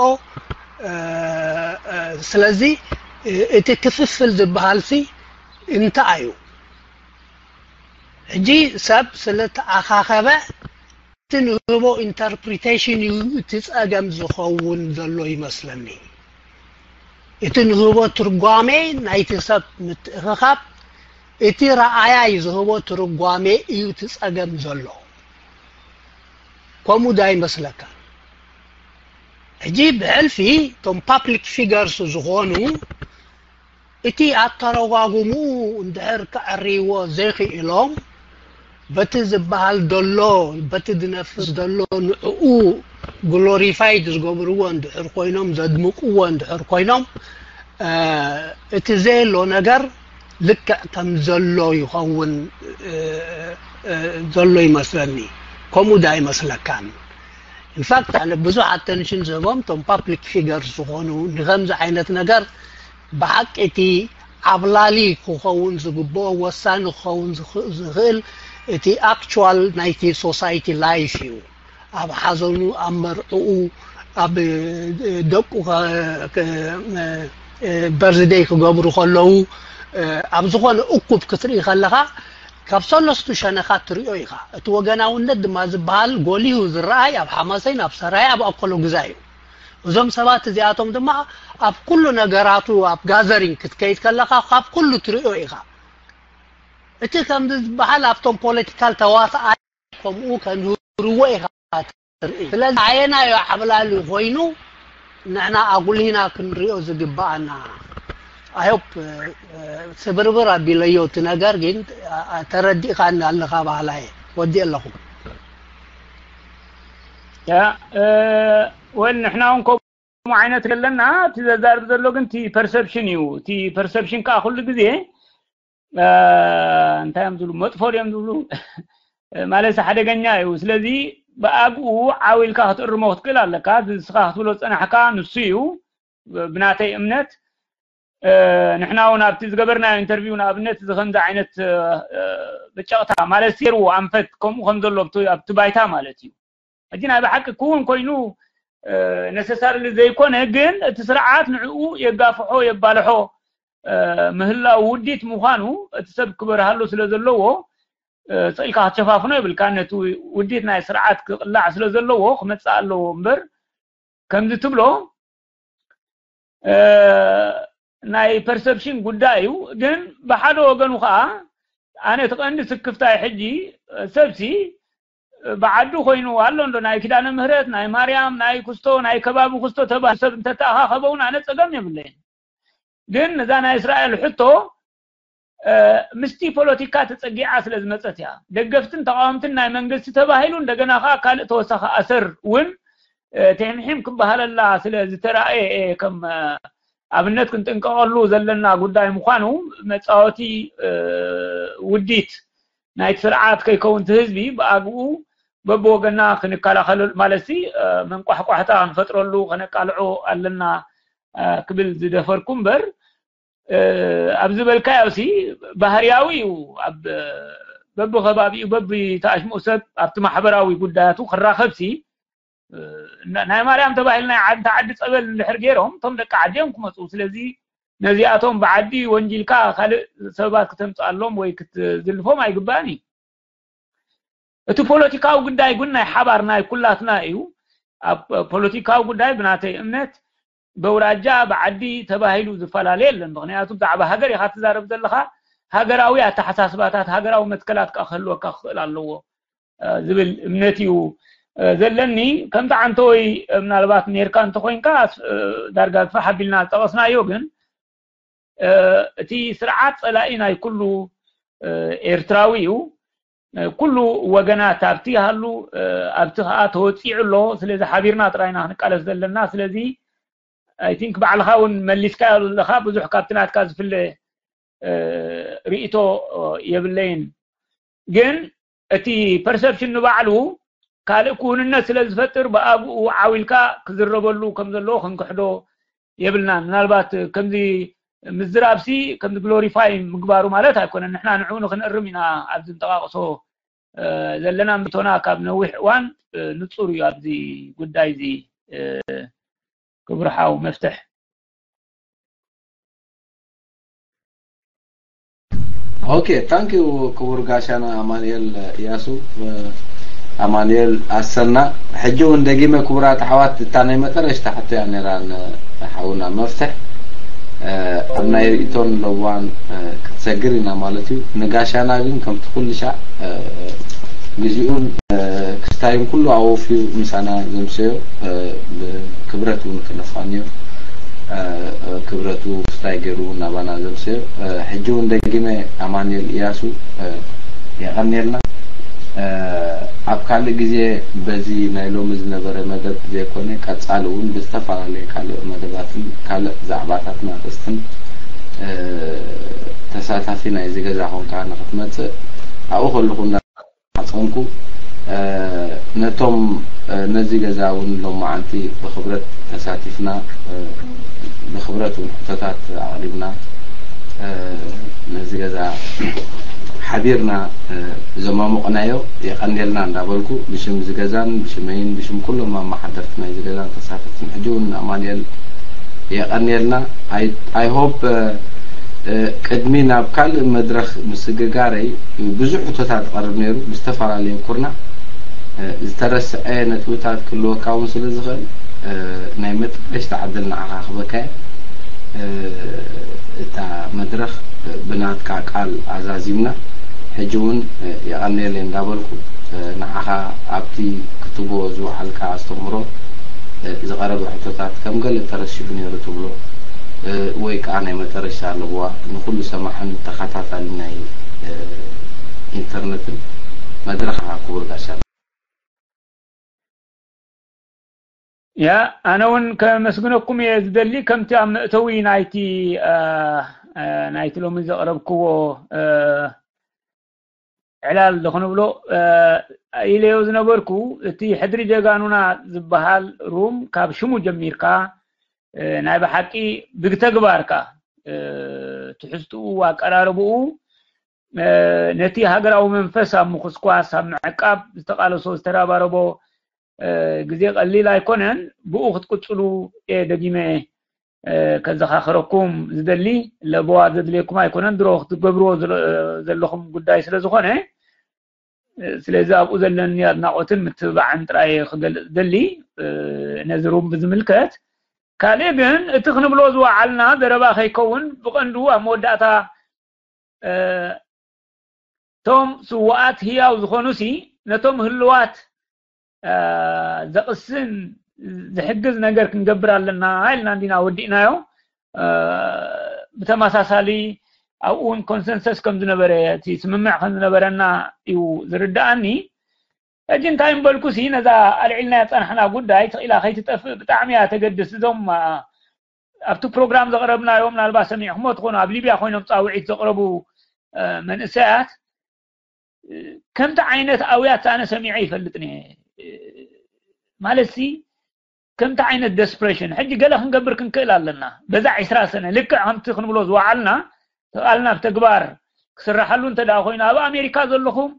ስለዚ እቲ ክፍፍል ዝበሃልሲ እንታይ እዩ? ሕጂ ሰብ ስለተኣኻኸበ እቲ ንህቦ ኢንተርፕሪቴሽን እዩ እቲ ጸገም ዝኸውን ዘሎ ይመስለኒ። እቲ ንህቦ ትርጓሜ ናይቲ ሰብ ምትእኽኻብ፣ እቲ ረኣያይ ዝህቦ ትርጓሜ እዩ እቲ ጸገም ዘሎ። ከምኡ ዶ ኣይመስለካ? ሕጂ ብሕልፊ እቶም ፓብሊክ ፊገርስ ዝኾኑ እቲ ኣተረጓጉምኡ እንድሕር ከዕርይዎ ዘይኽኢሎም፣ በቲ ዝበሃል ዘሎ፣ በቲ ዝነፍስ ዘሎ ንዕኡ ግሎሪፋይድ ዝገብርዎ እንድሕር ኮይኖም፣ ዘድምቅዎ እንድሕር ኮይኖም፣ እቲ ዘየሎ ነገር ልክዕ ከም ዘሎ ይኸውን ዘሎ ይመስለኒ። ከምኡ ዶ ኣይመስለካን? ኢንፋክት ኣነ ብዙሕ ኣተንሽን ዝህቦም እቶም ፓብሊክ ፊገርስ ዝኾኑ ንኸምዚ ዓይነት ነገር ብሓቂ እቲ ዓብላሊ ክኸውን ዝግብኦ፣ ወሳኒ ክኸውን ዝኽእል እቲ ኣክቹዋል ናይቲ ሶሳይቲ ላይፍ እዩ። ኣብ ሓዘኑ፣ ኣብ መርዕኡ፣ ኣብ ደቁ በርዝደይ ክገብሩ ከለዉ፣ ኣብ ዝኾነ እኩብ ክትርኢ ከለኻ ካብ ሰለስቱ ሸነኻት ትሪኦ ኢኻ። እቲ ወገናውነት ድማ ዝበሃል ጎሊሁ ዝረኣይ ኣብ ሓማሰይን፣ ኣብ ሰራይ፣ ኣብ ኣኮሎ ግዛይ እዩ። እዞም ሰባት እዚኣቶም ድማ ኣብ ኩሉ ነገራቱ ኣብ ጋዘሪንግ ክትከይድ ከለኻ ካብ ኩሉ ትሪኦ ኢኻ። እቲ ከምዚ ዝበሃል ኣብቶም ፖለቲካል ተዋሳኣይ ከምኡ ከንህርዎ ኢኻ ትርኢ። ስለዚ ኣየናዮ ዓብላሊ ኮይኑ ንሕና ኣጉሊህና ክንሪኦ ዝግብኣና? ኣይ ሆፕ ስብርብር ኣቢለዮ እቲ ነገር ግን ተረዲእካኒ ኣለኻ ባህላየ ወዲ ኣለኹ። ያ ወል ንሕና እውን ከምኡ ዓይነት ዘለና እቲ ዘዛርብ ዘሎ ግን እቲ ፐርሰፕሽን እዩ። እቲ ፐርሰፕሽን ከዓ ኩሉ ግዜ እንታይ እዮም ዝብሉ መጥፎ ድዮም ዝብሉ ማለት ሓደገኛ እዩ። ስለዚ ብኣግኡ ዓው ኢልካ ክትእርሞ ክትክእል ኣለካ። ንስኻ ክትብሎ ዝፀናሕካ ንሱ እዩ ብናተይ እምነት። ንሕና እውን ኣብቲ ዝገበርናዮ ኢንተርቪው ንኣብነት እዚ ከምዚ ዓይነት ብጨቕታ ማለት ሴርዎ ኣንፈት ከምኡ ከም ዘሎ ኣብቲ ባይታ ማለት እዩ። ሕጂ ናይ ብሓቂ ክውን ኮይኑ ነሰሳርሊ ዘይኮነ ግን እቲ ስርዓት ንዕኡ የጋፍሖ የባልሖ ምህላው ውዲት ምዃኑ እቲ ሰብ ክበርሃሉ ስለ ዘለዎ ስቕ ኢልካ ክትሸፋፍኖ የብልካ። ነቲ ውዲት ናይ ስርዓት ክቕላዕ ስለ ዘለዎ ክመፅእ ኣለዎ እምበር ከምዚ ትብሎ ናይ ፐርሰፕሽን ጉዳይ እዩ። ግን ብሓደ ወገኑ ከዓ ኣነ እቲ ቀንዲ ስክፍታይ ሕጂ ሰብሲ ብዓዱ ኮይኑ ኣሎ እንዶ ናይ ኪዳነ ምህረት ናይ ማርያም ናይ ኩስቶ ናይ ከባቢ ኩስቶ ተባሂሉ ሰብ እንተተኣኻኸበ እውን ኣነ ፀገም የብለይን። ግን ነዛ ናይ እስራኤል ሕቶ ምስቲ ፖለቲካ ተፀጊዓ ስለ ዝመፀት እያ። ደገፍትን ተቃወምትን ናይ መንግስቲ ተባሂሉ እንደገና ከዓ ካልእ ተወሳኺ ኣሰር እውን ትሕምሒም ክበሃለላ ስለ ዝተረኣየ ከም ኣብነት ክንጥንቀቐሉ ዘለና ጉዳይ ምዃኑ መፃወቲ ውዲት ናይቲ ስርዓት ከይከውን እቲ ህዝቢ ብኣግኡ በብወገና ክንከላኸለሉ ማለት መንቋሕቋሕታ ክንፈጥረሉ ከነቃልዖ ኣለና ክብል ዝደፈርኩ እምበር ኣብ ዝበልካዮ ሲ ባህርያዊ እዩ። ኣብ በብከባቢኡ በብተኣሽምኡ ሰብ ኣብቲ ማሕበራዊ ጉዳያቱ ክራኸብ ሲ ናይ ማርያም ተባሂሉ ናይ ዓዲ ዓዲ ፀበል እንድሕር ገይሮም እቶም ደቂ ዓዲ እዮም ክመፁ። ስለዚ ነዚኣቶም ብዓዲ ወንጂልካ ካልእ ሰበባት ክተምፅኣሎም ወይ ክትዝልፎም ኣይግባእን እዩ። እቲ ፖለቲካዊ ጉዳይ ግን ናይ ሓባር ናይ ኩላትና እዩ። ኣብ ፖለቲካዊ ጉዳይ ብናተይ እምነት በውራጃ ብዓዲ ተባሂሉ ዝፈላለ የለን። ምክንያቱ ብዛዕባ ሃገር ኢኻ ትዛረብ ዘለኻ፣ ሃገራዊ ኣተሓሳስባታት ሃገራዊ መትከላት ከዓ ክህልወካ ክኽእል ኣለዎ ዝብል እምነት እዩ ዘለኒ። ከምቲ ዓንተወይ ምናልባት ኔርካ እንተኮይንካ ዳርጋ ግፋሕ ኣቢልና ዝጠቐስናዮ ግን እቲ ስርዓት ፀላኢ ናይ ኩሉ ኤርትራዊ እዩ። ኩሉ ወገናት ኣብቲ ይሃሉ ኣብቲ ከዓ ተወፂዑ ኣሎ። ስለዚ ሓቢርና ጥራይና ክንቃለስ ዘለና። ስለዚ I think ባዕልኻ እውን መሊስካዮ ዘለኻ ብዙሕ ካብቲ ናትካ ዝፍለ ርእይቶ የብለይን። ግን እቲ perception ንባዕሉ ካልእ ክውንነት ስለ ዝፈጥር ብኣግኡ ዓው ኢልካ ክዝረበሉ ከም ዘለዎ ክንክሕዶ የብልናን። ምናልባት ከምዚ ምዝራብሲ ከምዚ glorify ምግባሩ ማለት ኣይኮነን። ንሕና ንዕኡ ንክንእርም ኢና ኣብዚ ንጠቃቅሶ ዘለና። ምቶና ካብ ነዊሕ እዋን ንፁር እዩ ኣብዚ ጉዳይ እዚ። ክቡር ሓው መፍትሕ። Okay, thank you ክቡር ጋሻና ኣማኑኤል እያሱ፣ ኣማኑኤል ኣሰና። ሕጂ እውን ደጊመ ክቡራት ኣሕዋት እታ ናይ መጠረሽታ ሕቶ እያ ነይራ ንሓውና መፍትሕ። ኣብ ናይ ርእቶን ለዋን ክትሰግር ኢና ማለት እዩ። ንጋሻና ግን ከምቲ ኩሉ ሻዕ ግዚኡን ክስታዩን ኩሉ ኣወፍዩ ምሳና ዘምሰዮ ብክብረት እውን ክነፋንዮ ክብረቱ ክስታይ ገይሩ እውን ናባና ዘምሰዮ። ሕጂ እውን ደጊመ ኣማኑኤል እያሱ የቐንየልና። ኣብ ካልእ ግዜ በዚ ናይ ሎሚ ዝነበረ መደብ ዘይኮነ ቀጻሊ እውን ብዝተፈላለየ ካልእ መደባትን ካልእ ዛዕባታትን ኣርእስትን ተሳታፊ ናይዚ ገዛ ኮንካ ንክትመጽእ ኣብኡ ከለኹ እናተማጸንኩ ነቶም ነዚ ገዛ እውን ሎማዓንቲ ብክብረት ተሳቲፍና ብክብረት እውን ሕቶታት ኣቕሪብና ነዚ ገዛ ሓቢርና ዘማሙቕናዮ የቐንየልና እንዳበልኩ ብሽም እዚ ገዛን ብሽመይን ብሽም ኩሎም ኣመሓደርቲ ናይዚ ገዛን ተሳተፍትን ሕጂ እውን ኣማኑኤል የቐንየልና። I hope ቅድሚ ናብ ካልእ መድረኽ ምስግጋረይ ብዙሕ ሕቶታት ዝቐርብ ነይሩ ብዝተፈላለየ ኩርናዕ ዝተረስዐ ነጥብታት ክህልወካ እውን ስለ ዝኽእል ናይ መጠረሽታ ዕድል ንዓኻ ክበካ እየ። እታ መድረኽ ብናትካ ቃል ኣዛዚምና ሕጂ እውን የቐንየለይ እንዳበልኩ ንዓኻ ኣብቲ ክትቦ ዝወዓልካ ኣስተምህሮ ዝቐረበ ሕቶታት ከም ገለ ተረሲዑ ነይሩ ትብሎ ወይ ከዓ ናይ መጠረሻ ኣለብዋ ንኩሉ ሰማዕን ተኸታታሊ ናይ ኢንተርነትን መድረኽ ክቡር ጋሻ። ያ ኣነ እውን ከመስግነኩም እየ ዝደሊ ከምቲ ኣብ መእተዊ ናይቲ ናይቲ ሎሚ ዘቕረብክዎ ዕላል ዶ ክንብሎ ኢለዮ ዝነበርኩ እቲ ሕድሪ ጀጋኑና ዝበሃል ሩም ካብ ሽሙ ጀሚርካ ናይ ብሓቂ ብተግባርካ ትሕዝትኡ ኣቀራርብኡ ነቲ ሃገራዊ መንፈስ ኣብ ምኹስኳስ ኣብ ምዕቃብ ዝተቃለሶ ዝተረባረቦ ግዜ ቀሊል ኣይኮነን። ብኡ ክትቅፅሉ እየ ደጊመ ከዘኻኽረኩም ዝደሊ። ለበዋ ዘድልየኩም ኣይኮነን፣ ድሮ ክትገብርዎ ዘለኹም ጉዳይ ስለ ዝኾነ ስለዚ ኣብኡ ዘለኒ ኣድናቆትን ምትብባዕን ጥራይ ክገልጽ ደሊ ነዚ ሩም ብዝምልከት። ካልእ ግን እቲ ክንብሎ ዝወዓልና ዘረባ ከይከውን ብቐንዱ ኣብ መወዳእታ እቶም ስዋኣት ህያው ዝኾኑሲ ነቶም ህልዋት ዘቕስን ዝሕግዝ ነገር ክንገብር ኣለና ኢልና እንዲና ወዲእናዮ። ብተመሳሳሊ ኣብኡ እውን ኮንሰንሰስ ከም ዝነበረ እቲ ስምምዕ ከም ዝነበረና እዩ ዝርድኣኒ። ሕጂ እንታይ ምበልኩ ሲ ነዛ ኣልዒልና ያጸናሕና ጉዳይ ትኽኢላ ከይትጠፍእ ብጣዕሚ እያ ተገድስ። እዞም ኣብቲ ፕሮግራም ዘቕረብናዮም ምናልባት ሰሚዕኩሞ ትኾኑ ኣብ ሊብያ ኮይኖም ጻውዒት ዘቕረቡ መንእሰያት ከምቲ ዓይነት ኣውያት ኣነ ሰሚዐ ይፈልጥን እየ። ማለት ሲ ከምቲ ዓይነት ደስፕሬሽን ሕጂ ገለ ክንገብር ክንክእል ኣለና። በዛ ዒስራ ሰነ ልክዕ ከምቲ ክንብሎ ዝወዓልና ተቓልና ብተግባር ክስራሓሉ እንተ ደኣ ኮይኑ ኣብ ኣሜሪካ ዘለኹም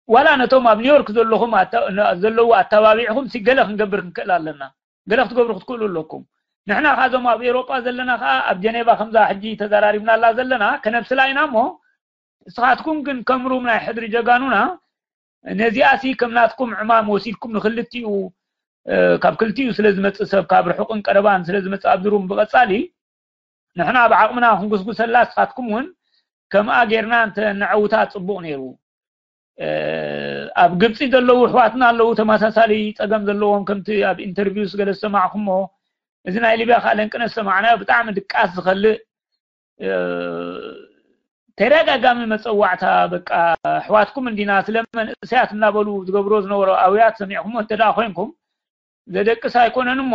ዋላ ነቶም ኣብ ኒውዮርክ ዘለኹም ዘለዉ ኣተባቢዕኹም ሲ ገለ ክንገብር ክንክእል ኣለና። ገለ ክትገብሩ ክትክእሉ ኣለኩም። ንሕና ካብዞም ኣብ ኤውሮጳ ዘለና ከዓ ኣብ ጀኔቫ ከምዛ ሕጂ ተዘራሪብናላ ዘለና ከነብስላ ኢና እሞ፣ ንስኻትኩም ግን ከም ሩም ናይ ሕድሪ ጀጋኑና ነዚኣሲ ከም ናትኩም ዕማም ወሲድኩም ንክልቲኡ፣ እ፣ ካብ ክልቲኡ ስለ ዝመጽእ ሰብ፣ ካብ ርሑቕን ቀረባን ስለ ዝመጽእ ኣብዚ ሩም ብቐጻሊ ንሕና ኣብ ዓቕምና ክንጉስጉሰላ፣ ንስኻትኩም እውን ከምኣ ጌርና እንተ ነዐውታ ጽቡቕ ነይሩ። እ፣ ኣብ ግብጺ ዘለዉ ኣሕዋትና ኣለዉ ተመሳሳሊ ጸገም ዘለዎም፣ ከምቲ ኣብ ኢንተርቪውስ ገለ ዝሰማዕኩሞ፣ እዚ ናይ ሊብያ ከዓ ለንቅነ ዝሰማዕናዮ ብጣዕሚ ድቃስ ዝኸልእ፣ እ፣ ተደጋጋሚ መጸዋዕታ፣ በቃ ኣሕዋትኩም እንዲና፣ ስለ መንእሰያት እናበሉ ዝገብሮ ዝነበሩ ኣውያት ሰሚዕኩሞ እንተ ደኣ ኮይንኩም፣ ዘደቅስ ኣይኮነን እሞ፣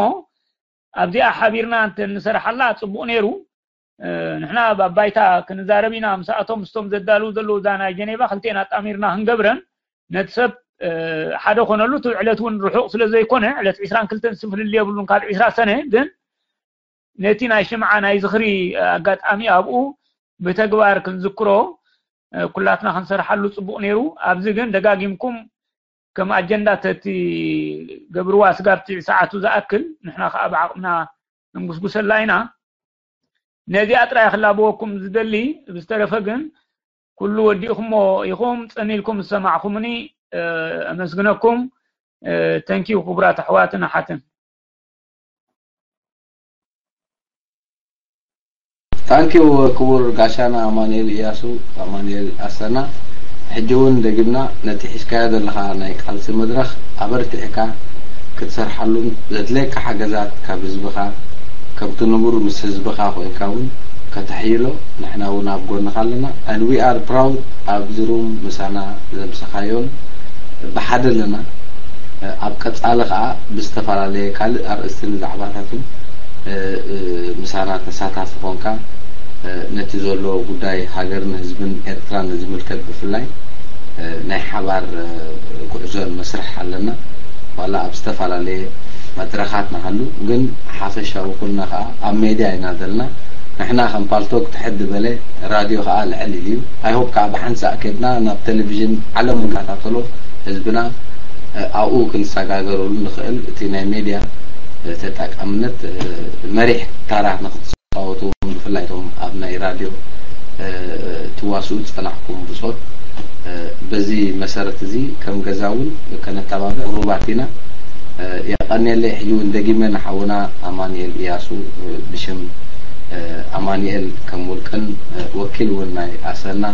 ኣብዚኣ ሓቢርና እንተ ንሰርሓላ ጽቡቕ ነይሩ። እ፣ ንሕና ኣብ ባይታ ክንዛረብ ኢና፣ ምስኣቶም ምስቶም ዘዳልዉ ዘለዉ እዛ ናይ ጀኔቫ ክልቴን ኣጣሚርና ክንገብረን፣ ነቲ ሰብ፣ እ፣ ሓደ ኮነሉ። እቲ ዕለት እውን ርሑቕ ስለ ዘይኮነ፣ ዕለት ዒስራን ክልተን ዝፍልል የብሉን ካብ ዒስራ ሰነ። ግን ነቲ ናይ ሽምዓ ናይ ዝኽሪ ኣጋጣሚ ኣብኡ ብተግባር ክንዝክሮ፣ እ፣ ኩላትና ክንሰርሓሉ ጽቡቕ ነይሩ። ኣብዚ ግን ደጋጊምኩም ከም ኣጀንዳ ተትገብርዋ፣ ስጋብ ትሽዕ ሰዓቱ ዝኣክል ንሕና ከዓ ብዓቕምና ንጉስጉሰላ ኢና። ነዚኣ ጥራይ ክላበወኩም ዝደሊ። ብዝተረፈ ግን ኩሉ ወዲእኩሞ ኢኹም፣ ጽን ኢልኩም ዝሰማዕኩምኒ፣ እ፣ ኣመስግነኩም። እ፣ ተንኪዩ ክቡራት ኣሕዋትን ኣሓትን። ታንኪዩ ክቡር ጋሻና ኣማኑኤል እያሱ፣ ኣማኑኤል ኣሰና። ሕጂ እውን ደጊምና ነቲ ሒዝካዮ ዘለኻ ናይ ቃልሲ መድረኽ ኣበርቲዕካ ክትሰርሓሉን ዘድልየካ ሓገዛት ካብ ህዝብኻ፣ ከምቲ ንቡር ምስ ህዝብኻ ኮይንካ እውን ከተሕይሎ፣ ንሕና እውን ኣብ ጎንኻ ኣለና። And we are proud ኣብዚ ሩም ምሳና ዘምሰኻዮን ብሓደ ኣለና። ኣብ ቀጻሊ ከኣ ብዝተፈላለየ ካልእ ኣርእስትን ዛዕባታትን፣ እ፣ እ፣ ምሳና ተሳታፊ ኮንካ፣ እ፣ ነቲ ዘሎ ጉዳይ ሃገርን ህዝብን ኤርትራን ዝምልከት ብፍላይ፣ እ፣ ናይ ሓባር፣ እ፣ ጉዕዞን መስርሕ ኣለና። ዋላ ኣብ ዝተፈላለየ መድረኻት ንሃሉ፣ ግን ሓፈሻዊ ኩልና ከኣ ኣብ ሜድያ ኢና ዘለና። ንሕና ከም ፓልቶክ ትሕት ዝበለ፣ ራድዮ ከኣ ልዕል ኢሉ እዩ። I hope ከኣ ብሓንሳእ ከድና ናብ ቴሌቪዥን ዓለም ንከታተሎ ህዝብና፣ እ፣ ኣብኡ ክንሰጋገረሉ ንኽእል። እቲ ናይ ሜድያ፣ እ፣ ተጠቃምነት፣ እ፣ መሪሕ ታራ ንክትጻወቱ እውን ብፍላይ እቶም ኣብ ናይ ራድዮ፣ እ፣ ትዋስኡ ዝጸናሕኩም ብጾት፣ እ፣ በዚ መሰረት እዚ ከም ገዛ እውን ከነተባብዕ ቁሩባት ኢና። እ፣ የቐንየለይ። ሕጂ እውን ደጊመ ንሓውና ኣማኑኤል እያሱ፣ እ፣ ብሽም፣ እ፣ ኣማኑኤል ከም ውልቅን፣ እ፣ ወኪል እውን ናይ ኣሰና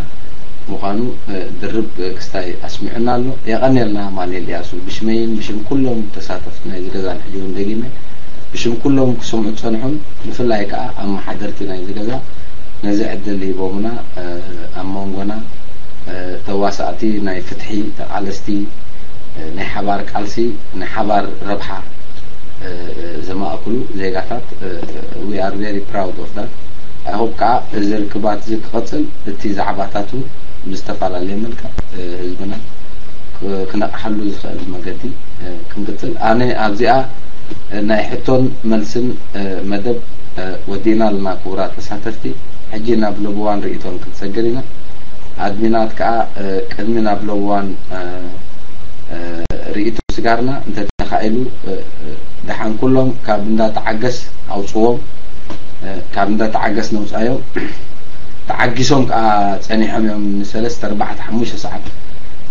ምዃኑ፣ እ፣ ድርብ፣ እ፣ ክስታይ ኣስሚዑና ኣሎ። የቐንየልና ኣማኑኤል እያሱ፣ ብሽመይን ብሽም ኩሎም ተሳተፍቲ ናይዚ ገዛን ሕጂ እውን ደጊመ ብሽም ኩሎም ክሰምዑ ዝጸንሑን ብፍላይ ከኣ ኣመሓደርቲ ናይዚ ገዛ ነዚ ዕድል ሂቦምና፣ እ፣ ኣብ መንጎና፣ እ፣ ተዋሳእቲ ናይ ፍትሒ፣ ተቓለስቲ፣ እ፣ ናይ ሓባር ቃልሲ፣ ናይ ሓባር ረብሓ፣ እ፣ እ፣ ዘማእክሉ ዜጋታት፣ እ፣ we are very proud of that። I hope ከኣ እዚ ርክባት እዚ ክቐጽል፣ እቲ ዛዕባታት እውን ብዝተፈላለየ መልክዕ፣ እ፣ ህዝብና ክ-፣ ክነቕሓሉ ዝኽእል መገዲ፣ እ፣ ክንቅጽል። ኣነ ኣብዚኣ፣ እ፣ ናይ ሕቶን መልስን፣ እ፣ መደብ፣ እ፣ ወዲእና ኣለና ክቡራት ተሳተፍቲ። ሕጂ ናብ ለብዋን ርእይቶን ክንሰግር ኢና። ኣድሚናት ከኣ፣ እ፣ ቅድሚ ናብ ለብዋን፣ እ፣ እ፣ ርእይቶ ስጋርና እንተተኻኢሉ፣ እ፣ እ፣ ደሓን ኩሎም ካብ እንዳ ተዓገስ ኣውጽዎም፣ እ፣ ካብ እንዳ ተዓገስ ነውጻዮም። ተዓጊሶም ከኣ ጸኒሖም እዮም ንሰለስተ፣ ኣርባዕተ፣ ሓሙሽተ ሰዓት።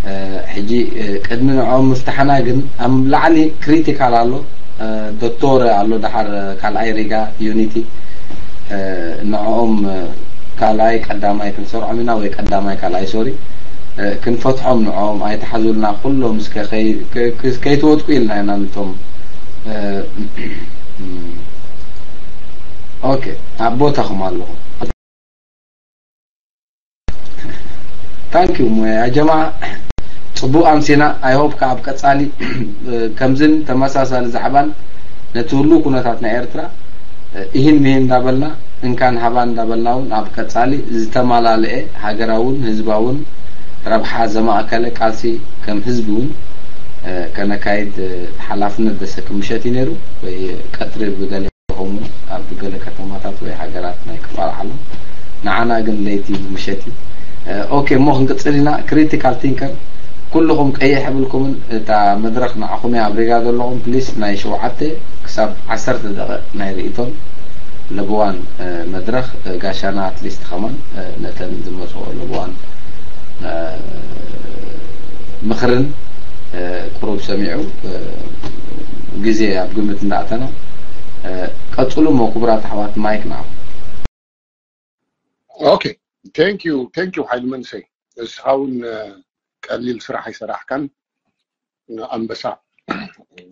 እ፣ ሕጂ፣ እ፣ ቅድሚ ንዕኦም ምፍታሕና ግን ኣብ ላዕሊ ክሪቲካል ኣሎ፣ እ፣ ዶክተር ኣሎ፣ ደሓር፣ እ፣ ካልኣይ ሪጋ ዩኒቲ፣ እ፣ ንዕኦም፣ እ፣ ካልኣይ ቀዳማይ ክንሰርዖም ኢና፣ ወይ ቀዳማይ ካልኣይ፣ ሶሪ፣ እ፣ ክንፈትሖም ንዕኦም። ኣይተሓዙልና ኩሎም እስከ ከይ-፣ ከ-፣ ከ-፣ ከይትወድቁ ኢልና ኢና ነቶም፣ እ፣ ኦኬ፣ ኣብ ቦታኹም ኣለኹም። ታንክ ዩ ያ ጀማ፣ ጽቡቕ ኣምሲና። I hope ከኣ ኣብ ቀጻሊ ከምዝን ተመሳሳሊ ዛዕባን ነቲ ህሉው ኩነታት ናይ ኤርትራ እሂን ምሂን እንዳበልና፣ እንካን ሃባን እንዳበልና እውን ኣብ ቀጻሊ ዝተመላልኤ ሃገራውን ህዝባውን ረብሓ ዘማእከለ ቃልሲ ከም ህዝቢ እውን ከነካይድ ሓላፍነት ዘሰክም ምሸት እዩ ነይሩ። ወይ ቀትሪ ብገለ ይኸውን ኣብ ገለ ከተማታት ወይ ሃገራት ናይ ክፋል ዓለም፣ ንዓና ግን ለይቲ ምሸት እዩ። ኦኬ፣ እሞ ክንቅጽል ኢና። ክሪቲካል ቲንከር፣ ኩልኹም ቀይሕ የብልኩምን፣ እታ መድረኽ ንዓኹም እያ ኣብሪጋ ዘለኹም። ፕሊስ ናይ ሸውዓተ ክሳብ ዓሰርተ ደቂቕ ናይ ርእይቶን ለበዋን መድረኽ ጋሻና ኣትሊስት ከማን ነተን ዝመፅኦ ለበዋን ምኽርን ቁሩብ ሰሚዑ ግዜ ኣብ ግምት እንዳኣተና ቀፅሉ እሞ ክቡራት ኣሕዋት ማይክ ንዓኹም። Okay, thank you, thank you ሓይሉ መንሰይ። እስኻ እውን ቀሊል ስራሕ ኣይሰራሕካን። ኣንበሳ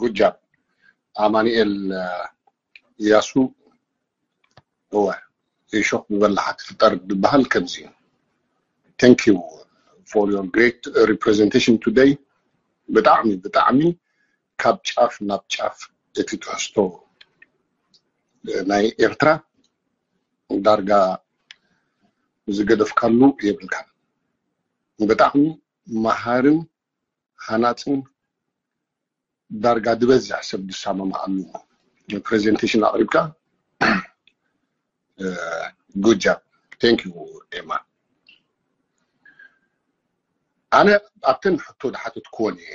ጉጃብ ኣማኒኤል ያሱ። እወ፣ እሾክ ብበላሓ ትፍጠር ዝበሃል ከምዚ እዩ። Thank you for your great representation today. ብጣዕሚ ብጣዕሚ ካብ ጫፍ ናብ ጫፍ እቲ ትሕዝቶ ናይ ኤርትራ ዳርጋ ዝገደፍካሉ የብልካን። ብጣዕሚ መሃርን ሃናፅን ዳርጋ ዝበዝሕ ሰብ ዝሰማማኣሉ presentation ኣቕሪብካ። Good job. Thank you ኤማ። ኣነ ኣብተን ሕቶ ዝሓተትክወን እየ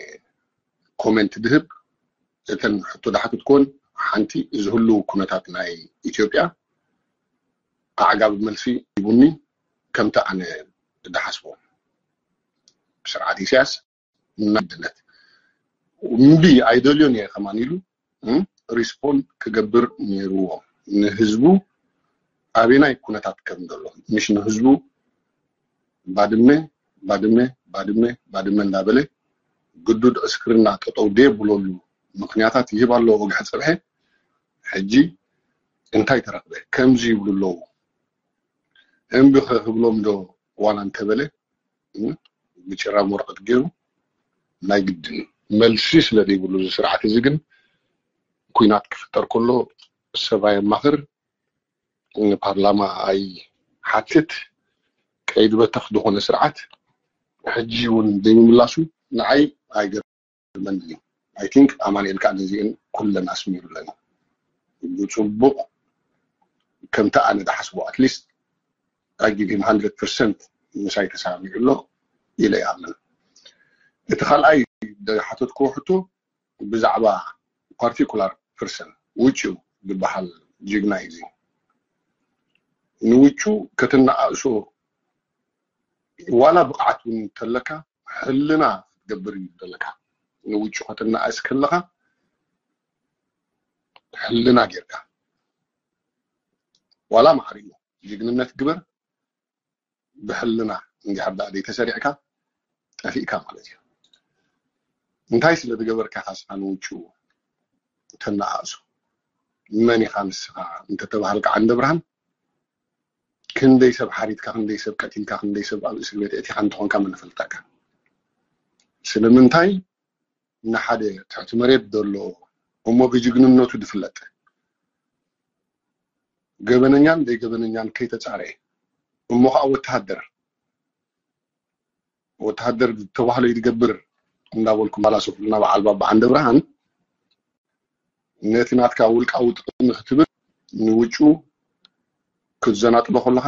comment ዝህብ። እተን ሕቶ ዝሓተትክወን ሓንቲ እዚ ህልው ኩነታት ናይ ኢትዮጵያ ኣዕጋቢ መልሲ ሂቡኒ። ከምቲ ኣነ ዝሓስቦ ስርዓት ኢሳያስ ናድነት እምቢ ኣይደልዮን እየ ከማን ኢሉ respond ክገብር ነይርዎ ንህዝቡ ኣበናይ ኩነታት ከም ዘሎ፣ ምሽ ንህዝቡ ባድመ ባድመ ባድመ ባድመ እንዳበለ ግዱድ ዕስክርና ጠጠው ደየብለሉ ምኽንያታት ይህብ ኣሎ ወግሐ ፀብሐ። ሕጂ እንታይ ተረኽበ ከምዚ ይብሉ ኣለዉ። እምቢ ክብሎም ዶ ዋላ እንተበለ ብጭራም ወረቐት ገይሩ ናይ ግድን እዩ። መልሲ ስለ ዘይብሉ እዚ ስርዓት እዚ ግን ኩናት ክፍጠር ከሎ ሰብ ኣየማኽር፣ ንፓርላማ ኣይሓትት፣ ቀይዲ በተኽ ዝኾነ ስርዓት ሕጂ እውን ዘይምምላሱ ንዓይ ኣይገርመንን እዩ። I think ኣማኑኤል ከዓ ነዚአን ኩለን ኣስሚሩለን እዩ። ብፅቡቕ ከምቲ ኣነ ዝሓስቦ at least I give him hundred percent ምሳይ ተሰማሚዑ ኣሎ ኢለ ይኣምን። እቲ ካልኣይ ዝሓተትክዎ ሕቶ ብዛዕባ particular person ውጩ ዝበሃል ጅግና እዩ። ንውጩ ከተነኣእሶ ዋላ ብቕዓት እውን እንተለካ ሕልና ክትገብር እዩ ዘለካ። ንውጩ ከተነኣእስ ከለኻ ሕልና ጌርካ ዋላ ማዕረ እዩ ጅግንነት ግበር ብሕልና እንዲሕር ደኣ ዘይተሰሪዕካ ጠፊእካ ማለት እዩ። እንታይ ስለ ዝገበርካ ኢኻ ንስኻ ንውጩ ተነኣእሶ? መን ኢኻ ንስኻ እንተተባሃልካ ዓንደ ብርሃን ክንደይ ሰብ ሓሪድካ ክንደይ ሰብ ቀቲልካ ክንደይ ሰብ ኣብ እስር ቤት ኣእቲኻ እንተኾንካ መን ይፈልጠካ? ስለምንታይ ንሓደ ትሕቲ መሬት ዘሎ እሞ ብጅግንነቱ ዝፍለጥ ገበነኛን ዘይገበነኛን ከይተፃረየ እሞ ከዓ ወተሃደር ወተሃደር ዝተባህሎ ይገብር እንዳበልኩም ባላሰፉልና በዓል ባባ ዓንደ ብርሃን ነቲ ናትካ ውልቃዊ ጥቕሚ ክትብል ንውጩ ክትዘናጥሎ ከለኻ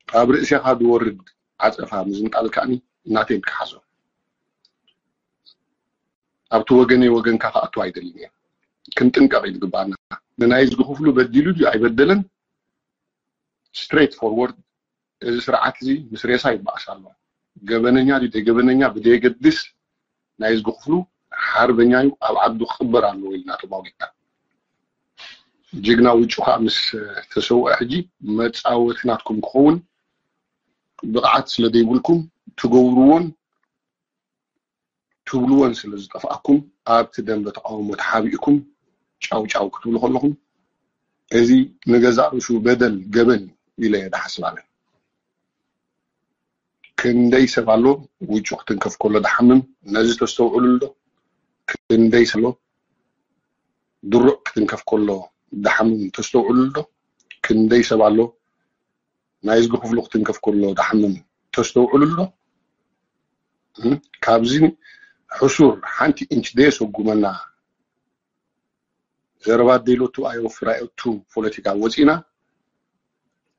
ኣብ ርእሴኻ ዝወርድ ዓፀፋ ምዝንጣል ከዓኒ ናተይ ክሓዞ ኣብቲ ወገነይ ወገንካ ክኣቱ ኣይደልን እየ። ክንጥንቀቕ እዩ ዝግባኣና። ንናይ ዝክፍሉ በዲሉ ድዩ ኣይበደለን straight forward እዚ ስርዓት እዚ ምስ ሬሳ ይበኣስ ኣሎ። ገበነኛ ድዩ ዘይገበነኛ ብደየገድስ ናይ ዝክፍሉ ሓርበኛ እዩ ኣብ ዓዱ ክቕበር ኣለዎ ኢልና ተሟጊትና። ጅግና ውጩ ከዓ ምስ ተሰውአ ሕጂ መፃወቲ ናትኩም ክኸውን ብቕዓት ስለ ዘይብልኩም ትገብርዎን ትብልዎን ስለ ዝጠፍኣኩም ኣብቲ ደንበ ተቃውሞ ተሓቢእኩም ጫው ጫው ክትብሉ ከለኹም እዚ ንገዛእ ርእሱ በደል ገበን እዩ ኢለ እየ ዝሓስብ ኣነ። ክንደይ ሰብ ኣሎ ውጩ ክትንከፍ ከሎ ዝሓምም ነዚ ተስተውዕሉሉ ዶ? ክንደይ ሰብ ኣሎ ድሩዕ ክትንከፍ ከሎ ዝሓምም ተስተውዕሉሉ ዶ? ክንደይ ሰብ ኣሎ ናይ እዝጊ ክፍሉ ክትንከፍ ከሎ ዝሓምም ተስተውዕሉሉ ዶ? ካብዚ ሕሱር ሓንቲ ኢንች ደየሰጉመና ዘረባ ደይሎቱ ኣየወፍር ኣየቱ ፖለቲካ ወፂና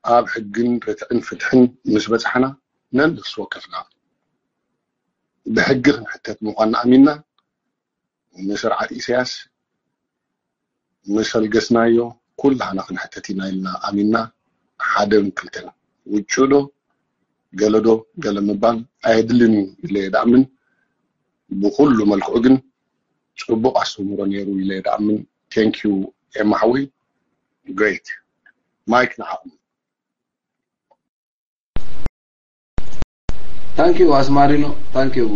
ኣብ ሕግን ርትዕን ፍትሕን ምስ በፃሕና ነንነፍሲ ወከፍና ብሕጊ ክንሕተት ምዃንና ኣሚንና ንስርዓት ኢሳያስ ምስ ኣልገስናዮ ኩላህና ክንሕተት ኢና ኢልና ኣሚንና። ሓደን ክልተን ውጩ ዶ ገለ ዶ ገለ ምባል ኣየድልን እዩ ኢለ እየ ድኣምን። ብኩሉ መልክዑ ግን ጽቡቕ ኣስተምህሮ ነይሩ ኢለ እየ ድኣምን። Thank you ኤማ ሓወይ። Great. ማይክ ንዓኹም። Thank you ኣስማሪኖ። Thank you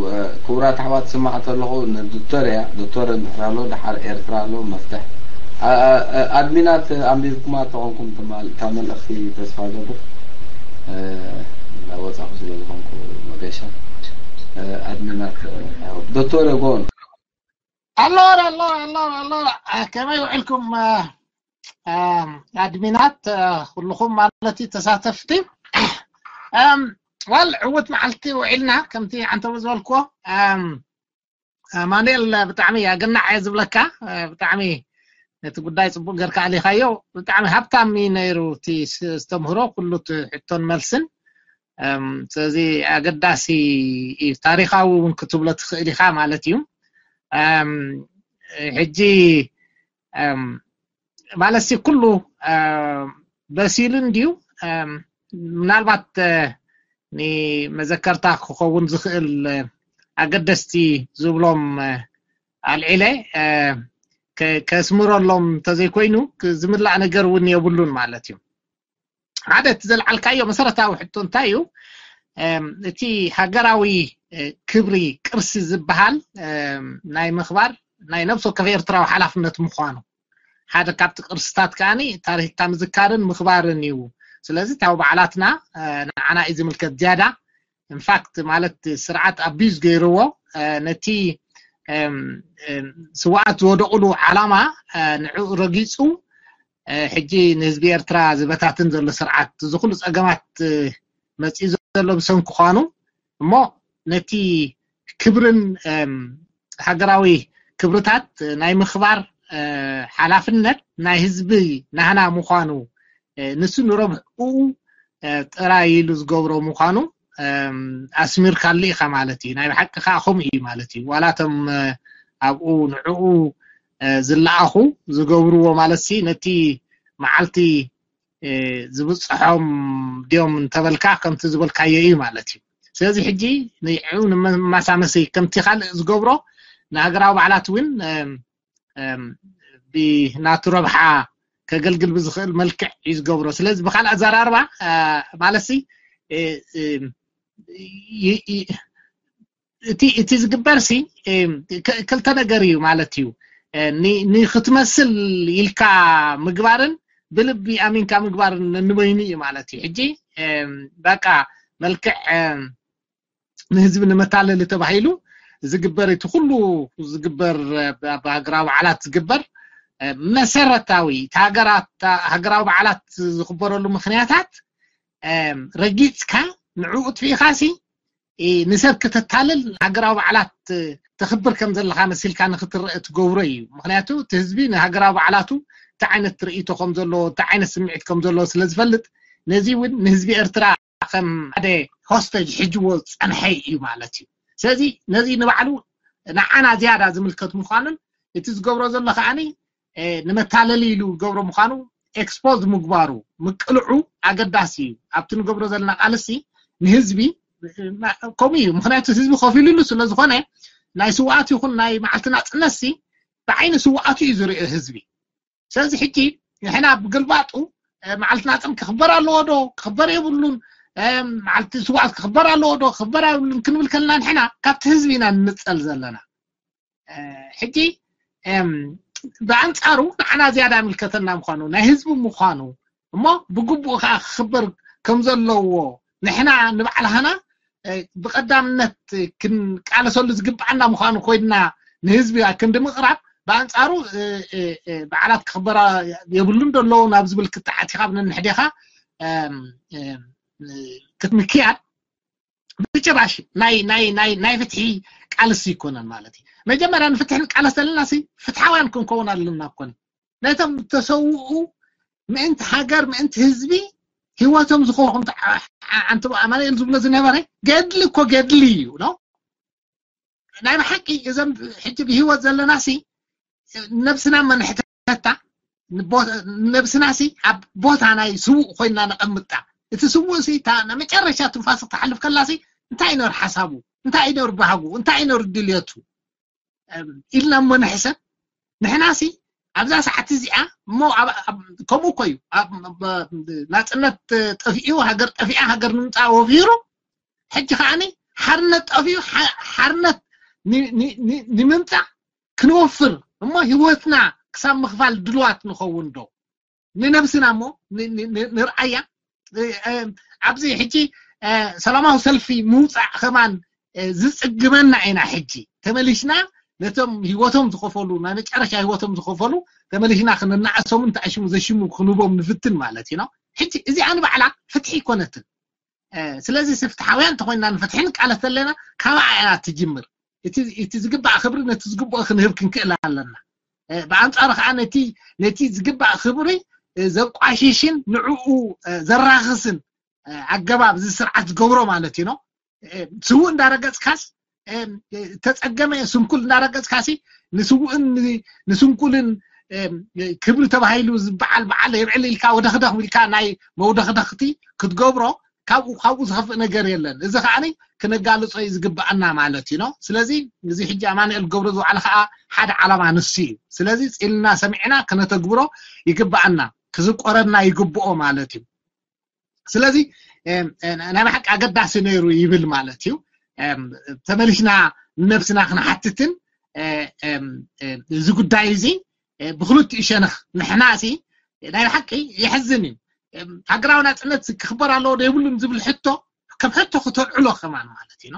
ክቡራት ኣሕዋት። ስማዕ ተለኹ ንዶክተር እያ፣ ዶክተር እንድሕር ኣሎ ድሓር ኤርትራ ኣሎ መፍትሕ። ኣድሚናት ኣንቢብኩማ ተኾንኩም እታ መልእኽቲ ተስፋ ገብር። እንዳወፃኹ ስለ ዝኾንኩ መገሻ ኣድሚናት ዶክተር ጎን ኣሎር ኣሎር ኣሎር ኣሎር። ከመይ ውዕልኩም ኣድሚናት፣ ኩልኹም ማለት ተሳተፍቲ? ዋል ዕውት መዓልቲ ውዒልና። ከምቲ ዓንተቡ ዝበልክዎ ኣማኑኤል ብጣዕሚ ኣገናዕ እየ ዝብለካ። ብጣዕሚ ነቲ ጉዳይ ፅቡቅ ገርካ ኣሊኻዮ። ብጣዕሚ ሃብታም እዩ ነይሩ እቲ ኣስተምህሮ፣ ኩሉ እቲ ሕቶን መልስን። ስለዚ ኣገዳሲ እዩ፣ ታሪኻዊ እውን ክትብሎ ትኽእል ኢኻ ማለት እዩ። ሕጂ ማለት ሲ ኩሉ በሲሉ እንድዩ። ምናልባት ንመዘከርታ ክኸውን ዝኽእል ኣገደስቲ ዝብሎም ኣልዒለ ከስምረሎም እንተዘይኮይኑ ዝምላእ ነገር እውን የብሉን ማለት እዩ። ሓደ እቲ ዘልዓልካዮ መሰረታዊ ሕቶ እንታይ እዩ? እቲ ሃገራዊ ክብሪ ቅርሲ ዝበሃል ናይ ምኽባር ናይ ነብሲ ወከፍ ኤርትራዊ ሓላፍነት ምዃኑ ሓደ ካብቲ ቅርስታት ከዓኒ ታሪኽካ ምዝካርን ምኽባርን እዩ። ስለዚ እታዊ በዓላትና ንዓና እዩ ዝምልከት ዝያዳ። ኢንፋክት ማለት ስርዓት ኣቢዝ ገይርዎ ነቲ ስዋኣት ዝወደቕሉ ዓላማ ንዕኡ ረጊፁ ሕጂ ንህዝቢ ኤርትራ ዝበታትን ዘሎ ስርዓት እዚ ኩሉ ፀገማት መፂኡ ዘሎ ብሰንኪ ኳኑ እሞ ነቲ ክብርን ሃገራዊ ክብርታት ናይ ምኽባር ሓላፍነት ናይ ህዝቢ ናህና ምዃኑ ንሱ ንረብሕኡ ጥራይ ኢሉ ዝገብሮ ምዃኑ ኣስሚርካሉ ኢኻ ማለት እዩ። ናይ ብሓቂ ከዓ ከምኡ እዩ ማለት እዩ። ዋላ እቶም ኣብኡ ንዕኡ ዝለኣኹ ዝገብርዎ ማለት ሲ ነቲ መዓልቲ ዝብፅሖም ድዮም እንተበልካ ከምቲ ዝበልካዮ እዩ ማለት እዩ። ስለዚ ሕጂ ንዕኡ ንመሳመሲ ከምቲ ካልእ ዝገብሮ ንሃገራዊ በዓላት እውን ብናቱ ረብሓ ከገልግል ብዝኽእል መልክዕ እዩ ዝገብሮ። ስለዚ ብካልእ ኣዘራርባ ማለትሲ እቲ እቲ ዝግበር ሲ ክልተ ነገር እዩ ማለት እዩ። ንክትመስል ኢልካ ምግባርን ብልቢ ኣሚንካ ምግባርን ንበይኑ እዩ ማለት እዩ። ሕጂ በቃ መልክዕ ንህዝቢ ንመታለሊ ተባሂሉ ዝግበር እቲ ኩሉ ዝግበር ብሃገራዊ በዓላት ዝግበር መሰረታዊ ሃገራዊ በዓላት ዝኽበረሉ ምክንያታት ረጊፅካ ንዕኡ ጥፊእካ ሲ ንሰብ ከተታልል ሃገራዊ በዓላት ተኽብር ከም ዘለካ መሲልካ ንክትረአ ትገብሮ እዩ። ምክንያቱ እቲ ህዝቢ ንሃገራዊ በዓላቱ እንታይ ዓይነት ትርኢቶ ከም ዘለዎ እንታይ ዓይነት ስምዒት ከም ዘለዎ ስለ ዝፈልጥ ነዚ እውን ንህዝቢ ኤርትራ ከም ሓደ ሆስተጅ ሒጅዎ ዝፀንሐ እዩ ማለት እዩ። ስለዚ ነዚ ንባዕሉ ንዓና ዝያዳ ዝምልከት ምዃኑን እቲ ዝገብሮ ዘሎ ከዓኒ ንመታለሊ ኢሉ ዝገብሮ ምዃኑ ኤክስፖዝ ምግባሩ ምቅልዑ ኣገዳሲ እዩ። ኣብቲ ንገብሮ ዘለና ቃልሲ ንህዝቢ ከምኡ እዩ። ምክንያቱ ህዝቢ ከፊሉሉ ስለ ዝኾነ ናይ ስውኣት ይኹን ናይ መዓልቲ ናፅነት ሲ ብዓይኒ ስውኣቱ እዩ ዝሪኦ ህዝቢ። ስለዚ ሕጂ ንሕና ብግልባጡ መዓልቲ ናፅነት ክኽበር ኣለዎ ዶ ክኽበር የብሉን፣ መዓልቲ ስውኣት ክኽበር ኣለዎ ዶ ክኽበር የብሉን ክንብል ከለና ንሕና ካብቲ ህዝቢ ኢና ንንፀል ዘለና። ሕጂ ብኣንፃሩ ንዓና ዝያዳ ይምልከተና ምዃኑ ናይ ህዝቢ ምዃኑ እሞ ብግቡእ ከዓ ክኽበር ከም ዘለዎ ንሕና ንባዕልሃና ብቀዳምነት ክንቃለሰሉ ዝግብኣና ምዃኑ ኮይንና ንህዝቢ ክንዲ ምቕራብ ብኣንፃሩ በዓላት ክኽበራ የብሉን ዶ ኣለዎ ናብ ዝብል ክትዓት ኢኻ ብነንሕዴኻ ክትምክያድ ብጭራሽ ናይ ናይ ናይ ናይ ፍትሒ ቃልሲ ይኮነን ማለት እዩ። መጀመርያ ንፍትሒ ንቃለስ ዘለና ሲ ፍትሓውያን ክንከውን ኣለና እኮ ነቶም ዝተሰውኡ ምእንቲ ሃገር ምእንቲ ህዝቢ ህይወቶም ዝኾኹም ዓንተቦ ኣማኑኤል ዝብሎ ዝነበረ ገድሊ እኮ ገድሊ እዩ ነው ናይ ብሓቂ እዞም ሕጂ ብህይወት ዘለና ሲ ነብስና መነሕተታ ንቦ- ንነብስናሲ ኣብ ቦታ ናይ ስውእ ኮይና ነቐምጣ። እቲ ስውእ ሲ እታ ናይ መጨረሻ ትንፋስ ክትሓልፍ ከላሲ እንታይ ይነር ሓሳቡ፣ እንታይ ይነር ባህጉ፣ እንታይ ይነር ድልየቱ? እም፣ ኢልና እሞ ንሕሰብ። ንሕናሲ ኣብዛ ሰዓት እዚኣ እሞ ኣብ- ኣብ- ከምኡ እኮ እዩ። ኣብ- ብ- ናጽነት ጠፊኡ፣ ሃገር ጠፊኣ፣ ሃገር ንምምጻእ ወፊሩ፣ ሕጂ ከዓኒ ሓርነት ጠፊኡ፣ ሓ- ሓርነት ን- ን- ን- ንምምጻእ ክንወፍር እሞ ህይወትና ክሳብ ምኽፋል ድልዋት ንኸውን ዶ? ንነብስና እሞ ን- ን- ን- ንርኣያ። እ፣ እ፣ ኣብዚ ሕጂ እ፣ ሰላማዊ ሰልፊ ምውፃእ ከማን እ፣ ዝፅግመና ኢና። ሕጂ ተመሊሽና ነቶም ህይወቶም ዝኸፈሉ፣ ናይ መጨረሻ ህይወቶም ዝኸፈሉ ተመሊሽና ክንናእሶምን ተኣሽሙ ዘሽሙ ክንቦም ንፍትን ማለት እዩ። ሕጂ እዚኣ ንባዕላ ፍትሒ ኣይኮነትን። እ፣ ስለዚ ፍትሓውያን እንተኮይና ንፍትሒ ንቃለስ ዘለና ካባኣ እያ ትጅምር። እቲ እቲ ዝግባእ ክብሪ ነቲ ዝግብኦ ክንህብ ክንክእል ኣለና። እ፣ ብኣንጻሩ ከዓ ነቲ ነቲ ዝግባእ ክብሪ እ፣ ዘቋሽሽን ንዕኡ እ፣ ዘራኽስን እ፣ ኣገባብ እዚ ስርዓት ዝገብሮ ማለት እዩ። እ፣ ስውእ እንዳረገጽካስ እ፣ ተጸገመ ስንኩል እንዳረገጽካሲ ንስውእን ን- ንስንኩልን እ፣ ክብሪ ተባሂሉ ዝበዓል በዓል የብዕል ኢልካ ወደኽደኽ ኢልካ ናይ መውደኽደኽቲ ክትገብሮ ካብኡ ካብኡ ዝኸፍእ ነገር የለን። እዚ ከዓኒ ክነጋልጾ እዩ ዝግብኣና ማለት እዩ። ስለዚ እዚ ሕጂ ኣማኑኤል ገብረ ዝወዓለ ከዓ ሓደ ዓላማ ንሱ እዩ። ስለዚ ፂልና ሰሚዕና ክነተግብሮ ይግብኣና፣ ክዝቆረና ይግብኦ ማለት እዩ። ስለዚ ናይ ብሓቂ ኣገዳሲ ነይሩ ይብል ማለት እዩ። ተመሊስና ንነብስና ክንሓትትን እዚ ጉዳይ እዚ ብክልቲኡ ሸነኽ ንሕና ሲ ናይ ብሓቂ የሕዝን እዩ። ሃገራዊ ናፅነት ክኽበር ኣለዎ ዶ የብሉን ዝብል ሕቶ ከም ሕቶ ክተልዕሎ ከማን ማለት እዩ።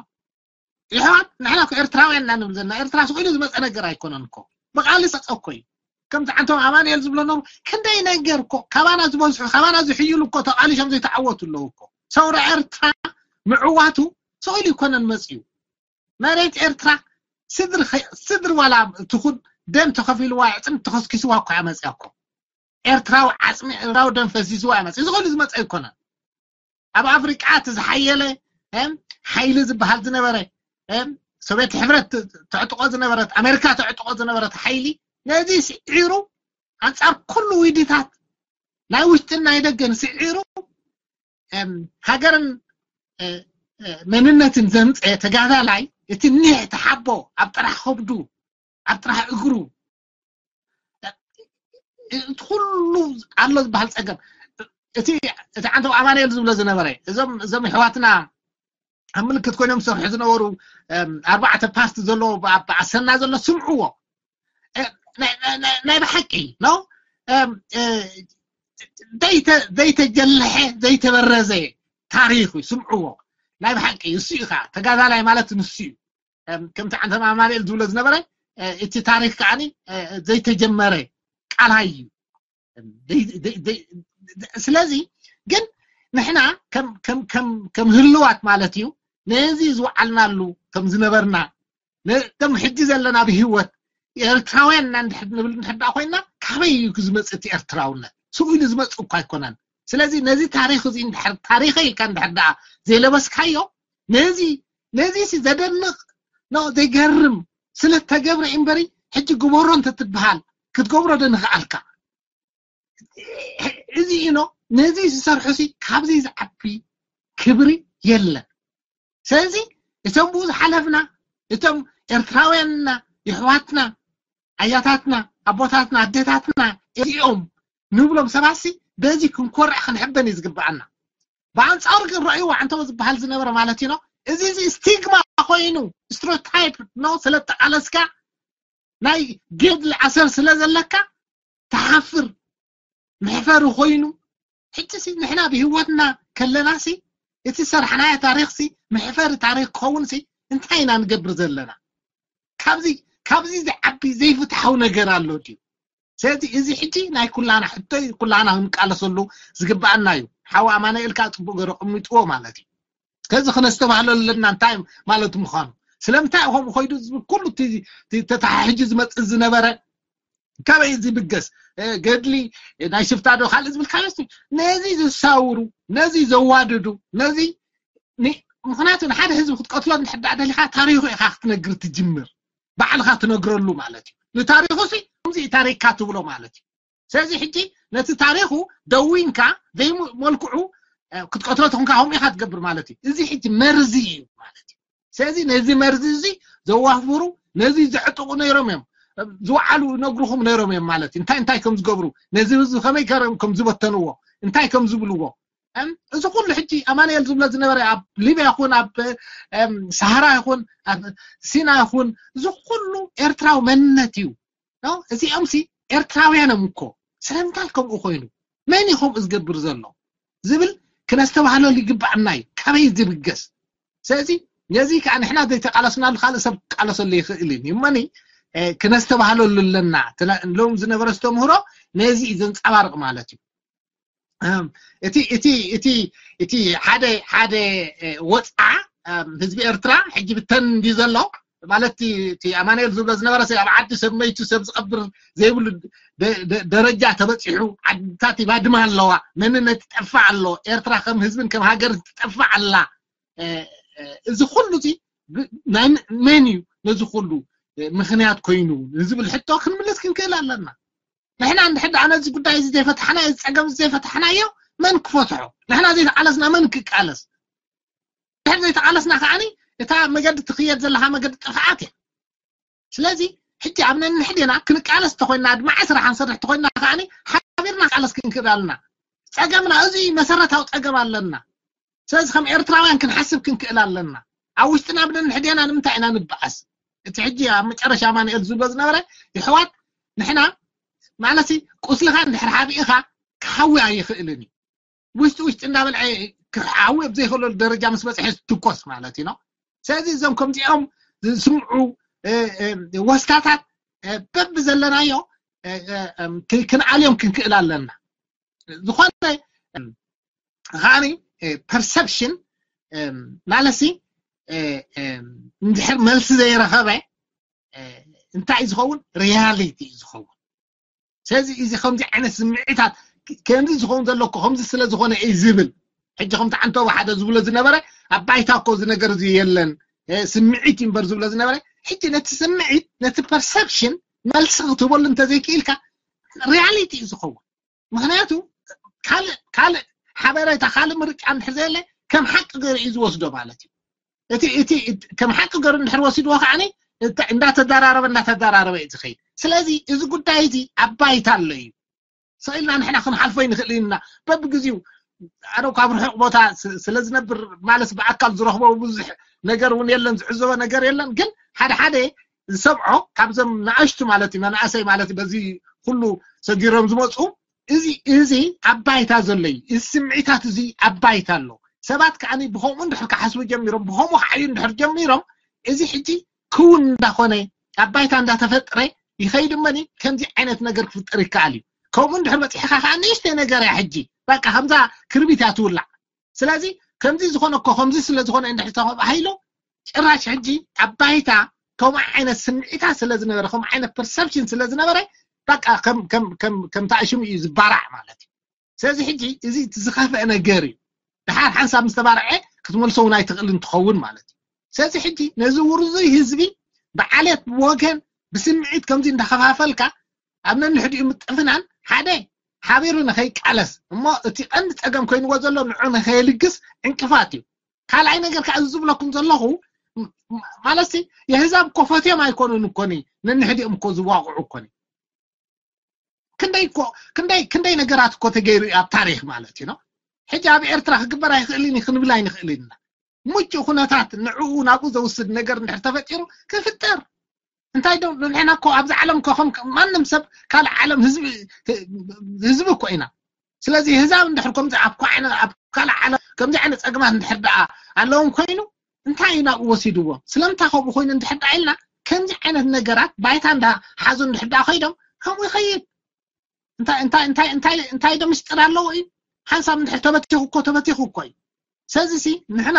ይሕዋት ንሕና እኮ ኤርትራውያን ኢና ንብል ዘለና። ኤርትራ ስቕ ኢሉ ዝመፀ ነገር ኣይኮነን እኮ፣ ብቃሊ ሰፀ እኮ እዩ። ከምቲ ዓንቶም ኣማንኤል ዝብሎ ነሩ ክንደይ ነገር እኮ ካባና ዝበዝሑ ካባና ዝሕይሉ እኮ ተቃሊሾም ዘይተዓወቱ ኣለዉ እኮ። ሰውራ ኤርትራ ምዕዋቱ ስቕ ኢሉ ይኮነን መፅዩ። መሬት ኤርትራ ስድሪ ኸ- ስድሪ ዋላ ትኹን ደም ተኸፊልዋ ዕፅን ተኸስኪስዋ እኮ እያ መፅያ እኮ። ኤርትራዊ ዓፅሚ ኤርትራዊ ደም ፈሲስዋ እያ መፅያ። እዚ ኸሉ ዝመፀ ኣይኮነን። ኣብ ኣፍሪቃ እቲ ዝሓየለ ሓይሊ ዝበሃል ዝነበረ ሶቪየት ሕብረት ተዕጥቆ ዝነበረት ኣሜሪካ ተዕጥቆ ዝነበረት ሓይሊ ነዚ ስዒሩ ኣንፃር ኩሉ ውዲታት ናይ ውሽጥን ናይ ደገን ስዒሩ ሃገርን መንነትን ዘምፀ ተጋዳላይ እቲ ኒሕ ተሓቦ ኣብ ጥራሕ ከብዱ ኣብ ጥራሕ እግሩ እቲ ኩሉ ኣሎ ዝበሃል ፀገም እቲ እቲ ዓንተው ኣማንኤል ዝብሎ ዝነበረ እዞም እዞም ኣሕዋትና ኣብ ምልክት ኮይኖም ዝሰርሑ ዝነበሩ ኣርባዕተ ፓስት ዘለዎ ብኣሰና ዘሎ ስምዕዎ ናይ ብሓቂ ነው ዘይተጀለሐ ዘይተበረዘ ታሪክ እዩ። ስምዕዎ ናይ ብሓቂ እሱ እዩ ከዓ ተጋዳላይ ማለት ንሱ እዩ። ከምቲ ዓንተም ኣማንኤል ዝብሎ ዝነበረ እቲ ታሪክ ከዓ ዘይተጀመረ ቃላይ እዩ። ስለዚ ግን ንሕና ከም ህልዋት ማለት እዩ ነዚ ዝወዓልናሉ ከም ዝነበርና ነቶም ሕጂ ዘለና ብህይወት ኤርትራውያን ኢና ንብል ንሕዳ ኮይና ካበይ እዩ ዝመፅእ እቲ ኤርትራውነት? ስኡ ኢሉ ዝመፅእ እኳ ኣይኮነን። ስለዚ ነዚ ታሪክ እዚ እንድሕር ታሪከ ኢልካ እንድሕር ደኣ ዘይለበስካዮ ነዚ ነዚ ሲ ዘደንቕ ነው ዘይገርም ስለተገብረ እምበሪ ሕጂ ግበሮ እንተትበሃል ክትገብሮ ዶ ንኽኣልካ? እዚ ኢኖ ነዚ ዝሰርሑ ሲ ካብዚ ዝዓቢ ክብሪ የለን። ስለዚ እቶም ብኡ ዝሓለፍና እቶም ኤርትራውያንና የሕዋትና ኣያታትና ኣቦታትና ኣዴታትና እዚኦም ንብሎም ሰባሲ በዚ ክንኮርዕ ክንሕበን እዩ ዝግብኣና። ብኣንፃሩ ግን ረእይዎ ዓንተቦ ዝበሃል ዝነበረ ማለት እዩ እዚ እዚ ስቲግማ ኮይኑ ስትሮታይፕ ነው ስለተቃለስካ ናይ ገድሊ ኣሰር ስለ ዘለካ ትሓፍር መሕፈሪ ኮይኑ ሕጂ ሲ ንሕና ብህይወትና ከለና ሲ እቲ ዝሰርሓናዮ ታሪክ ሲ መሕፈሪ ታሪክ ክኸውን ሲ እንታይ ኢና ንገብር ዘለና? ካብዚ ካብዚ ዝዓቢ ዘይፍትሓዊ ነገር ኣሎ ድዩ? ስለዚ እዚ ሕጂ ናይ ኩላና ሕቶ እዩ፣ ኩላና ክንቃለሰሉ ዝግብኣና እዩ። ሓው ኣማኑኤል ከዓ ፅቡቅ ገይሩ ኣቐሚጥዎ ማለት እዩ። ከዚ ክነስተባህሎ ኣለና እንታይ ማለት ምዃኑ ስለምንታይ ከምኡ ኮይዱ ዝብል ኩሉ እቲ ተተሓሕጂ ዝመፅእ ዝነበረ ካበይ ዝብገስ ገድሊ ናይ ሽፍታ ዶ ካልእ ዝብል ካበስ ነዚ ዝሳውሩ ነዚ ዘዋድዱ ነዚ ምክንያቱ ንሓደ ህዝቢ ክትቀትሎ እንድሕዳ ደሊካ ታሪኩ ኢካ ክትነግር ትጅምር ባዕልካ ትነግረሉ ማለት እዩ። ንታሪኩ ሲ ከምዚ ታሪክካ ትብሎ ማለት እዩ። ስለዚ ሕጂ ነቲ ታሪኹ ደዊንካ ዘይመልክዑ ክትቀትሎ ተኾንካ ከምኡ ኢኻ ትገብር ማለት እዩ። እዚ ሕጂ መርዚ እዩ ማለት እዩ። ስለዚ ነዚ መርዚ እዚ ዘዋፍሩ፣ ነዚ ዘዕጥቑ ነይሮም እዮም። ዝወዓሉ ነግሩኹም ነይሮም እዮም ማለት እዩ። እንታይ እንታይ ከም ዝገብሩ፣ ነዚ ህዝቢ ከመይ ገሮም ከም ዝበተንዎ፣ እንታይ ከም ዝብልዎ። እዚ ኩሉ ሕጂ ኣማኑኤል ዝብሎ ዝነበረ ኣብ ሊብያ ይኹን ኣብ ሰሃራ ይኹን ኣብ ሲና ይኹን፣ እዚ ኩሉ ኤርትራዊ መንነት እዩ። እዚኦም ሲ ኤርትራውያን እዮም እኮ። ስለምንታይ ከምኡ ኮይኑ? መን እዩ ከምኡ ዝገብር ዘሎ ዝብል ክነስተባህለሉ ይግባኣና እዩ። ካበይ ዝብገስ? ስለዚ ነዚ ከዓ ንሕና ዘይተቃለስናሉ ካልእ ሰብ ክቃለሰሉ ይኽእል እዩ። እሞኒ ክነስተባህለሉ ኣለና። ሎም ዝነበረ ዝተምህሮ ነዚ እዩ ዘንፀባርቕ ማለት እዩ። እቲ እቲ እቲ እቲ ሓደ ሓደ ወፅዓ ህዝቢ ኤርትራ ሕጂ ብተን እንዲ ዘሎ ማለት እቲ ኣማኑኤል ዝብሎ ዝነበረ ኣብ ዓዲ ሰብ መይቱ ሰብ ዝቐብር ዘይብሉ ደረጃ ተበፂሑ፣ ዓድታት ይባድማ ኣለዋ፣ መንነት ይጠፋ ኣሎ፣ ኤርትራ ከም ህዝብን ከም ሃገር ትጠፋ ኣላ። እዚ ኩሉ እዚ መን እዩ ነዚ ኩሉ ምክንያት ኮይኑ ንዝብል ሕቶ ክንምልስ ክንክእል ኣለና። ንሕና እንድሕር ደኣ ነዚ ጉዳይ እዚ ዘይፈታሕና፣ እዚ ፀገም እዚ ዘይፈታሕናዮ መን ክፈትሖ? ንሕና ዘይተቃለስና መን ክቃለስ? ድሕር ዘይተቃለስና ከዓኒ እታ መገዲ ትኽየድ ዘለካ መገዲ ጥፍኣት እያ። ስለዚ ሕጂ ኣብ ነንሕዴና ክንቃለስ ተኮይና፣ ኣድማዒ ስራሕ ንሰርሕ ተኮይና ከዓኒ ሓቢርና ቃለስ ክንክእል ኣለና። ፀገምና እዚ መሰረታዊ ፀገም ኣለና። ስለዚ ከም ኤርትራውያን ክንሓስብ ክንክእል ኣለና። ኣብ ውሽጥና ብነንሕዴና ንምንታይ ኢና ንበኣስ? እቲ ሕጂ ኣብ መጨረሻ ኣማኑኤል ዝብሎ ዝነበረ ይሕዋት ንሕና ማለት ቁስልካ እንድሕር ሓቢእኻ ክሓዊ ኣይኽእልን እዩ። ውሽጢ ውሽጢ እንዳበልዐ ክሓዊ ኣብ ዘይክእለሉ ደረጃ ምስ በፅሐ ትኮስ ማለት እዩ። ስለዚ እዞም ከምዚኦም ዝስምዑ ወስታታት በብ ዘለናዮ ክንኣልዮም ክንክእል ኣለና። ዝኾነ ከዓኒ ፐርሰፕሽን ማለሲ እንድሕር መልሲ ዘይረኸበ እንታይ እዩ ዝኸውን? ሪያሊቲ እዩ ዝኸውን። ስለዚ እዚ ከምዚ ዓይነት ስምዒታት ከምዚ ዝኸውን ዘሎ እኮ ከምዚ ስለ ዝኾነ እዩ ዝብል። ሕጂ ከምቲ ዓንተቦ ሓደ ዝብሎ ዝነበረ ኣብ ባይታ እኮ እዚ ነገር እዚ የለን ስምዒት እዩ እምበር ዝብሎ ዝነበረ፣ ሕጂ ነቲ ስምዒት ነቲ ፐርሰፕሽን መልሲ ክትህበሉ እንተዘይክኢልካ ሪያሊቲ እዩ ዝኸውን። ምክንያቱ ካልእ ካልእ ሓበሬታ ካልእ ምርጫ እንድሕር ዘየለ ከም ሓቂ ገይሩ እዩ ዝወስዶ ማለት እዩ። እቲ እቲ ከም ሓቂ ገይሩ እንድሕር ወሲድዎ ከዓኒ እንዳተደራረበ እንዳተደራረበ እዩ ዝኸይድ። ስለዚ እዚ ጉዳይ እዚ ኣብ ባይታ ኣሎ እዩ። ስቕ ኢልና ንሕና ክንሓልፎ ይንኽእል ኢና። በብግዜኡ ኣነ ካብ ርሑቕ ቦታ ስለ ዝነብር ማለት ብኣካል ዝረኽቦ ብዙሕ ነገር እውን የለን፣ ዝዕዘቦ ነገር የለን። ግን ሓደ ሓደ ዝሰምዖ ካብዞም ንኣሽቱ ማለት እዩ መናእሰይ ማለት በዚ ኩሉ ሰጊሮም ዝመፁ እዚ እዚ ኣብ ባይታ ዘሎ እዩ። እዚ ስምዒታት እዚ ኣብ ባይታ ኣሎ። ሰባት ከዓኒ ብኸምኡ እንድሕር ክሓስቡ ጀሚሮም ብኸምኡ ክዓዩ እንድሕር ጀሚሮም እዚ ሕጂ ክውን እንዳኾነ ኣብ ባይታ እንዳተፈጥረ ይኸይድ እመኒ ከምዚ ዓይነት ነገር ክፍጠር ይከኣል እዩ። ከምኡ እንድሕር በፂሕካ ከዓ ንእሽተይ ነገር እያ ሕጂ በቃ ከምዛ ክርቢት እያ ትውላዕ። ስለዚ ከምዚ ዝኾነ እኮ ከምዚ ስለ ዝኾነ እንድሕር ተባሂሉ ጭራሽ ሕጂ ኣብ ባይታ ከምኡ ዓይነት ስምዒታት ስለ ዝነበረ ከምኡ ዓይነት ፐርሰፕሽን ስለ ዝነበረ በቃ ከም ተኣሽሙ እዩ ዝባራዕ ማለት እዩ። ስለዚ ሕጂ እዚ ዝኸፍአ ነገር እዩ። ድሓር ሓንሳብ ምስ ተባርዐ ክትመልሶ እውን ኣይትኽእልን ትኸውን ማለት እዩ። ስለዚ ሕጂ ነዚ ውርዙይ ህዝቢ ብዓሌት ብወገን ብስምዒት ከምዚ እንዳኸፋፈልካ ኣብ ነንሕዲኡ ምጥፍናን ሓደ ሓቢሩ ንኸይቃለስ እሞ እቲ ቀንዲ ፀገም ኮይንዎ ዘሎ ንዑ ንኸየልግስ ዕንቅፋት እዩ። ካልኣይ ነገር ከዓ እዚ ዝብለኩም ዘለኹ ማለት የህዛብ እኮ ፈትዮም ኣይኮኑን እኮኒ ነንሕዲኦም እኮ ዝዋቕዑ እኮኒ ክንደይ እኮ ክንደይ ክንደይ ነገራት እኮ ተገይሩ እዩ ኣብ ታሪክ ማለት እዩ። ሕጂ ኣብ ኤርትራ ክግበር ኣይኽእልን እዩ ክንብል ኣይንኽእልን ኢና። ምቹእ ኩነታት ንዕኡ ናብኡ ዘውስድ ነገር እንድሕር ተፈጢሩ ክፍጠር እንታይ ዶ ንሕና እኮ ኣብዚ ዓለም እኮ ከም ማንም ሰብ ካልእ ዓለም ህዝቢ ህዝቢ እኮ ኢና። ስለዚ ህዛብ እንድሕር ከምዚ ኣብ ካልእ ዓለም ከምዚ ዓይነት ፀገማት እንድሕር ደኣ ኣለዎም ኮይኑ እንታይ እዩ ናብኡ ወሲድዎም? ስለምንታይ ከምኡ ኮይኑ እንድሕር ደኣ ኢልና ከምዚ ዓይነት ነገራት ባይታ እንዳሓዙ እንድሕር ደኣ ከይዶም ከምኡ ይኸይድ። እንታይ እንታይ እንታይ እንታይ እንታይ ዶ ምስጢር ኣለዎ እዩ? ሓንሳብ እንድሕር ተበቲኹ እኮ ተበቲኹ እኮ እዩ። ስለዚ ሲ ንሕና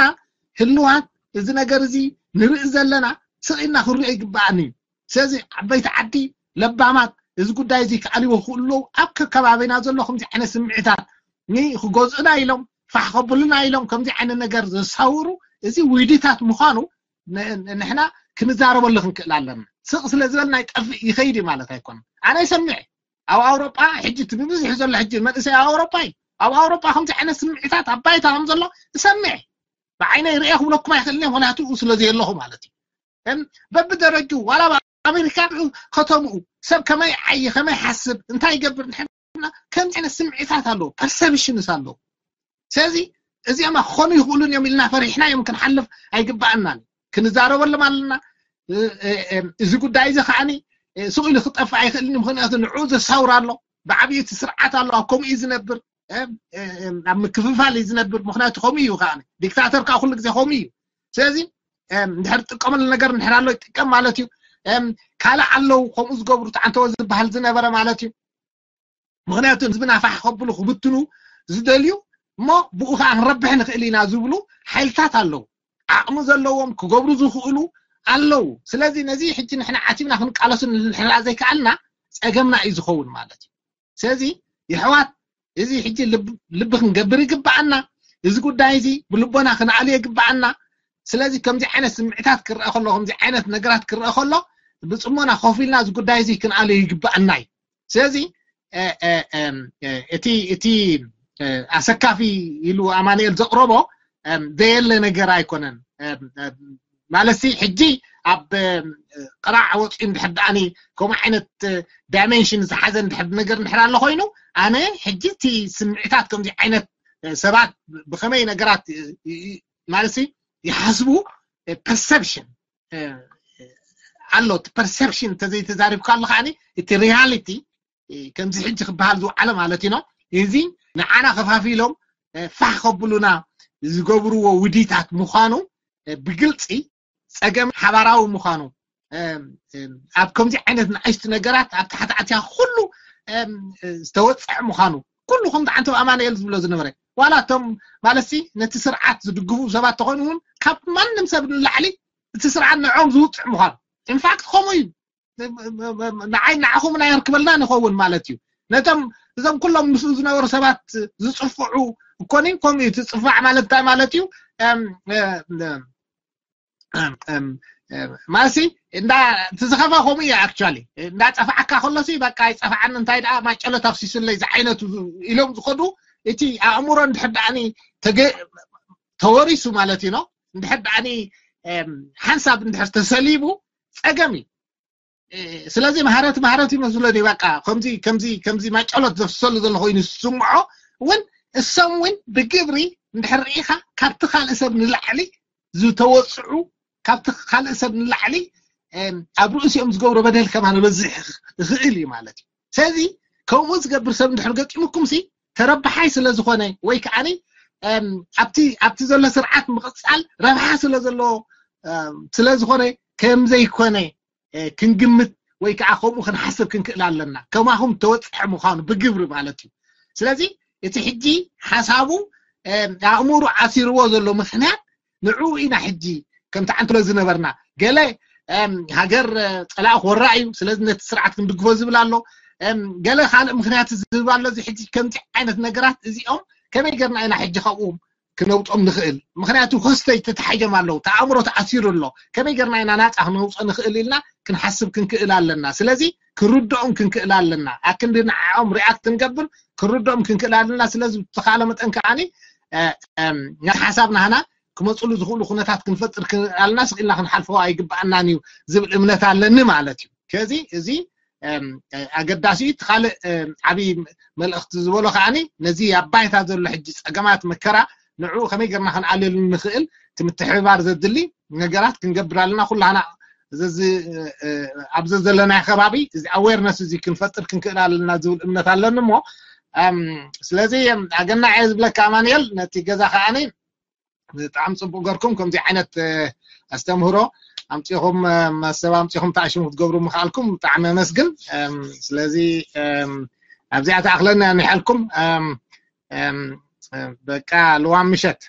ህልዋት እዚ ነገር እዚ ንርኢ ዘለና ስቕ ኢልና ክንሪኦ ይግባኣኒ እዩ። ስለዚ ዓበይቲ ዓዲ ለባማት እዚ ጉዳይ እዚ ክኣልዎ ክእሉ ኣብ ከባቢና ዘሎ ከምዚ ዓይነት ስምዒታት ንክገዝኡና ኢሎም ፋሕ ከብሉና ኢሎም ከምዚ ዓይነት ነገር ዘሳውሩ እዚ ውይድታት ምዃኑ ንሕና ክንዛረበሉ ክንክእል ኣለና። ስቕ ስለ ዝበልና ይጠፍእ ይኸይድ እዩ ማለት ኣይኮነን። ኣነ ይሰምዕ ኣብ ኣውሮጳ ሕጂ እቲ ብብዝሒ ዘሎ ሕጂ መንእሰይ ኣብ ኣውሮጳ እዩ። ኣብ ኣውሮጳ ከምዚ ዓይነት ስምዒታት ኣብ ባይታ ከም ዘሎ እሰምዕ። ብዓይነይ ርእየ ክብለኩም ኣይኽእልን እየ፣ ምኽንያቱ ስለ ዘየለኹ ማለት እዩ። በብደረጁ ዋላ ኣብ ኣሜሪካ ከተምኡ ሰብ ከመይ ዓይ ከመይ ሓስብ እንታይ ይገብር ንሕና ከምዚ ዓይነት ስምዒታት ኣለዎ፣ ፐርሰፕሽንስ ኣለዎ። ስለዚ እዚኦም ክኾኑ ይኽእሉን እዮም ኢልና ፈሪሕና እዮም ክንሓልፍ ኣይግባኣናን። ክንዛረበሎም ኣለና። እዚ ጉዳይ እዚ ከዓኒ ስቕ ኢሉ ክጠፍእ ኣይኽእልን፣ ምኽንያቱ ንዑ ዘሳውር ኣሎ፣ ብዓብዩ እቲ ስርዓት ኣሎ፣ ኣብ ከምኡ እዩ ዝነብር፣ ኣብ ምክፍፋል እዩ ዝነብር። ምኽንያቱ ከምኡ እዩ ከዓኒ፣ ዲክታተር ከዓ ኩሉ ግዜ ከምኡ እዩ። ስለዚ እንድሕር ጥቀመሉ ነገር እንድሕር ኣሎ ይጥቀም ማለት እዩ። ካልእ ኣለዉ ከምኡ ዝገብሩ ተዓንተወ ዝበሃል ዝነበረ ማለት እዩ። ምኽንያቱ ህዝብና ፋሕ ከብሉ ክብትኑ ዝደልዩ እሞ ብኡ ከዓ ክንረብሕ ንኽእል ኢና ዝብሉ ሓይልታት ኣለዉ። ዓቕሚ ዘለዎም ክገብሩ ዝኽእሉ ኣለዉ። ስለዚ ነዚ ሕጂ ንሕና ዓቲብና ክንቃለሱ ንሕና ዘይከኣልና ፀገምና እዩ ዝኸውን ማለት እዩ። ስለዚ የሕዋት እዚ ሕጂ ልቢ ክንገብር ይግበኣና። እዚ ጉዳይ እዚ ብልቦና ክንኣሉ ይግበኣና። ስለዚ ከምዚ ዓይነት ስምዕታት ክረአ ከሎ ከምዚ ዓይነት ነገራት ክረአ ከሎ ብፅሞና ኮፍ ኢልና እዚ ጉዳይ እዚ ክንኣሉ ይግበኣና እዩ። ስለዚ እቲ እቲ ኣሰካፊ ኢሉ ኣማንኤል ዘቕረቦ ዘየለ ነገር ኣይኮነን። ማለት ሕጂ ኣብ ቅራዕ ወፂኡ እንድሕር ደኣኒ ከምኡ ዓይነት ዳይሜንሽን ዝሓዘ እንድሕር ነገር እንድሕር ኣሎ ኮይኑ ኣነ ሕጂ እቲ ስምዒታት ከምዚ ዓይነት ሰባት ብከመይ ነገራት ማለት ይሓስቡ ፐርሰፕሽን ኣሎ። እቲ ፐርሰፕሽን እንተዘይተዛሪብካ ኣሎ ከዓኒ እቲ ሪያሊቲ ከምዚ ሕጂ ክበሃል ዝወዓለ ማለት እዩ። እዚ ንዓና ከፋፊሎም ፋሕ ከብሉና ዝገብርዎ ውዲታት ምዃኑ ብግልፂ ፀገም ሓባራዊ ምዃኑ ኣብ ከምዚ ዓይነት ንኣሽቱ ነገራት ኣብ ታሕቲ ኣትያ ኩሉ ዝተወፅዐ ምዃኑ ኩሉ ከምዚ ዓንተብ ኣማንኤል ዝብሎ ዝነበረ ዋላ እቶም ማለትሲ ነቲ ስርዓት ዝድግፉ ሰባት ተኾይኑ እውን ካብ ማንም ሰብ ንላዕሊ እቲ ስርዓት ንዕኦም ዝውፅዕ ምዃኑ ኢንፋክት ከምኡ እዩ። ንዓይ ንዓኹም ናይ ርክበልና ንኸውን ማለት እዩ። ነቶም እዞም ኩሎም ምስኡ ዝነበሩ ሰባት ዝፅፍዑ እኮኒ ከምኡ እዩ። ትፅፋዕ ማለት እንታይ ማለት እዩ? ማለሲ እንዳ እቲ ዝኸፋ ከምኡ እዩ። ኣክቹዋሊ እንዳ ፀፋዓካ ከሎሲ በቃ ይፀፋዓኒ እንታይ ደኣ ማጨሎ ታፍሲሱለይ ዝዓይነቱ ኢሎም ዝኸዱ እቲ ኣእምሮ እንድሕር ደኣኒ ተወሪሱ ማለት እዩ ነው። እንድሕር ደኣኒ ሓንሳብ እንድሕር ተሰሊቡ ፀገም እዩ። ስለዚ ማህረት ማህረት ይመስለኒ በቃ ከምዚ ከምዚ ከምዚ ማጨሎት ዘፍሰሉ ዘሎ ኮይኑ ዝስምዖ እውን እሶም እውን ብግብሪ እንድሕር ርኢኻ ካብቲ ካልእ ሰብ ንላዕሊ ዝተወፅዑ ካብቲ ካልእ ሰብ ንላዕሊ ኣብ ርእሲኦም ዝገብሮ በደል ከማን በዝሕ ይኽእል እዩ ማለት እዩ። ስለዚ ከምኡ ዝገብር ሰብ እንድሕር ገጢሙኩም ሲ ተረባሓይ ስለ ዝኾነ ወይ ከዓኒ ኣብቲ ኣብቲ ዘሎ ስርዓት ምቕፃል ረብሓ ስለ ዘለዎ ስለ ዝኾነ ከም ዘይኮነ ክንግምት ወይ ከዓ ከምኡ ክንሓስብ ክንክእል ኣለና። ከማኹም ተወፅሐ ምዃኑ ብግብሪ ማለት እዩ። ስለዚ እቲ ሕጂ ሓሳቡ ኣእምሩ ዓሲርዎ ዘሎ ምክንያት ንዕኡ ኢና ሕጂ ከምቲ ዓንትሎ ዝነበርና ገለ ሃገር ፀላእ ክወራ እዩ ስለዚ ነቲ ስርዓት ክንድግፎ ዝብል ኣሎ። ገለ ካልእ ምክንያት ዝህብ ኣሎ። እዚ ሕጂ ከምዚ ዓይነት ነገራት እዚኦም ከመይ ገርና ኢና ሕጂ ካብኡ ክነውጦም ንኽእል? ምኽንያቱ ሆስቴጅ ተታሒዞም ኣለዉ። ተኣእምሮ ተኣሲሩ ኣሎ። ከመይ ገርና ኢና ናፃ ክነውፆ ንኽእል ኢልና ክንሓስብ ክንክእል ኣለና። ስለዚ ክንርድኦም ክንክእል ኣለና። ኣክንዲ ንዓኦም ሪኣክት ንገብር ክንርድኦም ክንክእል ኣለና። ስለዚ ብተኻለ መጠን ከዓኒ ነቲ ሓሳብ ናህና ክመፅሉ ዝኽእሉ ኩነታት ክንፈጥር ክንክእል ኣለና። ስቕ ኢልና ክንሓልፎ ኣይግበኣናን እዩ ዝብል እምነት ኣለኒ ማለት እዩ። ከዚ እዚ ኣገዳሲ እዩ። እቲ ካልእ ዓብዪ መልእኽቲ ዝበሎ ከዓኒ ነዚ ኣብ ባይታ ዘሎ ሕጂ ፀገማት መከራ ንዕኡ ከመይ ገርና ክንኣልል ንኽእል እቲ ምትሕብባር ዘድሊ ነገራት ክንገብር ኣለና። ኩላና ኣብዚ ዘለናዮ ከባቢ እዚ ኣዌርነስ እዚ ክንፈጥር ክንክእል ኣለና ዝብል እምነት ኣለኒ እሞ ስለዚ ኣገናዕ እየ ዝብለካ ኣማንኤል ነቲ ገዛ ከዓኒ ብጣዕሚ ፅቡቅ ገርኩም ከምዚ ዓይነት ኣስተምህሮ ኣምፂኹም መሰብ ኣምፂኹም ተኣሽሙ ክትገብሩ ምኽኣልኩም ብጣዕሚ ኣመስግን። ስለዚ ኣብዚኣ ተኣኽለና ንሕልኩም በቃ ልዋም ምሸት።